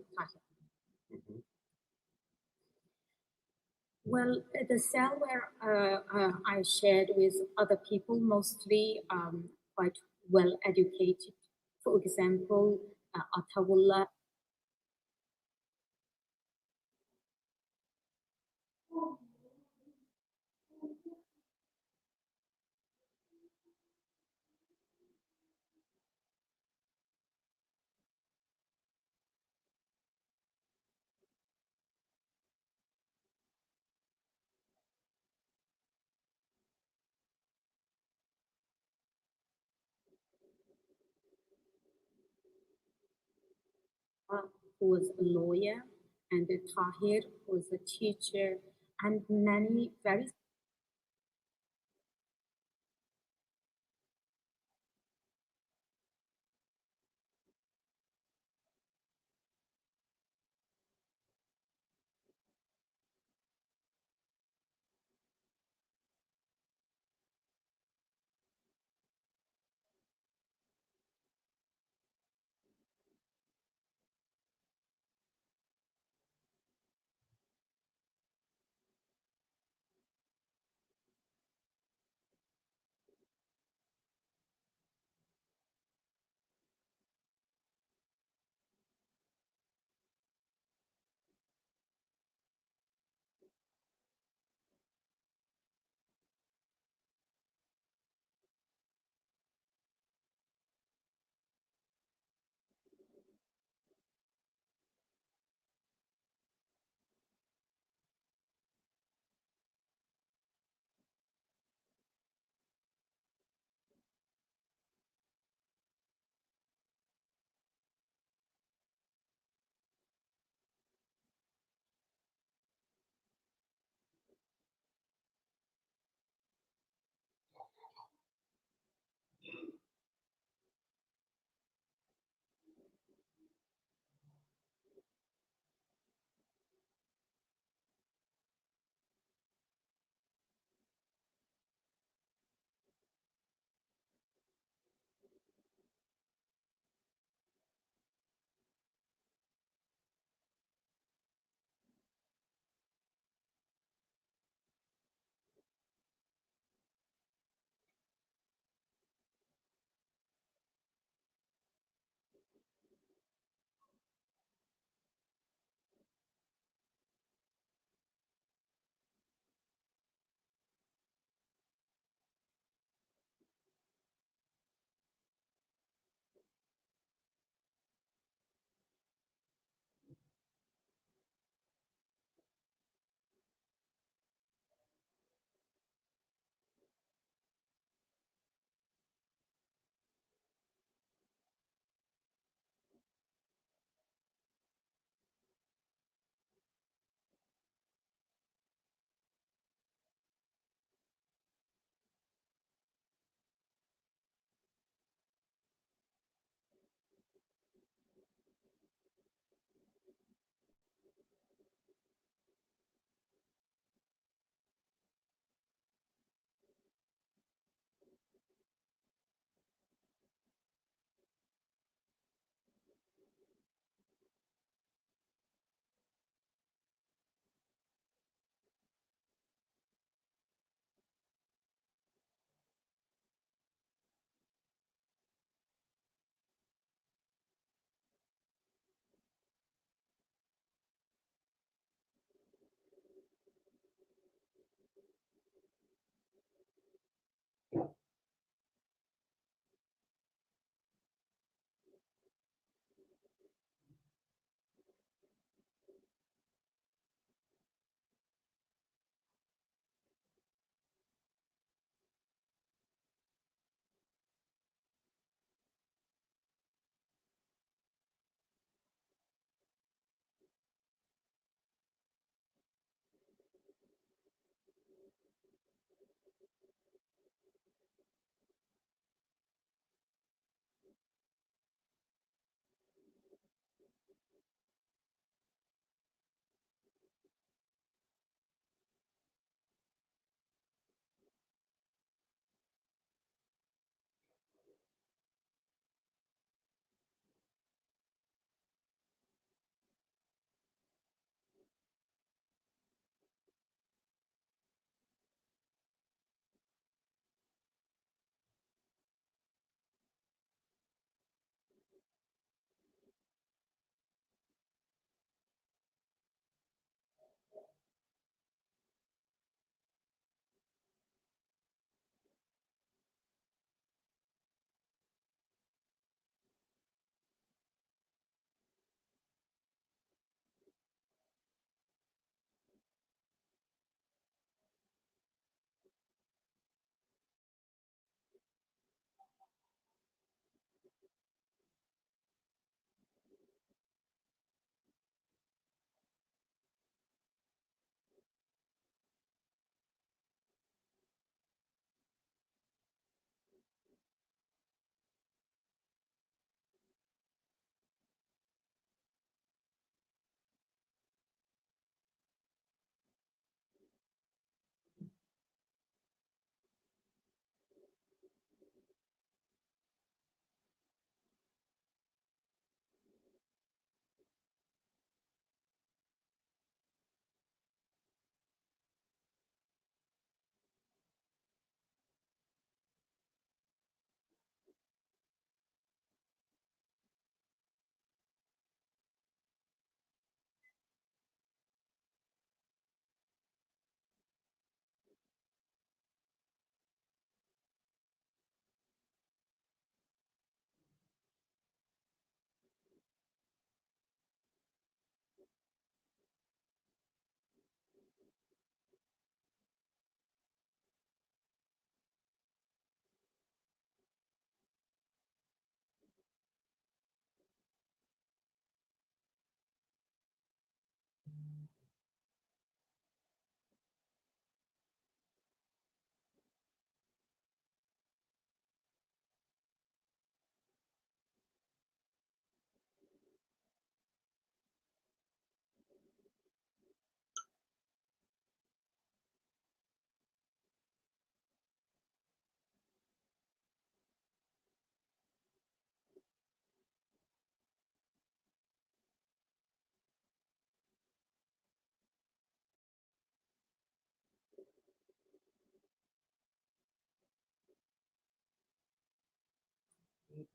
Well, the cell where uh, uh, I shared with other people, mostly um, quite well educated. For example, uh, Atawullah. Who was a lawyer, and Tahir was a teacher, and many very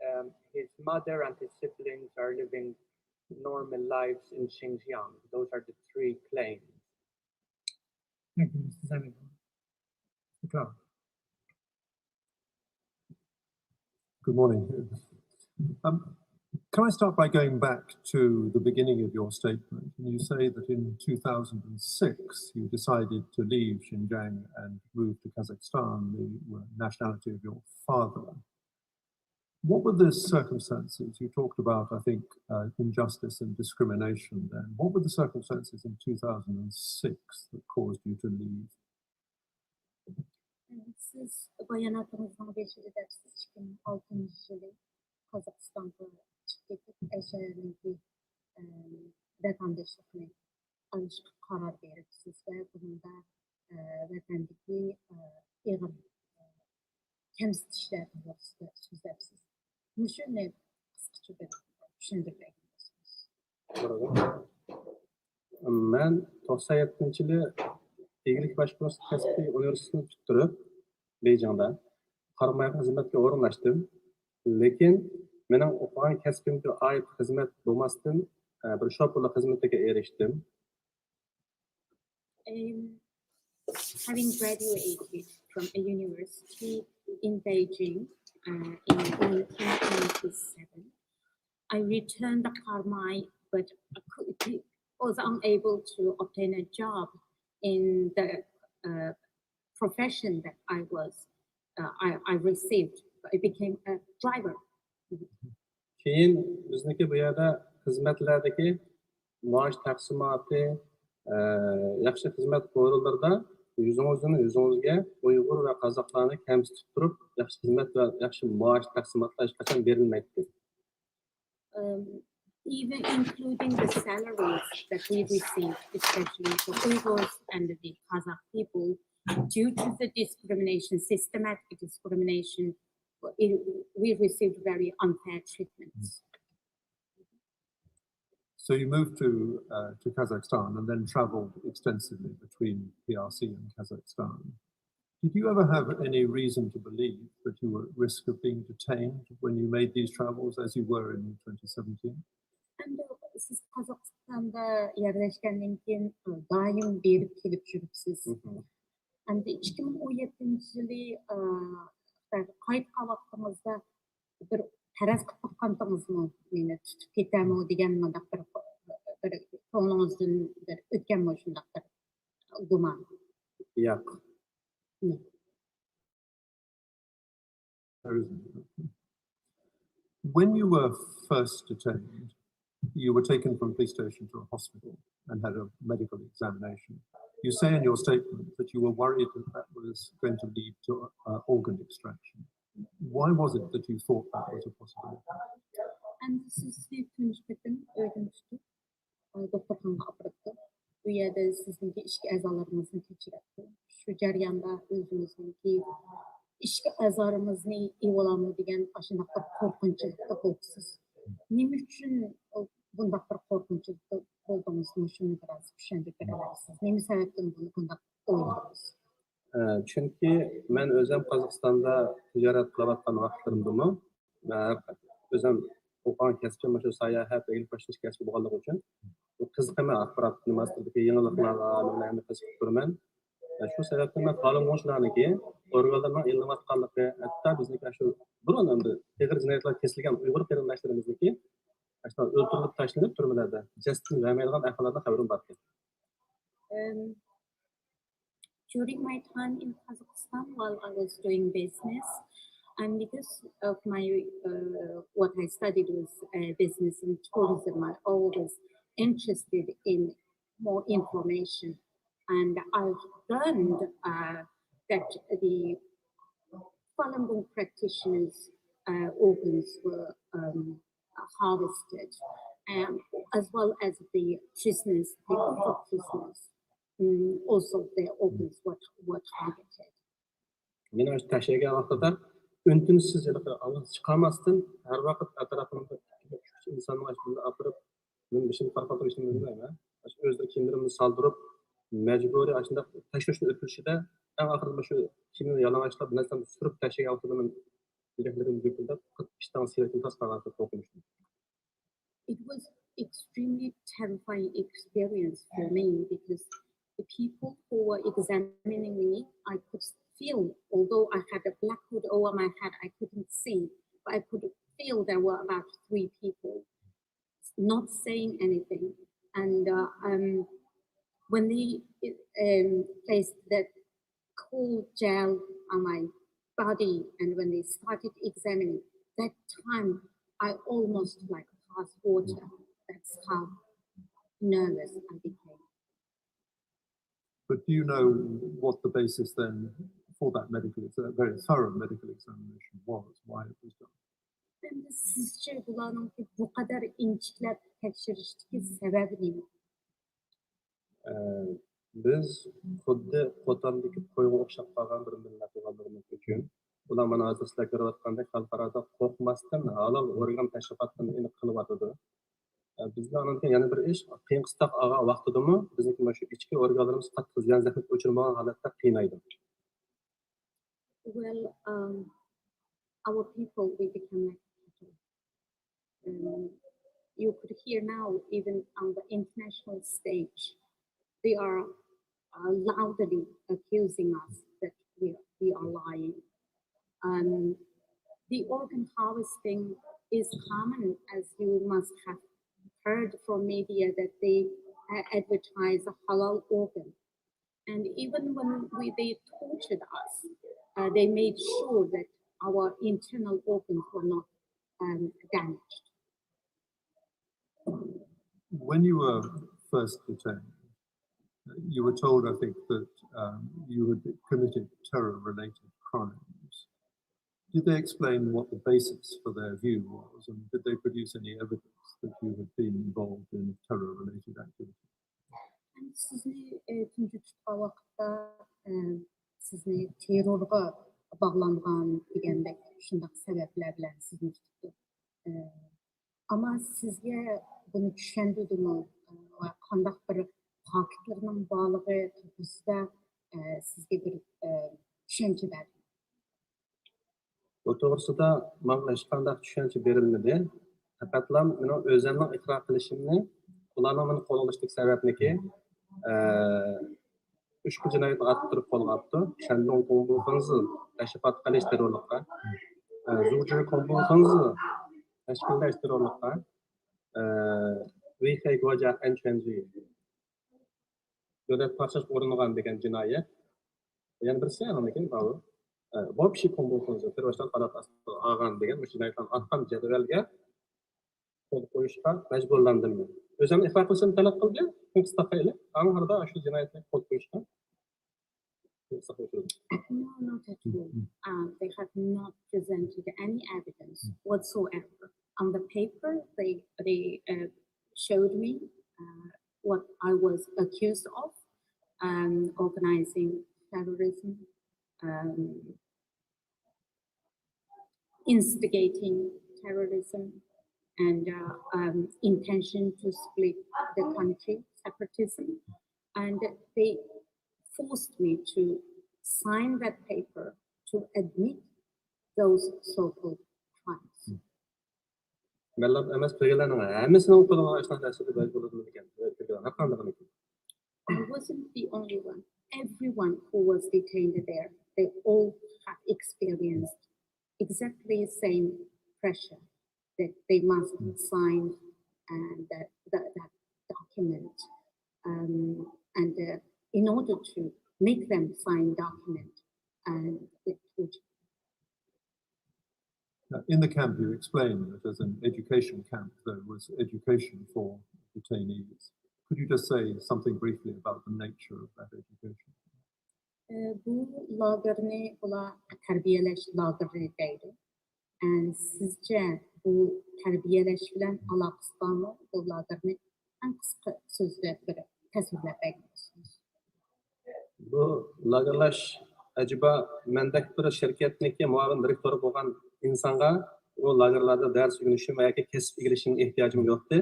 Um, his mother and his siblings are living normal lives in Xinjiang. Those are the three claims. Thank you, Mister Zhang. Good morning. Um, can I start by going back to the beginning of your statement? And you say that in two thousand six you decided to leave Xinjiang and move to Kazakhstan, the nationality of your father. What were the circumstances? You talked about, I think, uh, injustice and discrimination then. What were the circumstances in two thousand six that caused you to leave? سىز باياناتىڭىزنىڭ بېشىدا دەپسىز، ئىككى مىڭ ئالتىنچى يىلى قازاقىستانغا چىقىپ كېتىپ، ئەشەدىكى ۋەتەنداشلىقنى ئالىشقا قارار بېرىپسىز ۋە بۇنىڭدا ۋەتەندىكى ئېغىر كەمسىتىشلەر توغرىسىدا سۆزلەپسىز. مۇشۇنى قىسقىچە بىر چۈشەندۈرۈپ بەرگەن بولسىڭىز. مەن توقسان يەتتىنچى يىلى ئىگىلىك باشقۇرۇش كەسپىي ئۇنىۋېرسىتېتىنى پۈتتۈرۈپ، بېيجىڭدا قارامايغا خىزمەتكە ئورۇنلاشتىم. لېكىن مېنىڭ ئوقۇغان كەسپىمگە ئائىت خىزمەت بولماستىن، بىر شوپۇرلۇق خىزمىتىگە ئېرىشتىم. Um, having graduated from a university in Beijing uh, in nineteen ninety-seven, I returned to Karmai, but I could, was unable to obtain a job in the uh, profession that I was uh, I, I received. I became a driver. كېيىن بىزنىڭكى بۇ يەردە خىزمەتلەردىكى مائاش تەقسىماتى، ياخشى خىزمەت ئورۇنلىرىدا يۈزىڭىزدىن يۈزىڭىزگە ئۇيغۇر ۋە قازاقلارنى كەمسىتىپ تۇرۇپ، ياخشى خىزمەت ۋە ياخشى مائاش تەقسىماتلار ھېچقاچان بېرىلمەيتتى. Um, even including the salaries that we received, especially for Uyghurs and the Kazakh people, due to the discrimination, systematic discrimination, we received very unfair treatments. So you moved to uh, to Kazakhstan and then traveled extensively between P R C and Kazakhstan. Did you ever have any reason to believe that you were at risk of being detained when you made these travels as you were in twenty seventeen? ئەمدى سىز قازاقىستاندا يەرلەشكەندىن كېيىن دائىم بېرىپ كېلىپ يۈرۈپسىز. ئەمدى ئىككى مىڭ ئون يەتتىنچى يىلى قايتقان ۋاقتىڭىزدا بىر پەرەز قىلىپ باققانتىڭىزمۇ، مېنى تۇتۇپ كېتەرمۇ دېگەن مۇنداق بىر، بىر كۆڭلىڭىزدىن بىر ئۆتكەنمۇ شۇنداق بىر گۇمان؟ ياق. When you were first detained, you were taken from police station to a hospital and had a medical examination. You say in your statement that you were worried that that was going to lead to uh, organ extraction. Why was it that you thought that was a possibility? ئەمدى سىزنى تۇنجى قېتىم ئۆيدىن تۇتۇپ دوختۇرخانىغا ئاپىرىپتۇ. ئۇ يەردە سىزنىڭكى ئىچكى ئەزالىرىڭىزنى تەكشۈرۈپتۇ. شۇ جەرياندا ئۆزىڭىزنىڭكى ئىچكى ئەزالىرىڭىزنى ئېلىۋالامدۇ دېگەن ئاشۇنداق بىر قورقۇنچلۇقتا بولۇپسىز. نېمە ئۈچۈن بۇنداق بىر قورقۇنچلۇقتا بولدىڭىز؟ مۇشۇنى بىراز چۈشەندۈرۈپ بېرەلەيسىز؟ نېمە سەۋەبتىن بۇنى بۇنداق ئويلىدىڭىز؟ چۈنكى مەن ئۆزۈم قازاقىستاندا تىجارەت قىلىۋاتقان ۋاقىتلىرىمدىمۇ ئۆزۈم ئوقۇغان كەسپىم مۇشۇ ساياھەت، ئىگىلىك باشقۇرۇش كەسپى بولغانلىقى ئۈچۈن بۇ قىزىقىمەن، ئاخبارات نېمە ئاستىدىكى يېڭىلىقلارغا نېمىلەرنى قىزىقىپ تۇرىمەن. شۇ سەۋەبتىن مەن تالون غوڭچىلارنىڭكى ئورگانلىرىنىڭ ئېلىنىۋاتقانلىقى، ھەتتا بىزنىڭكى شۇ بۇرۇن ئەمدى ئېغىر جىنايەتلەر كېسىلگەن ئۇيغۇر قېرىنداشلىرىمىزنىڭكى ئۆلتۈرۈلۈپ تاشلىنىپ تۈرمىلەردە جەسىتىنى بەرمەيدىغان ئەھۋاللارنىڭ خەۋىرىم باركەن. During my time in Kazakhstan, while I was doing business, and because of my uh, what I studied was uh, business and tourism, I always interested in more information, and I learned uh, that the Falun Gong practitioners' uh, organs were um, harvested, um, as well as the prisoners, the Uyghur prisoners. Mm, also, their organs were, were targeted. مېنىڭ ئاشۇ تەكشۈرگەن ۋاقتىدا ئۈن-تىنسىز ھېلىقى ئاۋاز چىقارماستىن ھەر ۋاقىت ئەتراپىمدا ئىككى ئۈچ ئىنساننى ئاشۇنداق ئاپىرىپ، مەن بېشىمنى قارىقاتۇرۇشنى بىلمەيمەن. ئاشۇ ئۆزلىرى كىيىملىرىمنى سالدۇرۇپ، مەجبۇرىي ئاشۇنداق تەكشۈرۈشنى ئۆتكۈزۈشىدە ئەڭ ئاخىرىدا شۇ كىيىمنى يالىڭاچلاپ، نەرسىلەرنى سۈرۈپ تەكشۈرگەن ۋاقتىدا مەن يۈرەكلىرىم لۈپۈلدەپ، قاتتىق ئىشتانغا سىيرەپ، ئىنكاس قىلغان قوقۇنچلۇق. It was extremely terrifying experience for me because the people who were examining me, I could feel, although I had a black hood over my head, I couldn't see, but I could feel there were about three people not saying anything. And uh, um, when they um, placed that cold gel on my body and when they started examining, that time I almost like passed water. That's how nervous I became. But do you know what the basis then for that medical, that very thorough medical examination was, why it was done? Endi sizce bularningki bu qadar inchiklab tekshirishdagi sababi nima? بىز خۇددى قوتاندىكى قويغا ئوخشاپ قالغان بىر مىللەت بولغانلىقىمىز ئۈچۈن، ئۇلار مانا ھازىر سىلەر كۆرۈۋاتقاندەك خەلقئارادا قورقماستىن ھالال ئورگان تەشۋىقاتىنى ئېنىق قىلىۋاتىدۇ. بىزدە ئاندىن كېيىن يەنە بىر ئىش، قىيىن قىستاق ئالغان ۋاقتىدىمۇ بىزنىڭكى مانا شۇ ئىچكى ئورگانلىرىمىز قاتتىق زىيان زەخمەتكە ئۇچرىمىغان ھالەتتە قىينايدۇ. Well, um, our people, we become like cattle. Um, you could hear now, even on the international stage, they are uh, loudly accusing us that we, we are lying. Um, the organ harvesting is common, as you must have heard from media that they uh, advertise a halal organ. And even when we, they tortured us, uh, they made sure that our internal organs were not um, damaged. When you were first detained, you were told, I think, that um, you had committed terror related crimes. Did they explain what the basis for their view was, and did they produce any evidence that you had been involved in terror related activity? Sizni e, tunji tutgan vaqtda e, sizni terrorga bağlanğan degandek shundoq sabablar bilan sizni tutdi. E, ammo sizga buni tushuntirdimi va qandaq bir faktlarning borligi to'g'risida e, sizga bir e, tushuncha berdi? بۇ توغرىسىدا ماڭا ھېچقانداق چۈشەنچە بېرىلمىدى. پەقەتلا مېنىڭ ئۆزۈمنىڭ ئىقرار قىلىشىمنى، ئۇلارنىڭ مېنى قولغا ئېلىشتىكى سەۋەبنىكى، ئە، ئۈچ خىل جىنايەتنى ئارتتۇرۇپ قولغا ئاپتۇ. شەندۇڭ كۇڭبۇخېنزى، تەشۋىقات قىلىش تېررورلۇققا، ئە، زۇجى كۇڭبۇخېنزى، تەشكىللەش تېررورلۇققا، ئە، ۋېيخەي گۇجيا ئەنچۈەنجى، دۆلەت پارچىلاشقا ئۇرۇنغان دېگەن جىنايەت. يەنە بىرسى ئاندىن كېيىن بار. بوپشى كومبوكونزۇ تېررورىستلار قانات ئاستىغا ئالغان دېگەن مۇشۇ جىنايەتلەرنى ئاتقان جەدۋەلگە قول قويۇشقا مەجبۇرلاندىم مەن. ئۆزۈمنى ئىقرار قىلىشىمنى تەلەپ قىلدى، قىستاقايلى. ئاڭھاردا شۇ جىنايەتنى قول قويۇشقا قىستاقايلى. No, not at all. Uh, they have not presented any evidence whatsoever. On the paper, they they uh, showed me uh, what I was accused of, um, organizing terrorism, um, instigating terrorism, and uh, um, intention to split the country, separatism. And they forced me to sign that paper to admit those so-called crimes. مەنلا ئەمەس، بىرگىلەرنىڭ ھەممىسىنىڭ قولىغا ئاشۇنداق نەرسىلەر بەرگىلى بولىدىكەن، بىرگىلەر ھەققاندىغىنى. I wasn't the only one. Everyone who was detained there, they all have experienced exactly the same pressure that they must sign and that, that, that document. Um, and uh, in order to make them sign document, and it would Now, in the camp, you explained that as an education camp, there was education for detainees. Could you just say something briefly about the nature of that education? بۇ لاگېرنى ئۇلار تەربىيەلەش لاگېرى دەيدۇ. سىزچە بۇ تەربىيەلەش بىلەن ئالاقىسى بارمۇ؟ بۇ لاگېرنى ئەڭ قىسقا سۆزدە بىر تەسۋىرلەپ بەرگەن بولسىڭىز. بۇ لاگېرلاش ئەجەبا مەندەك بىر شىركەتنىڭكى مۇئاۋىن دىرېكتورى بولغان ئىنسانغا ئۇ لاگېرلاردا دەرس ئۆگىنىشىم ياكى كەسىپ ئىگىلىشىم ئېھتىياجىم يوقتى.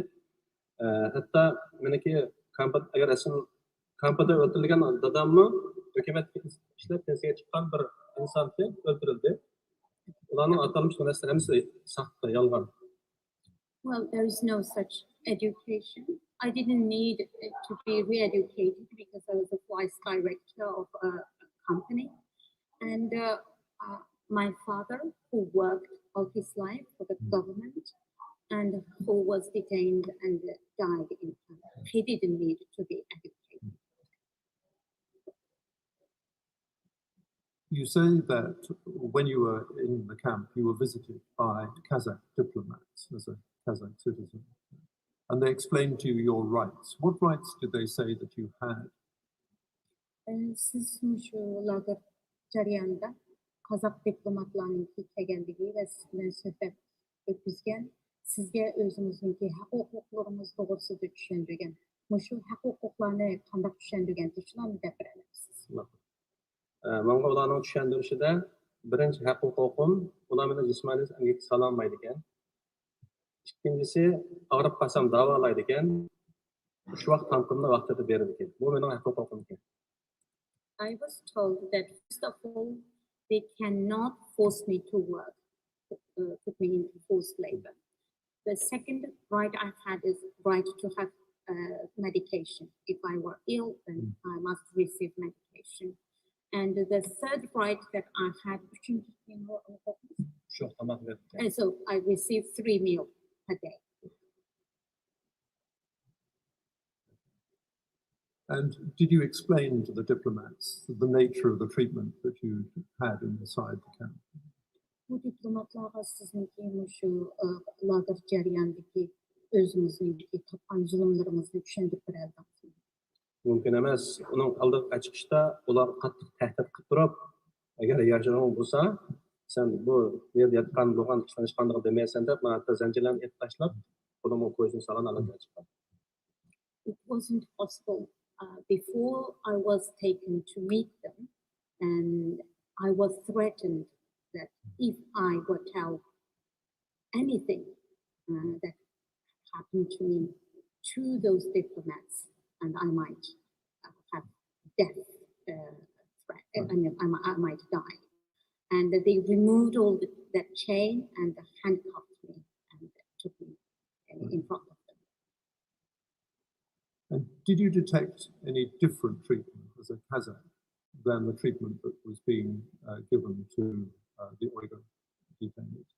ئە، ھەتتا مېنىڭكى كامپا، ئەگەر ئەسلى كامپادا ئۆلتۈرۈلگەن داداممۇ ھۆكۈمەتتە ئىشلەپ پېنسىيەگە چىققان بىر ئىنسانتى، ئۆلتۈرۈلدى. ئۇلارنىڭ ئاتالمىش نەرسىلىرى ھەممىسى ساختا، يالغان. Well, there is no such education. I didn't need to be re-educated because I was a vice director of a company. And uh, uh, my father, who worked all his life for the government and who was detained and died in Canada, he didn't need to be educated. You say that when you were in the camp, you were visited by Kazakh diplomats as a Kazakh citizen, and they explained to you your rights. What rights did they say that you had? سىز مۇشۇ لاگېر جەريانىدا قازاق دىپلوماتلارنىڭكى كەلگەنلىكى ۋە سىز بىلەن سۆھبەت ئۆتكۈزگەن، سىزگە ئۆزىڭىزنىڭكى ھەق ھوقۇقلىرىڭىز توغرىسىدا چۈشەندۈرگەن. مۇشۇ ھەق ھوقۇقلارنى قانداق چۈشەندۈرگەن؟ شۇلارنى دەپ بېرەلەمسىز؟ ماڭا ئۇلارنىڭ چۈشەندۈرۈشىدە بىرىنچى ھەق ھوقۇقۇم، ئۇلار مېنى جىسمانىي ئەمگەككە سالالمايدىكەن. ئىككىنچىسى، ئاغرىپ قالسام داۋالايدىكەن. ئۈچ ۋاق تامىقىمنى ۋاقتىدا بېرىدىكەن. بۇ مېنىڭ ھەق ھوقۇقۇمكەن. I was told that first of all, they cannot force me to work, uh, put me into forced labor. The second right I had is right to have uh, medication. If I were ill, then I must receive medication. And the third right that I had, and so I received three meals per day. And did you explain to the diplomats the nature of the treatment that you had inside the camp? بۇ دىپلوماتلارغا سىزنىڭكى مۇشۇ لاگېر جەريانىدىكى ئۆزىڭىزنىڭكى تاپقان زۇلۇملىرىڭىزنى چۈشەندۈرۈپ بېرەلىدىڭىزمۇ؟ مۇمكىن ئەمەس. ئۇنىڭ ئالدىغا چىقىشتا ئۇلار قاتتىق تەھدىت قىلىپ تۇرۇپ، ئەگەر ياشىرىڭ بولسا، سەن بۇ يەردە ياتقان بولغان ئىشلار ھېچقانداق دېمەيسەن دەپ، ماڭا ھەتتا زەنجىرلەرنى ئېتىپ تاشلاپ، قولۇمغا كويزىنى سالغان ھالەتكە چىققان. It wasn't possible. Uh, before I was taken to meet them, and I was threatened that if I were tell anything uh, that happened to me to those diplomats, and I might uh, have death uh, threat. I mean, I, mi- I might die. And they removed all the, that chain and handcuffed me and took me uh, in front of them. And did you detect any different treatment as a Kazakh than the treatment that was being uh, given to uh, the Uyghur detainees?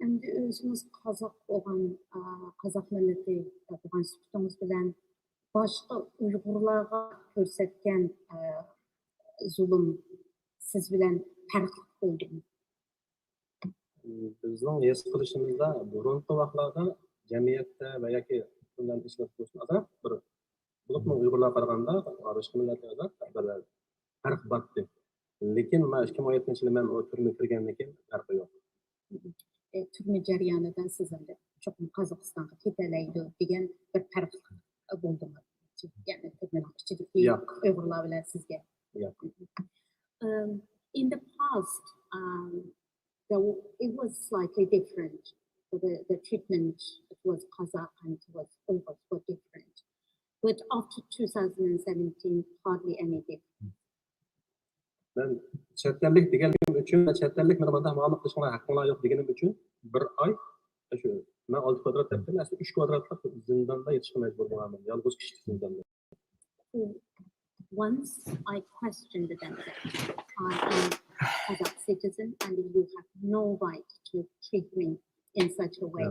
ئەمدى ئۆزىڭىز قازاق بولغان، ئا، قازاق مىللىتى بولغان سۈپىتىڭىز بىلەن باشقا ئۇيغۇرلارغا كۆرسەتكەن، ئا، زۇلۇم سىز بىلەن پەرقلىق بولدىمۇ؟ بىزنىڭ ھېس قىلىشىمىزدا، بۇرۇنقى ۋاقىتلاردا جەمئىيەتتە ۋە ياكى ئىشلەپ بولسۇن، ئازراق بىر، بولۇپمۇ ئۇيغۇرلارغا قارىغاندا باشقا مىللەتلەردە بىر پەرق بار ئىدى. لېكىن مانا ئىككى مىڭ ئون يەتتىنچى يىلى مەن ئۇ تۈرمىگە كىرگەندىن كېيىن پەرقى يوق. ئە، تۈرمە جەريانىدا سىز ئەمدى چوقۇم قازاقىستانغا كېتەلەيدۇ دېگەن بىر پەرق بولدىمۇ؟ يەنى تۈرمىنىڭ ئىچىدىكى ياق. ئۇيغۇرلار بىلەن سىزگە. ياق. Um, in the past, um, there wa- it was slightly different. The, the treatment towards Kazakh and towards Uyghurs were different. But after two thousand seventeen, hardly any difference. مەن چەت ئەللىك دېگەنلىكىم ئۈچۈن، مەن چەت ئەللىك، مانا مۇنداق مۇئامىلە قىلىشىڭلار ھەققىڭلار يوق دېگىنىم ئۈچۈن بىر ئاي شۇ، مەن ئالتە كۋادرات دەپتىمەن، ئەسلى ئۈچ كۋادراتلىق زىنداندا يېتىشقا مەجبۇر بولغانمەن، يالغۇز كىشىلىك زىنداندا. Once I questioned them that I am Kazakh citizen and you have no right to treat me in such a way.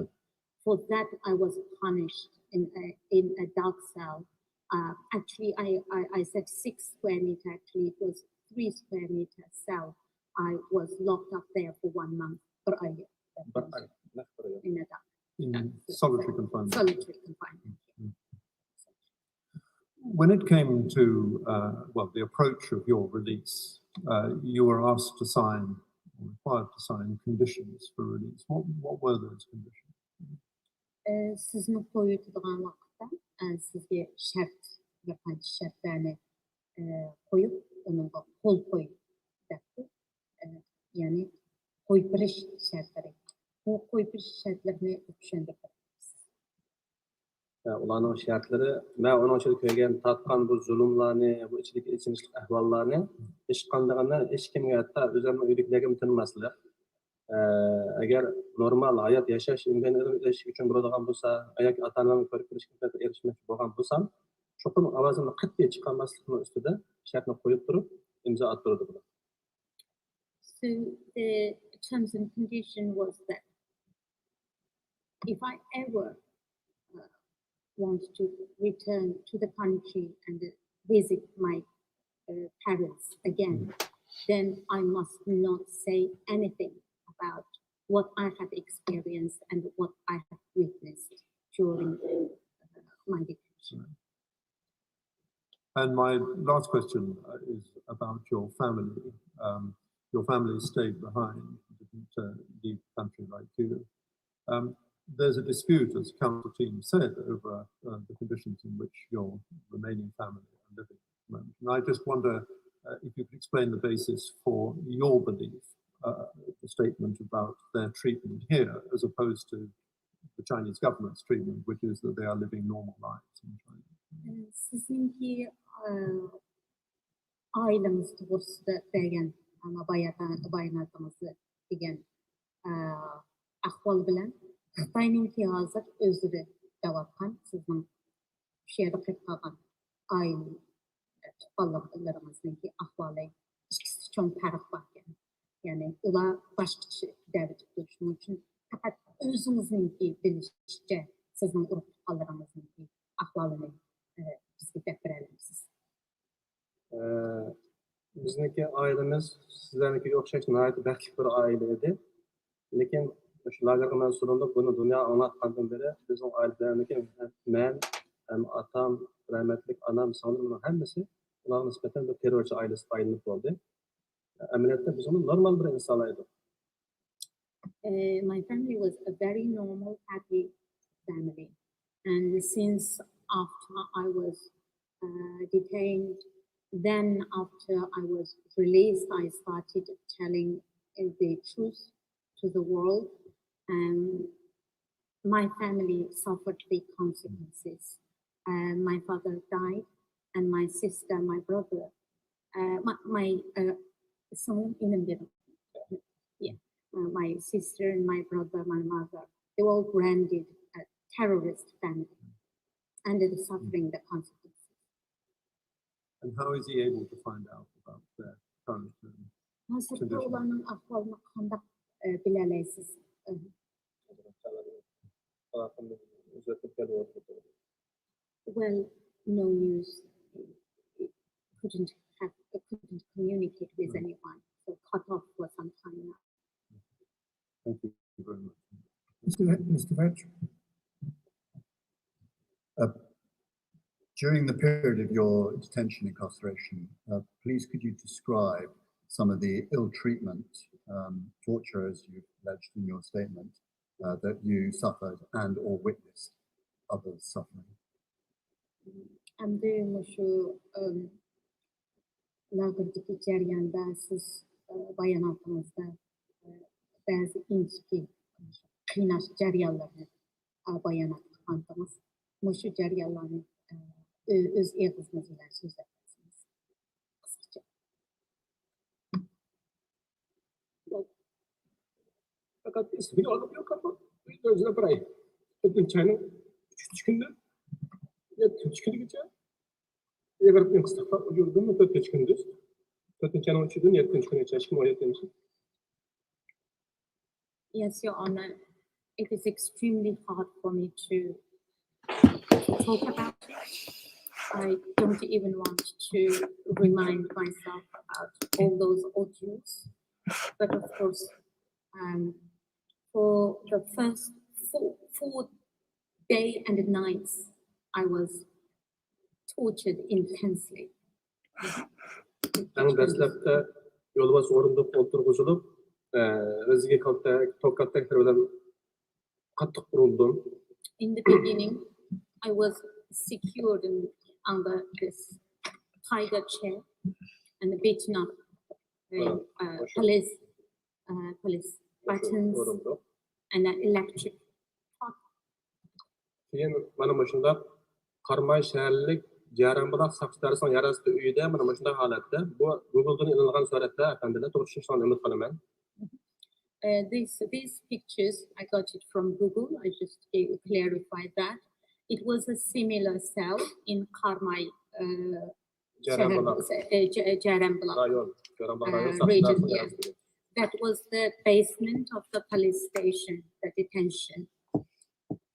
For that, I was punished in a, in a dark cell. Uh, actually, I, I, I said six square meter. Actually, it was three square meter cell. I was locked up there for one month. بىر ئاي، نەق بىر ئاي. In a dark In solitary confinement. Solitary confinement. When it came to, uh, well, the approach of your release, uh, you were asked to sign, or required to sign conditions for release. What, what were those conditions? ئە، سىزنى قويۇۋېتىدىغان ۋاقىتتا، ئە، سىزگە شەرت، بىر قانچە شەرتلەرنى، ئە، قويۇپ، ئۇنىڭغا قول قوي دەپتۇ. ئە، يەنى قويۇپ بېرىش شەرتلىرى. بۇ قويۇپ بېرىش شەرتلىرىنى چۈشەندۈرۈپ بېرىمىز. ئۇلارنىڭ شەرتلىرى، مەن ئۇنىڭ ئىچىدە كۆرگەن، تارتقان بۇ زۇلۇملارنى، بۇ ئىچىدىكى ئېچىنىشلىق ئەھۋاللارنى ھېچقاندىقىنى ھېچكىمگە، ھەتتا ئۆزۈمنىڭ ئۆيدىكىلەرگىمۇ تىنماسلىق. ئە، ئەگەر نورمال ھايات ياشاش ئىمكانىيىتى ئېرىشىش ئۈچۈن بولىدىغان بولسا، ياكى ئاتا-ئانامنى كۆرۈپ كېلىش ئىمكانىيىتىگە ئېرىشمەكچى بولغان بولسام، چوقۇم ئاۋازىمنى قەتئىي چىقارماسلىقنىڭ ئۈستىدە شەرتنى قويۇپ تۇرۇپ ئىمزا ئاتتۇرىدۇ بۇلار. So the terms and condition was that if I ever uh, want to return to the country and visit my uh, parents again, then I must not say anything about what I have experienced and what I have witnessed during uh, my detention. And my last question uh, is about your family. Um, your family stayed behind, didn't uh, leave the country like you. Um, there's a dispute, as the council team said, over uh, the conditions in which your remaining family are living at the moment. And I just wonder uh, if you could explain the basis for your belief, uh, the statement about their treatment here, as opposed to the Chinese government's treatment, which is that they are living normal lives in China. سىزنىڭكى ئائىلىڭىز توغرىسىدا بەرگەن باياناتىڭىزدا دېگەن ئەھۋال بىلەن خىتاينىڭكى ھازىر ئۆزلىرى دەۋاتقان سىزنىڭ شۇ يەردە قېلىپ قالغان ئائىلە تۇغقانلىرىڭىزنىڭكى ئەھۋالى ئىككىسىدە چوڭ پەرق باركەن. يەنى ئۇلار باشقىچە دەۋېتىپتۇ. شۇنىڭ ئۈچۈن پەقەت ئۆزىڭىزنىڭكى بىلىشىچە سىزنىڭ ئۇرۇق تۇغقانلىرىڭىزنىڭكى ئەھۋالىنى بىزگە دەپ بېرەلەمسىز؟ بىزنىڭكى ئائىلىمىز سىزلەرنىڭكىگە ئوخشاش ناھايىتى بەختلىك بىر ئائىلە ئىدى. لېكىن شۇ لاگېرغا مەن سولىنىپ بۇنى دۇنياغا ئاڭلاتقاندىن بېرى بىزنىڭ ئائىلىدىكىلەرنىڭكى مەن ھەم ئاتام، رەھمەتلىك ئانام، سىڭلىمنىڭ ھەممىسى ئۇلارغا نىسبەتەن بىر تېررورچى ئائىلىسىگە ئايلىنىپ بولدى. ئەمەلىيەتتە بىز ئۇنى نورمال بىر ئىنسانلار ئىدۇق. Uh, my family was a very normal, happy family. And since after I was uh, detained, then after I was released, I started telling uh, the truth to the world. And my family suffered the consequences. Uh, my father died, and my sister, my brother, uh, my, my uh, singlim, inim dedim. Yeah. Uh, my sister and my brother, my mother, they were branded a terrorist family and they're suffering the consequences. And how is he able to find out about their current um, ھازىرقى condition? ئۇلارنىڭ ئەھۋالىنى قانداق ئە، بىلەلەيسىز؟ ئە، Well, no news. Couldn't have, couldn't communicate with anyone. So cut off for some time now. Thank you very much. Mister Ve- Mister Vetch, Uh, during the period of your detention incarceration, uh, please could you describe some of the ill treatment, um, torture, as you alleged in your statement, uh, that you suffered and or witnessed others suffering? ئەمدى مۇشۇ ئىم، لاگېردىكى جەرياندا سىز ئە، باياناتىڭىزدا ئە، بەزى ئىنچىكە قىيناش جەريانلىرىنى ئە، بايانات قىلغانتىڭىز. مۇشۇ جەريانلارنى ئە، ئۆ- ئۆز ئېغىزىڭىز بىلەن سۆزلەپ بەرسىڭىز قىسقىچە. پەقەت ئىسمىنى ئالغۇم يوق، ئۆزىنى بىراي. تۆتىنچى ئاينىڭ ئۈچىنچى كۈنىدىن يەتتىنچى كۈنىگىچە ئېغىر قىستاقتا يۈردۈم، تۆتىنچى كۈندۈز. تۆتىنچى ئاينىڭ ئۈچىدىن يەتتىنچى كۈنىگىچە، ئىككى مىڭ ئون يەتتىنچى. Yes, Your Honor, it is extremely hard for me to talk about it. I don't even want to remind myself about all those ordeals. But of course, um, for the first four, four day and nights, I was tortured intensely. ئەڭ دەسلەپتە يولۋاس ئورۇندۇققا ئولتۇرغۇزۇلۇپ، ئە، رېزىنكە كالتە-، توك كالتەكلىرى بىلەن قاتتىق ئۇرۇلدۇم. In the beginning, I was secured in, under this tiger chair and beaten up with uh, police, uh, police buttons ئورۇندۇق. and an electric. كېيىن مانا مۇشۇنداق قاراماي شەھەرلىك جەرەنبۇلاق ساقچى دائىرىسىنىڭ يەر ئاستى ئۆيىدە مانا مۇشۇنداق ھالەتتە، بۇ گۇگلدىن ئېلىنغان سۈرەتلەر، ئەپەندىلەر، توغرا چۈشىنىشىڭلارنى ئۈمىد قىلىمەن. Uh, this, these pictures, I got it from Google. I just ca- clarified that. It was a similar cell in Karmay uh, Jarambala. Jar- uh, J- Jarambala. رايون. جارامبالا رايون uh, region, ساقچىلارنىڭ yeah. يازدى. That was the basement of the police station, the detention.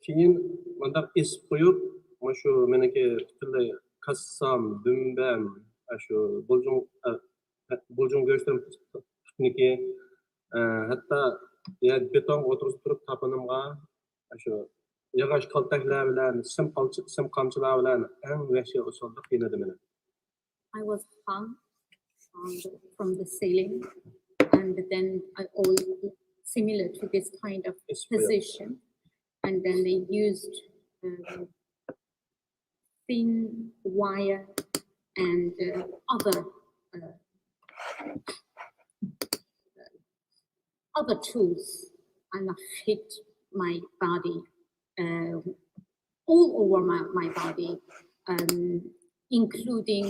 كېيىن مۇنداق ئېسىپ قويۇپ، مۇشۇ مېنىڭكى پۈتۈنلەي كاسسام، دۈمبەم، شۇ بۇلجۇڭ، بۇلجۇڭ گۆشلىرىم پۈتۈنلۈكى، ھەتتا يەر بېتونغا ئولتۇرغۇزۇپ تۇرۇپ تاپىنىمغا شۇ ياغاچ كالتەكلەر بىلەن، سىم قالچ- سىم قامچىلار بىلەن ئەڭ ۋەھشىي ئۇسۇلدا قىينىدى مېنى. I was hung on the, from the ceiling, and then I all similar to this kind of It's real. position, and then they used uh, thin wire and uh, other uh, other tools and fit my body uh, all over my, my body, um, including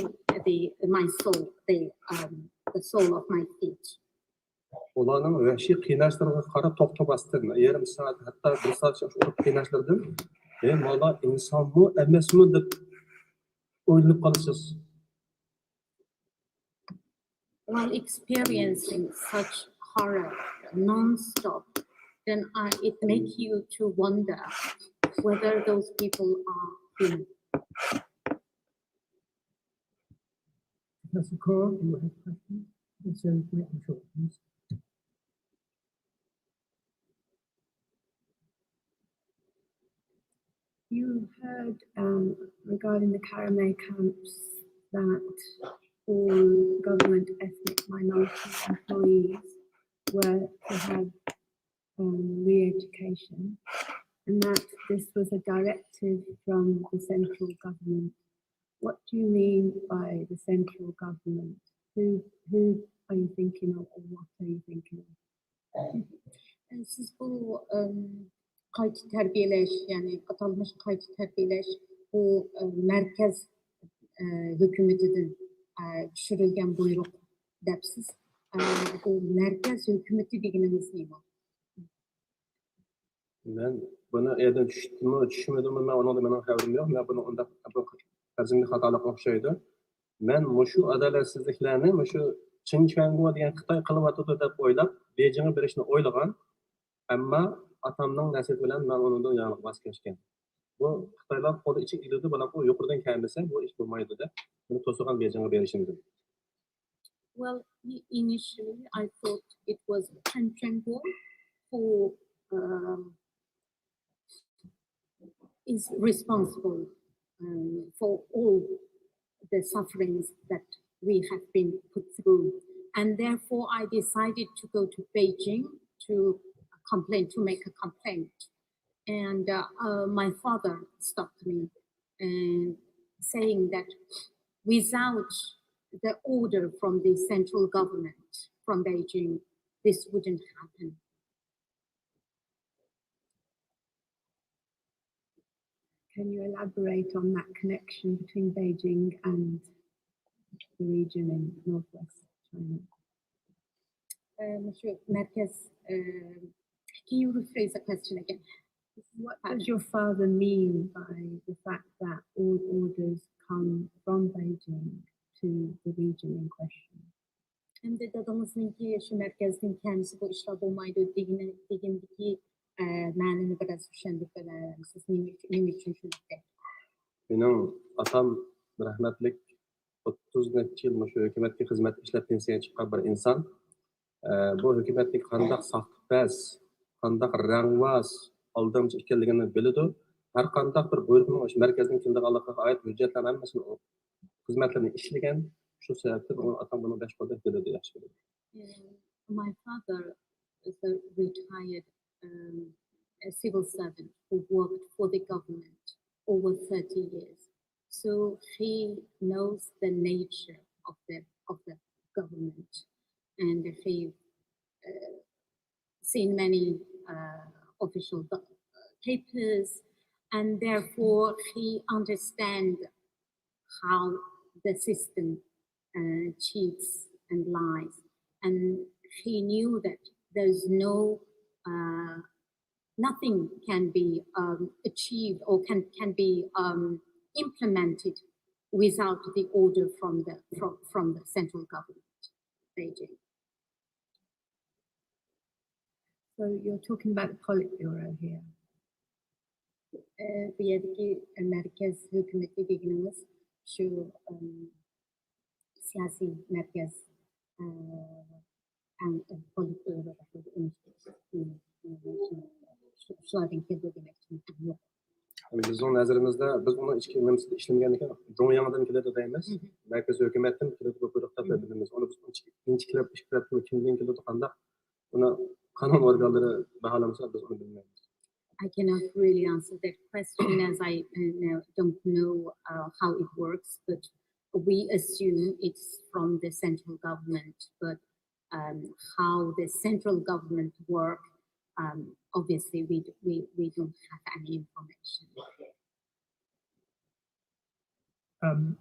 the my sole, the um, the sole of my feet. ئۇلارنىڭ ۋەھشىي قىيناشلىرىغا قاراپ توختىماستىن، يېرىم سائەت، ھەتتا بىر سائەتچە ئۇرۇپ قىيناشلىرىدىن، ھە، مانا ئىنسانمۇ ئەمەسمۇ دەپ ئويلىنىپ قالىسىز. While experiencing such horror non-stop, then I, it makes you to wonder whether those people are human. Professor Kaur, do you have questions? Yes, sir, make them short, please. You heard um, regarding the Karomey camps that all government ethnic minority employees were to have um, re-education, and that this was a directive from the central government. What do you mean by the central government? Who who are you thinking of, or what are you thinking of? سىز بۇ قايتا تەربىيەلەش، يەنى ئاتالمىش قايتا تەربىيەلەش بۇ مەركەز ھۆكۈمىتىدىن چۈشۈرۈلگەن بۇيرۇق دەپسىز. بۇ مەركەز ھۆكۈمىتى دېگىنىڭىز نېمە؟ مەن بۇنى ئەدىن چۈشتىمۇ، چۈشمىدىمۇ، مەن ئۇنىڭدا مېنىڭ خەۋىرىم يوق. مەن بۇنى ئۇنداق بۇ پەرزىمگە خاتالىق ئوخشايدۇ. مەن مۇشۇ ئادالەتسىزلىكلەرنى مۇشۇ چېن چۈەنگو دېگەن خىتاي قىلىۋاتىدۇ دەپ ئويلاپ، بېيجىڭغا بېرىشنى ئويلىغان. ئەمما ئاتامنىڭ نەسىھىتى بىلەن مەن ئۇنىڭدىن ياڭلىق ۋاز كەچكەن. بۇ خىتايلار قولى ئىچىگە ئېلىدۇ، بىراق ئۇ يۇقىرىدىن كەلمىسە بۇ ئىش بولمايدۇ دەپ مېنى توسىغان بېيجىڭغا بېرىشىمدىن. Well, initially I thought it was Chengquo who um, is responsible um, for all the sufferings that we have been put through. And therefore, I decided to go to Beijing to complain, to make a complaint. And uh, uh, my father stopped me and saying that without the order from the central government from Beijing, this wouldn't happen. Can you elaborate on that connection between Beijing and the region in northwest China? مۇشۇ مەركەز. Can you rephrase the question again? What does your father mean by the fact that all orders come from Beijing to the region in question? ئەمدى دادىڭىزنىڭكى شۇ مەركەزدىن كەلمىسە بۇ ئىشلار بولمايدۇ دېگىنى، دېگىنىدىكى مەنىنى بىر ئاز چۈشەندۈرۈپ بېرەلەمسىز؟ نېمە ئۈچۈن، نېمە ئۈچۈن شۇنداق دەيدۇ؟ مېنىڭ ئاتام رەھمەتلىك ئوتتۇز نەچچە يىل مۇشۇ ھۆكۈمەتكە خىزمەت ئىشلەپ پېنسىيەگە چىققان بىر ئىنسان. ئە، بۇ ھۆكۈمەتنىڭ قانداق ساختىپەز، قانداق رەڭۋاز، ئالدامچى ئىكەنلىكىنى بىلىدۇ. ھەر قانداق بىر بۇيرۇقنىڭ مەركەزدىن كېلىدىغانلىقىغا ئائىت ھۆججەتلەرنى ھەممىسىنى، خىزمەتلىرىنى ئىشلىگەن. شۇ سەۋەبتىن ئۇنى ئاتام بۇنى بەش قولدەك بىلىدۇ، ياخشى بىلىدۇ. Uh, my father is a retired um, a civil servant who worked for the government over thirty years. So he knows the nature of the, of the government, and he uh, seen many uh, official doc- papers, and therefore he understands how the system uh, cheats and lies. And he knew that there's no, uh, nothing can be, um, achieved or can, can be, um, implemented without the order from the, from, from the central government, Beijing. So you're talking about the Politburo here. ئە، بۇ يەردىكى مەركەز ھۆكۈمىتى دېگىنىمىز شۇ، ئەم، سىياسىي مەركەز، ئە، ئەڭ، ئە، پولىتبيۇرو، شۇلاردىن كېلىدۇ دېمەكچىمەن. ياق. بىزنىڭ نەزىرىمىزدە، بىز ئۇنىڭ ئىچكى نېمىسىدە ئىشلىمىگەندىكىن، جۇڭياڭدىن كېلىدۇ دەيمىز. مم. مەركىزىي ھۆكۈمەتتىن كېلىدۇ بۇ بۇيرۇق دەپ، مم، بىلىمىز. ئۇنى بىز ئىنچىكىلەپ، ئىككىلەپ كىمدىن كېلىدۇ، قانداق، بۇنى قانۇن ئورگانلىرى باھالامىسا، بىز ئۇنى بىلمەيمىز. I cannot really answer that question as I, uh, know, don't know, uh, how it works, but we assume it's from the central government, but, um, how the central government work, um, obviously we, we, we don't have any information. Um,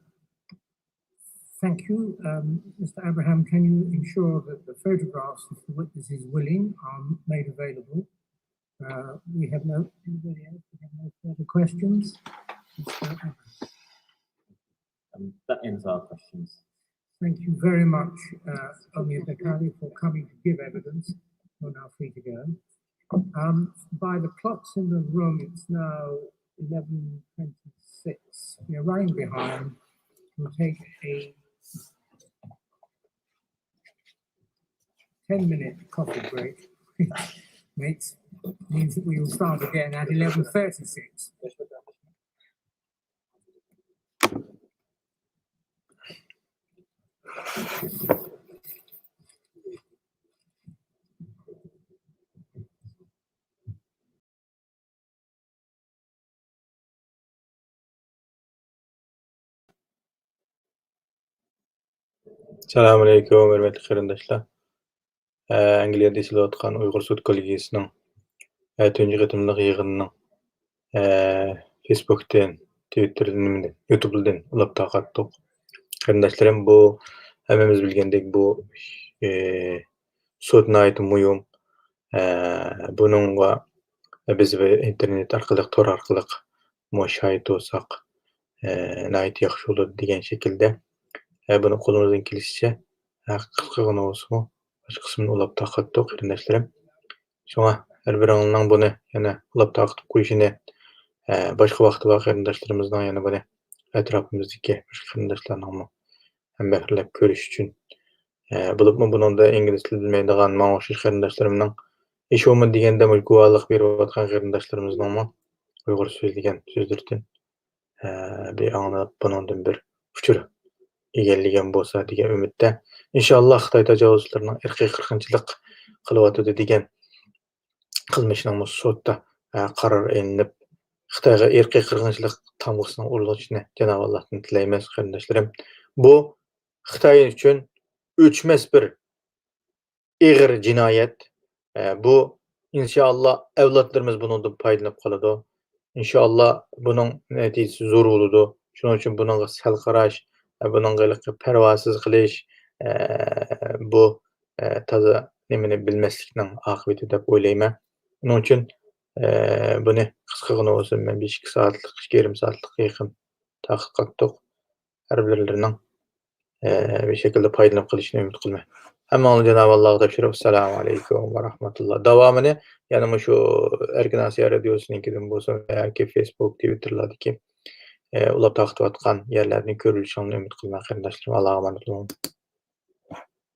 thank you. Um, Mister Abraham, can you ensure that the photographs, if the witness is willing, are made available? Uh, we have no, anybody else? We have no further questions? Mister Abraham. Um, that ends our questions. Thank you very much, uh, Amir Bekkali, for coming to give evidence. You're now free to go. Um, by the clocks in the room, it's now eleven twenty-six. We're running behind. We'll take a ten-minute coffee break, which makes, means that we will start again at eleven thirty-six. ئەسسالامۇئەلەيكۇم، ھۆرمەتلىك قېرىنداشلار. ئە، ئەنگلىيەدە ئېچىلىۋاتقان ئۇيغۇر سوت كوللېگىيىسىنىڭ، ئە، تۇنجى قېتىملىق يىغىنىنىڭ، ئە، فېيسبۇكتىن، تىۋىتتېردىن، نېمىدىن، يۇتۇبىدىن ئۇلاپ تارقاتتۇق. قېرىنداشلىرىم، بۇ ھەممىمىز بىلگەندەك بۇ، ئە، سوت ناھايىتى مۇھىم. ئە، بۇنىڭغا بىز بىر ئىنتېرنېت ئارقىلىق، تور ئارقىلىق مۇ شاھىت بولساق، ئە، ناھايىتى ياخشى بولىدۇ دېگەن شەكىلدە، ئە، بۇنى قولىمىزدىن كېلىشىچە، ئە، قىسقىغىنا بولسىمۇ، باشقا قىسمىنى ئۇلاپ تارقاتتۇق، قېرىنداشلىرىم. شۇڭا ھەر بىرىڭلارنىڭ بۇنى يەنە ئۇلاپ تارقىتىپ قويۇشىنى، ئە، باشقا ۋاقتى بار قېرىنداشلىرىمىزنىڭ يەنە بۇنى ئەتراپىمىزدىكى باشقا قېرىنداشلارنىڭمۇ ھەمبەھىرلەپ كۆرۈش ئۈچۈن. ئە، بولۇپمۇ بۇنىڭدا ئىنگلىز تىلى بىلمەيدىغان ماڭا ئوخشاش قېرىنداشلىرىمنىڭ، ھېچ بولمىدى دېگەندە، گۇۋاھلىق بېرىۋاتقان قېرىنداشلىرىمىزنىڭمۇ ئۇيغۇر سۆزلىگەن سۆزلىرىدىن، ئە، بىر ئاڭلاپ، بۇنىڭدىن بىر ئۇچۇر ئىگىلىگەن بولسا دېگەن ئۈمىدتە. ئىنشاللا خىتاي تاجاۋۇزچىلىرىنىڭ ئىرقىي قىرغىنچىلىق قىلىۋاتىدۇ دېگەن قىلمىشىنىڭمۇ سوتتا، ئە، قارار ئېلىنىپ، خىتايغا ئىرقىي قىرغىنچىلىق تامغىسىنىڭ ئۇرۇلۇشىنى جانابى ئاللاھتىن تىلەيمىز، قېرىنداشلىرىم. بۇ خىتاي ئۈچۈن ئۆچمەس بىر ئېغىر جىنايەت. ئە، بۇ، ئىنشائاللا، ئەۋلادلىرىمىز بۇنىڭدىن پايدىلىنىپ قالىدۇ. ئىنشائاللا، بۇنىڭ نەتىجىسى زور بولىدۇ. شۇنىڭ ئۈچۈن بۇنىڭغا سەل قاراش، ئە، بۇنىڭغا ھېلىقى پەرۋاسىز قىلىش، ئە، بۇ، ئە، تازا نېمىنى بىلمەسلىكنىڭ ئاقىۋىتى دەپ ئويلايمەن. ئۇنىڭ ئۈچۈن، ئە، بۇنى قىسقىغىنا بولسۇن، مەن بىر ئىككى سائەتلىك، ئىككى يېرىم سائەتلىككە يېقىن تارقاتتۇق. ھەر بىرلىرىنىڭ، ئە، بىر شەكىلدە پايدىلىنىپ قېلىشىنى ئۈمىد قىلىمەن. ھەممىڭلارنى جانابى ئاللاغا تاپشۇرۇپ، ئەسسالامۇ ئەلەيكۇم ۋە رەھمەتۇللا. داۋامىنى يەنە مۇشۇ ئەركىن ئاسىيا رادىيوسىنىڭكىدىن بولسۇن ياكى فېيسبۇك، تىۋىتتېرلاردىكى، ئە، ئۇلاپ تارقىتىۋاتقان يەرلەردىن كۆرۈلۈشىڭلارنى ئۈمىد قىلىمەن، قېرىنداشلىرىم. ئاللاغا ئامانەت بولۇڭ.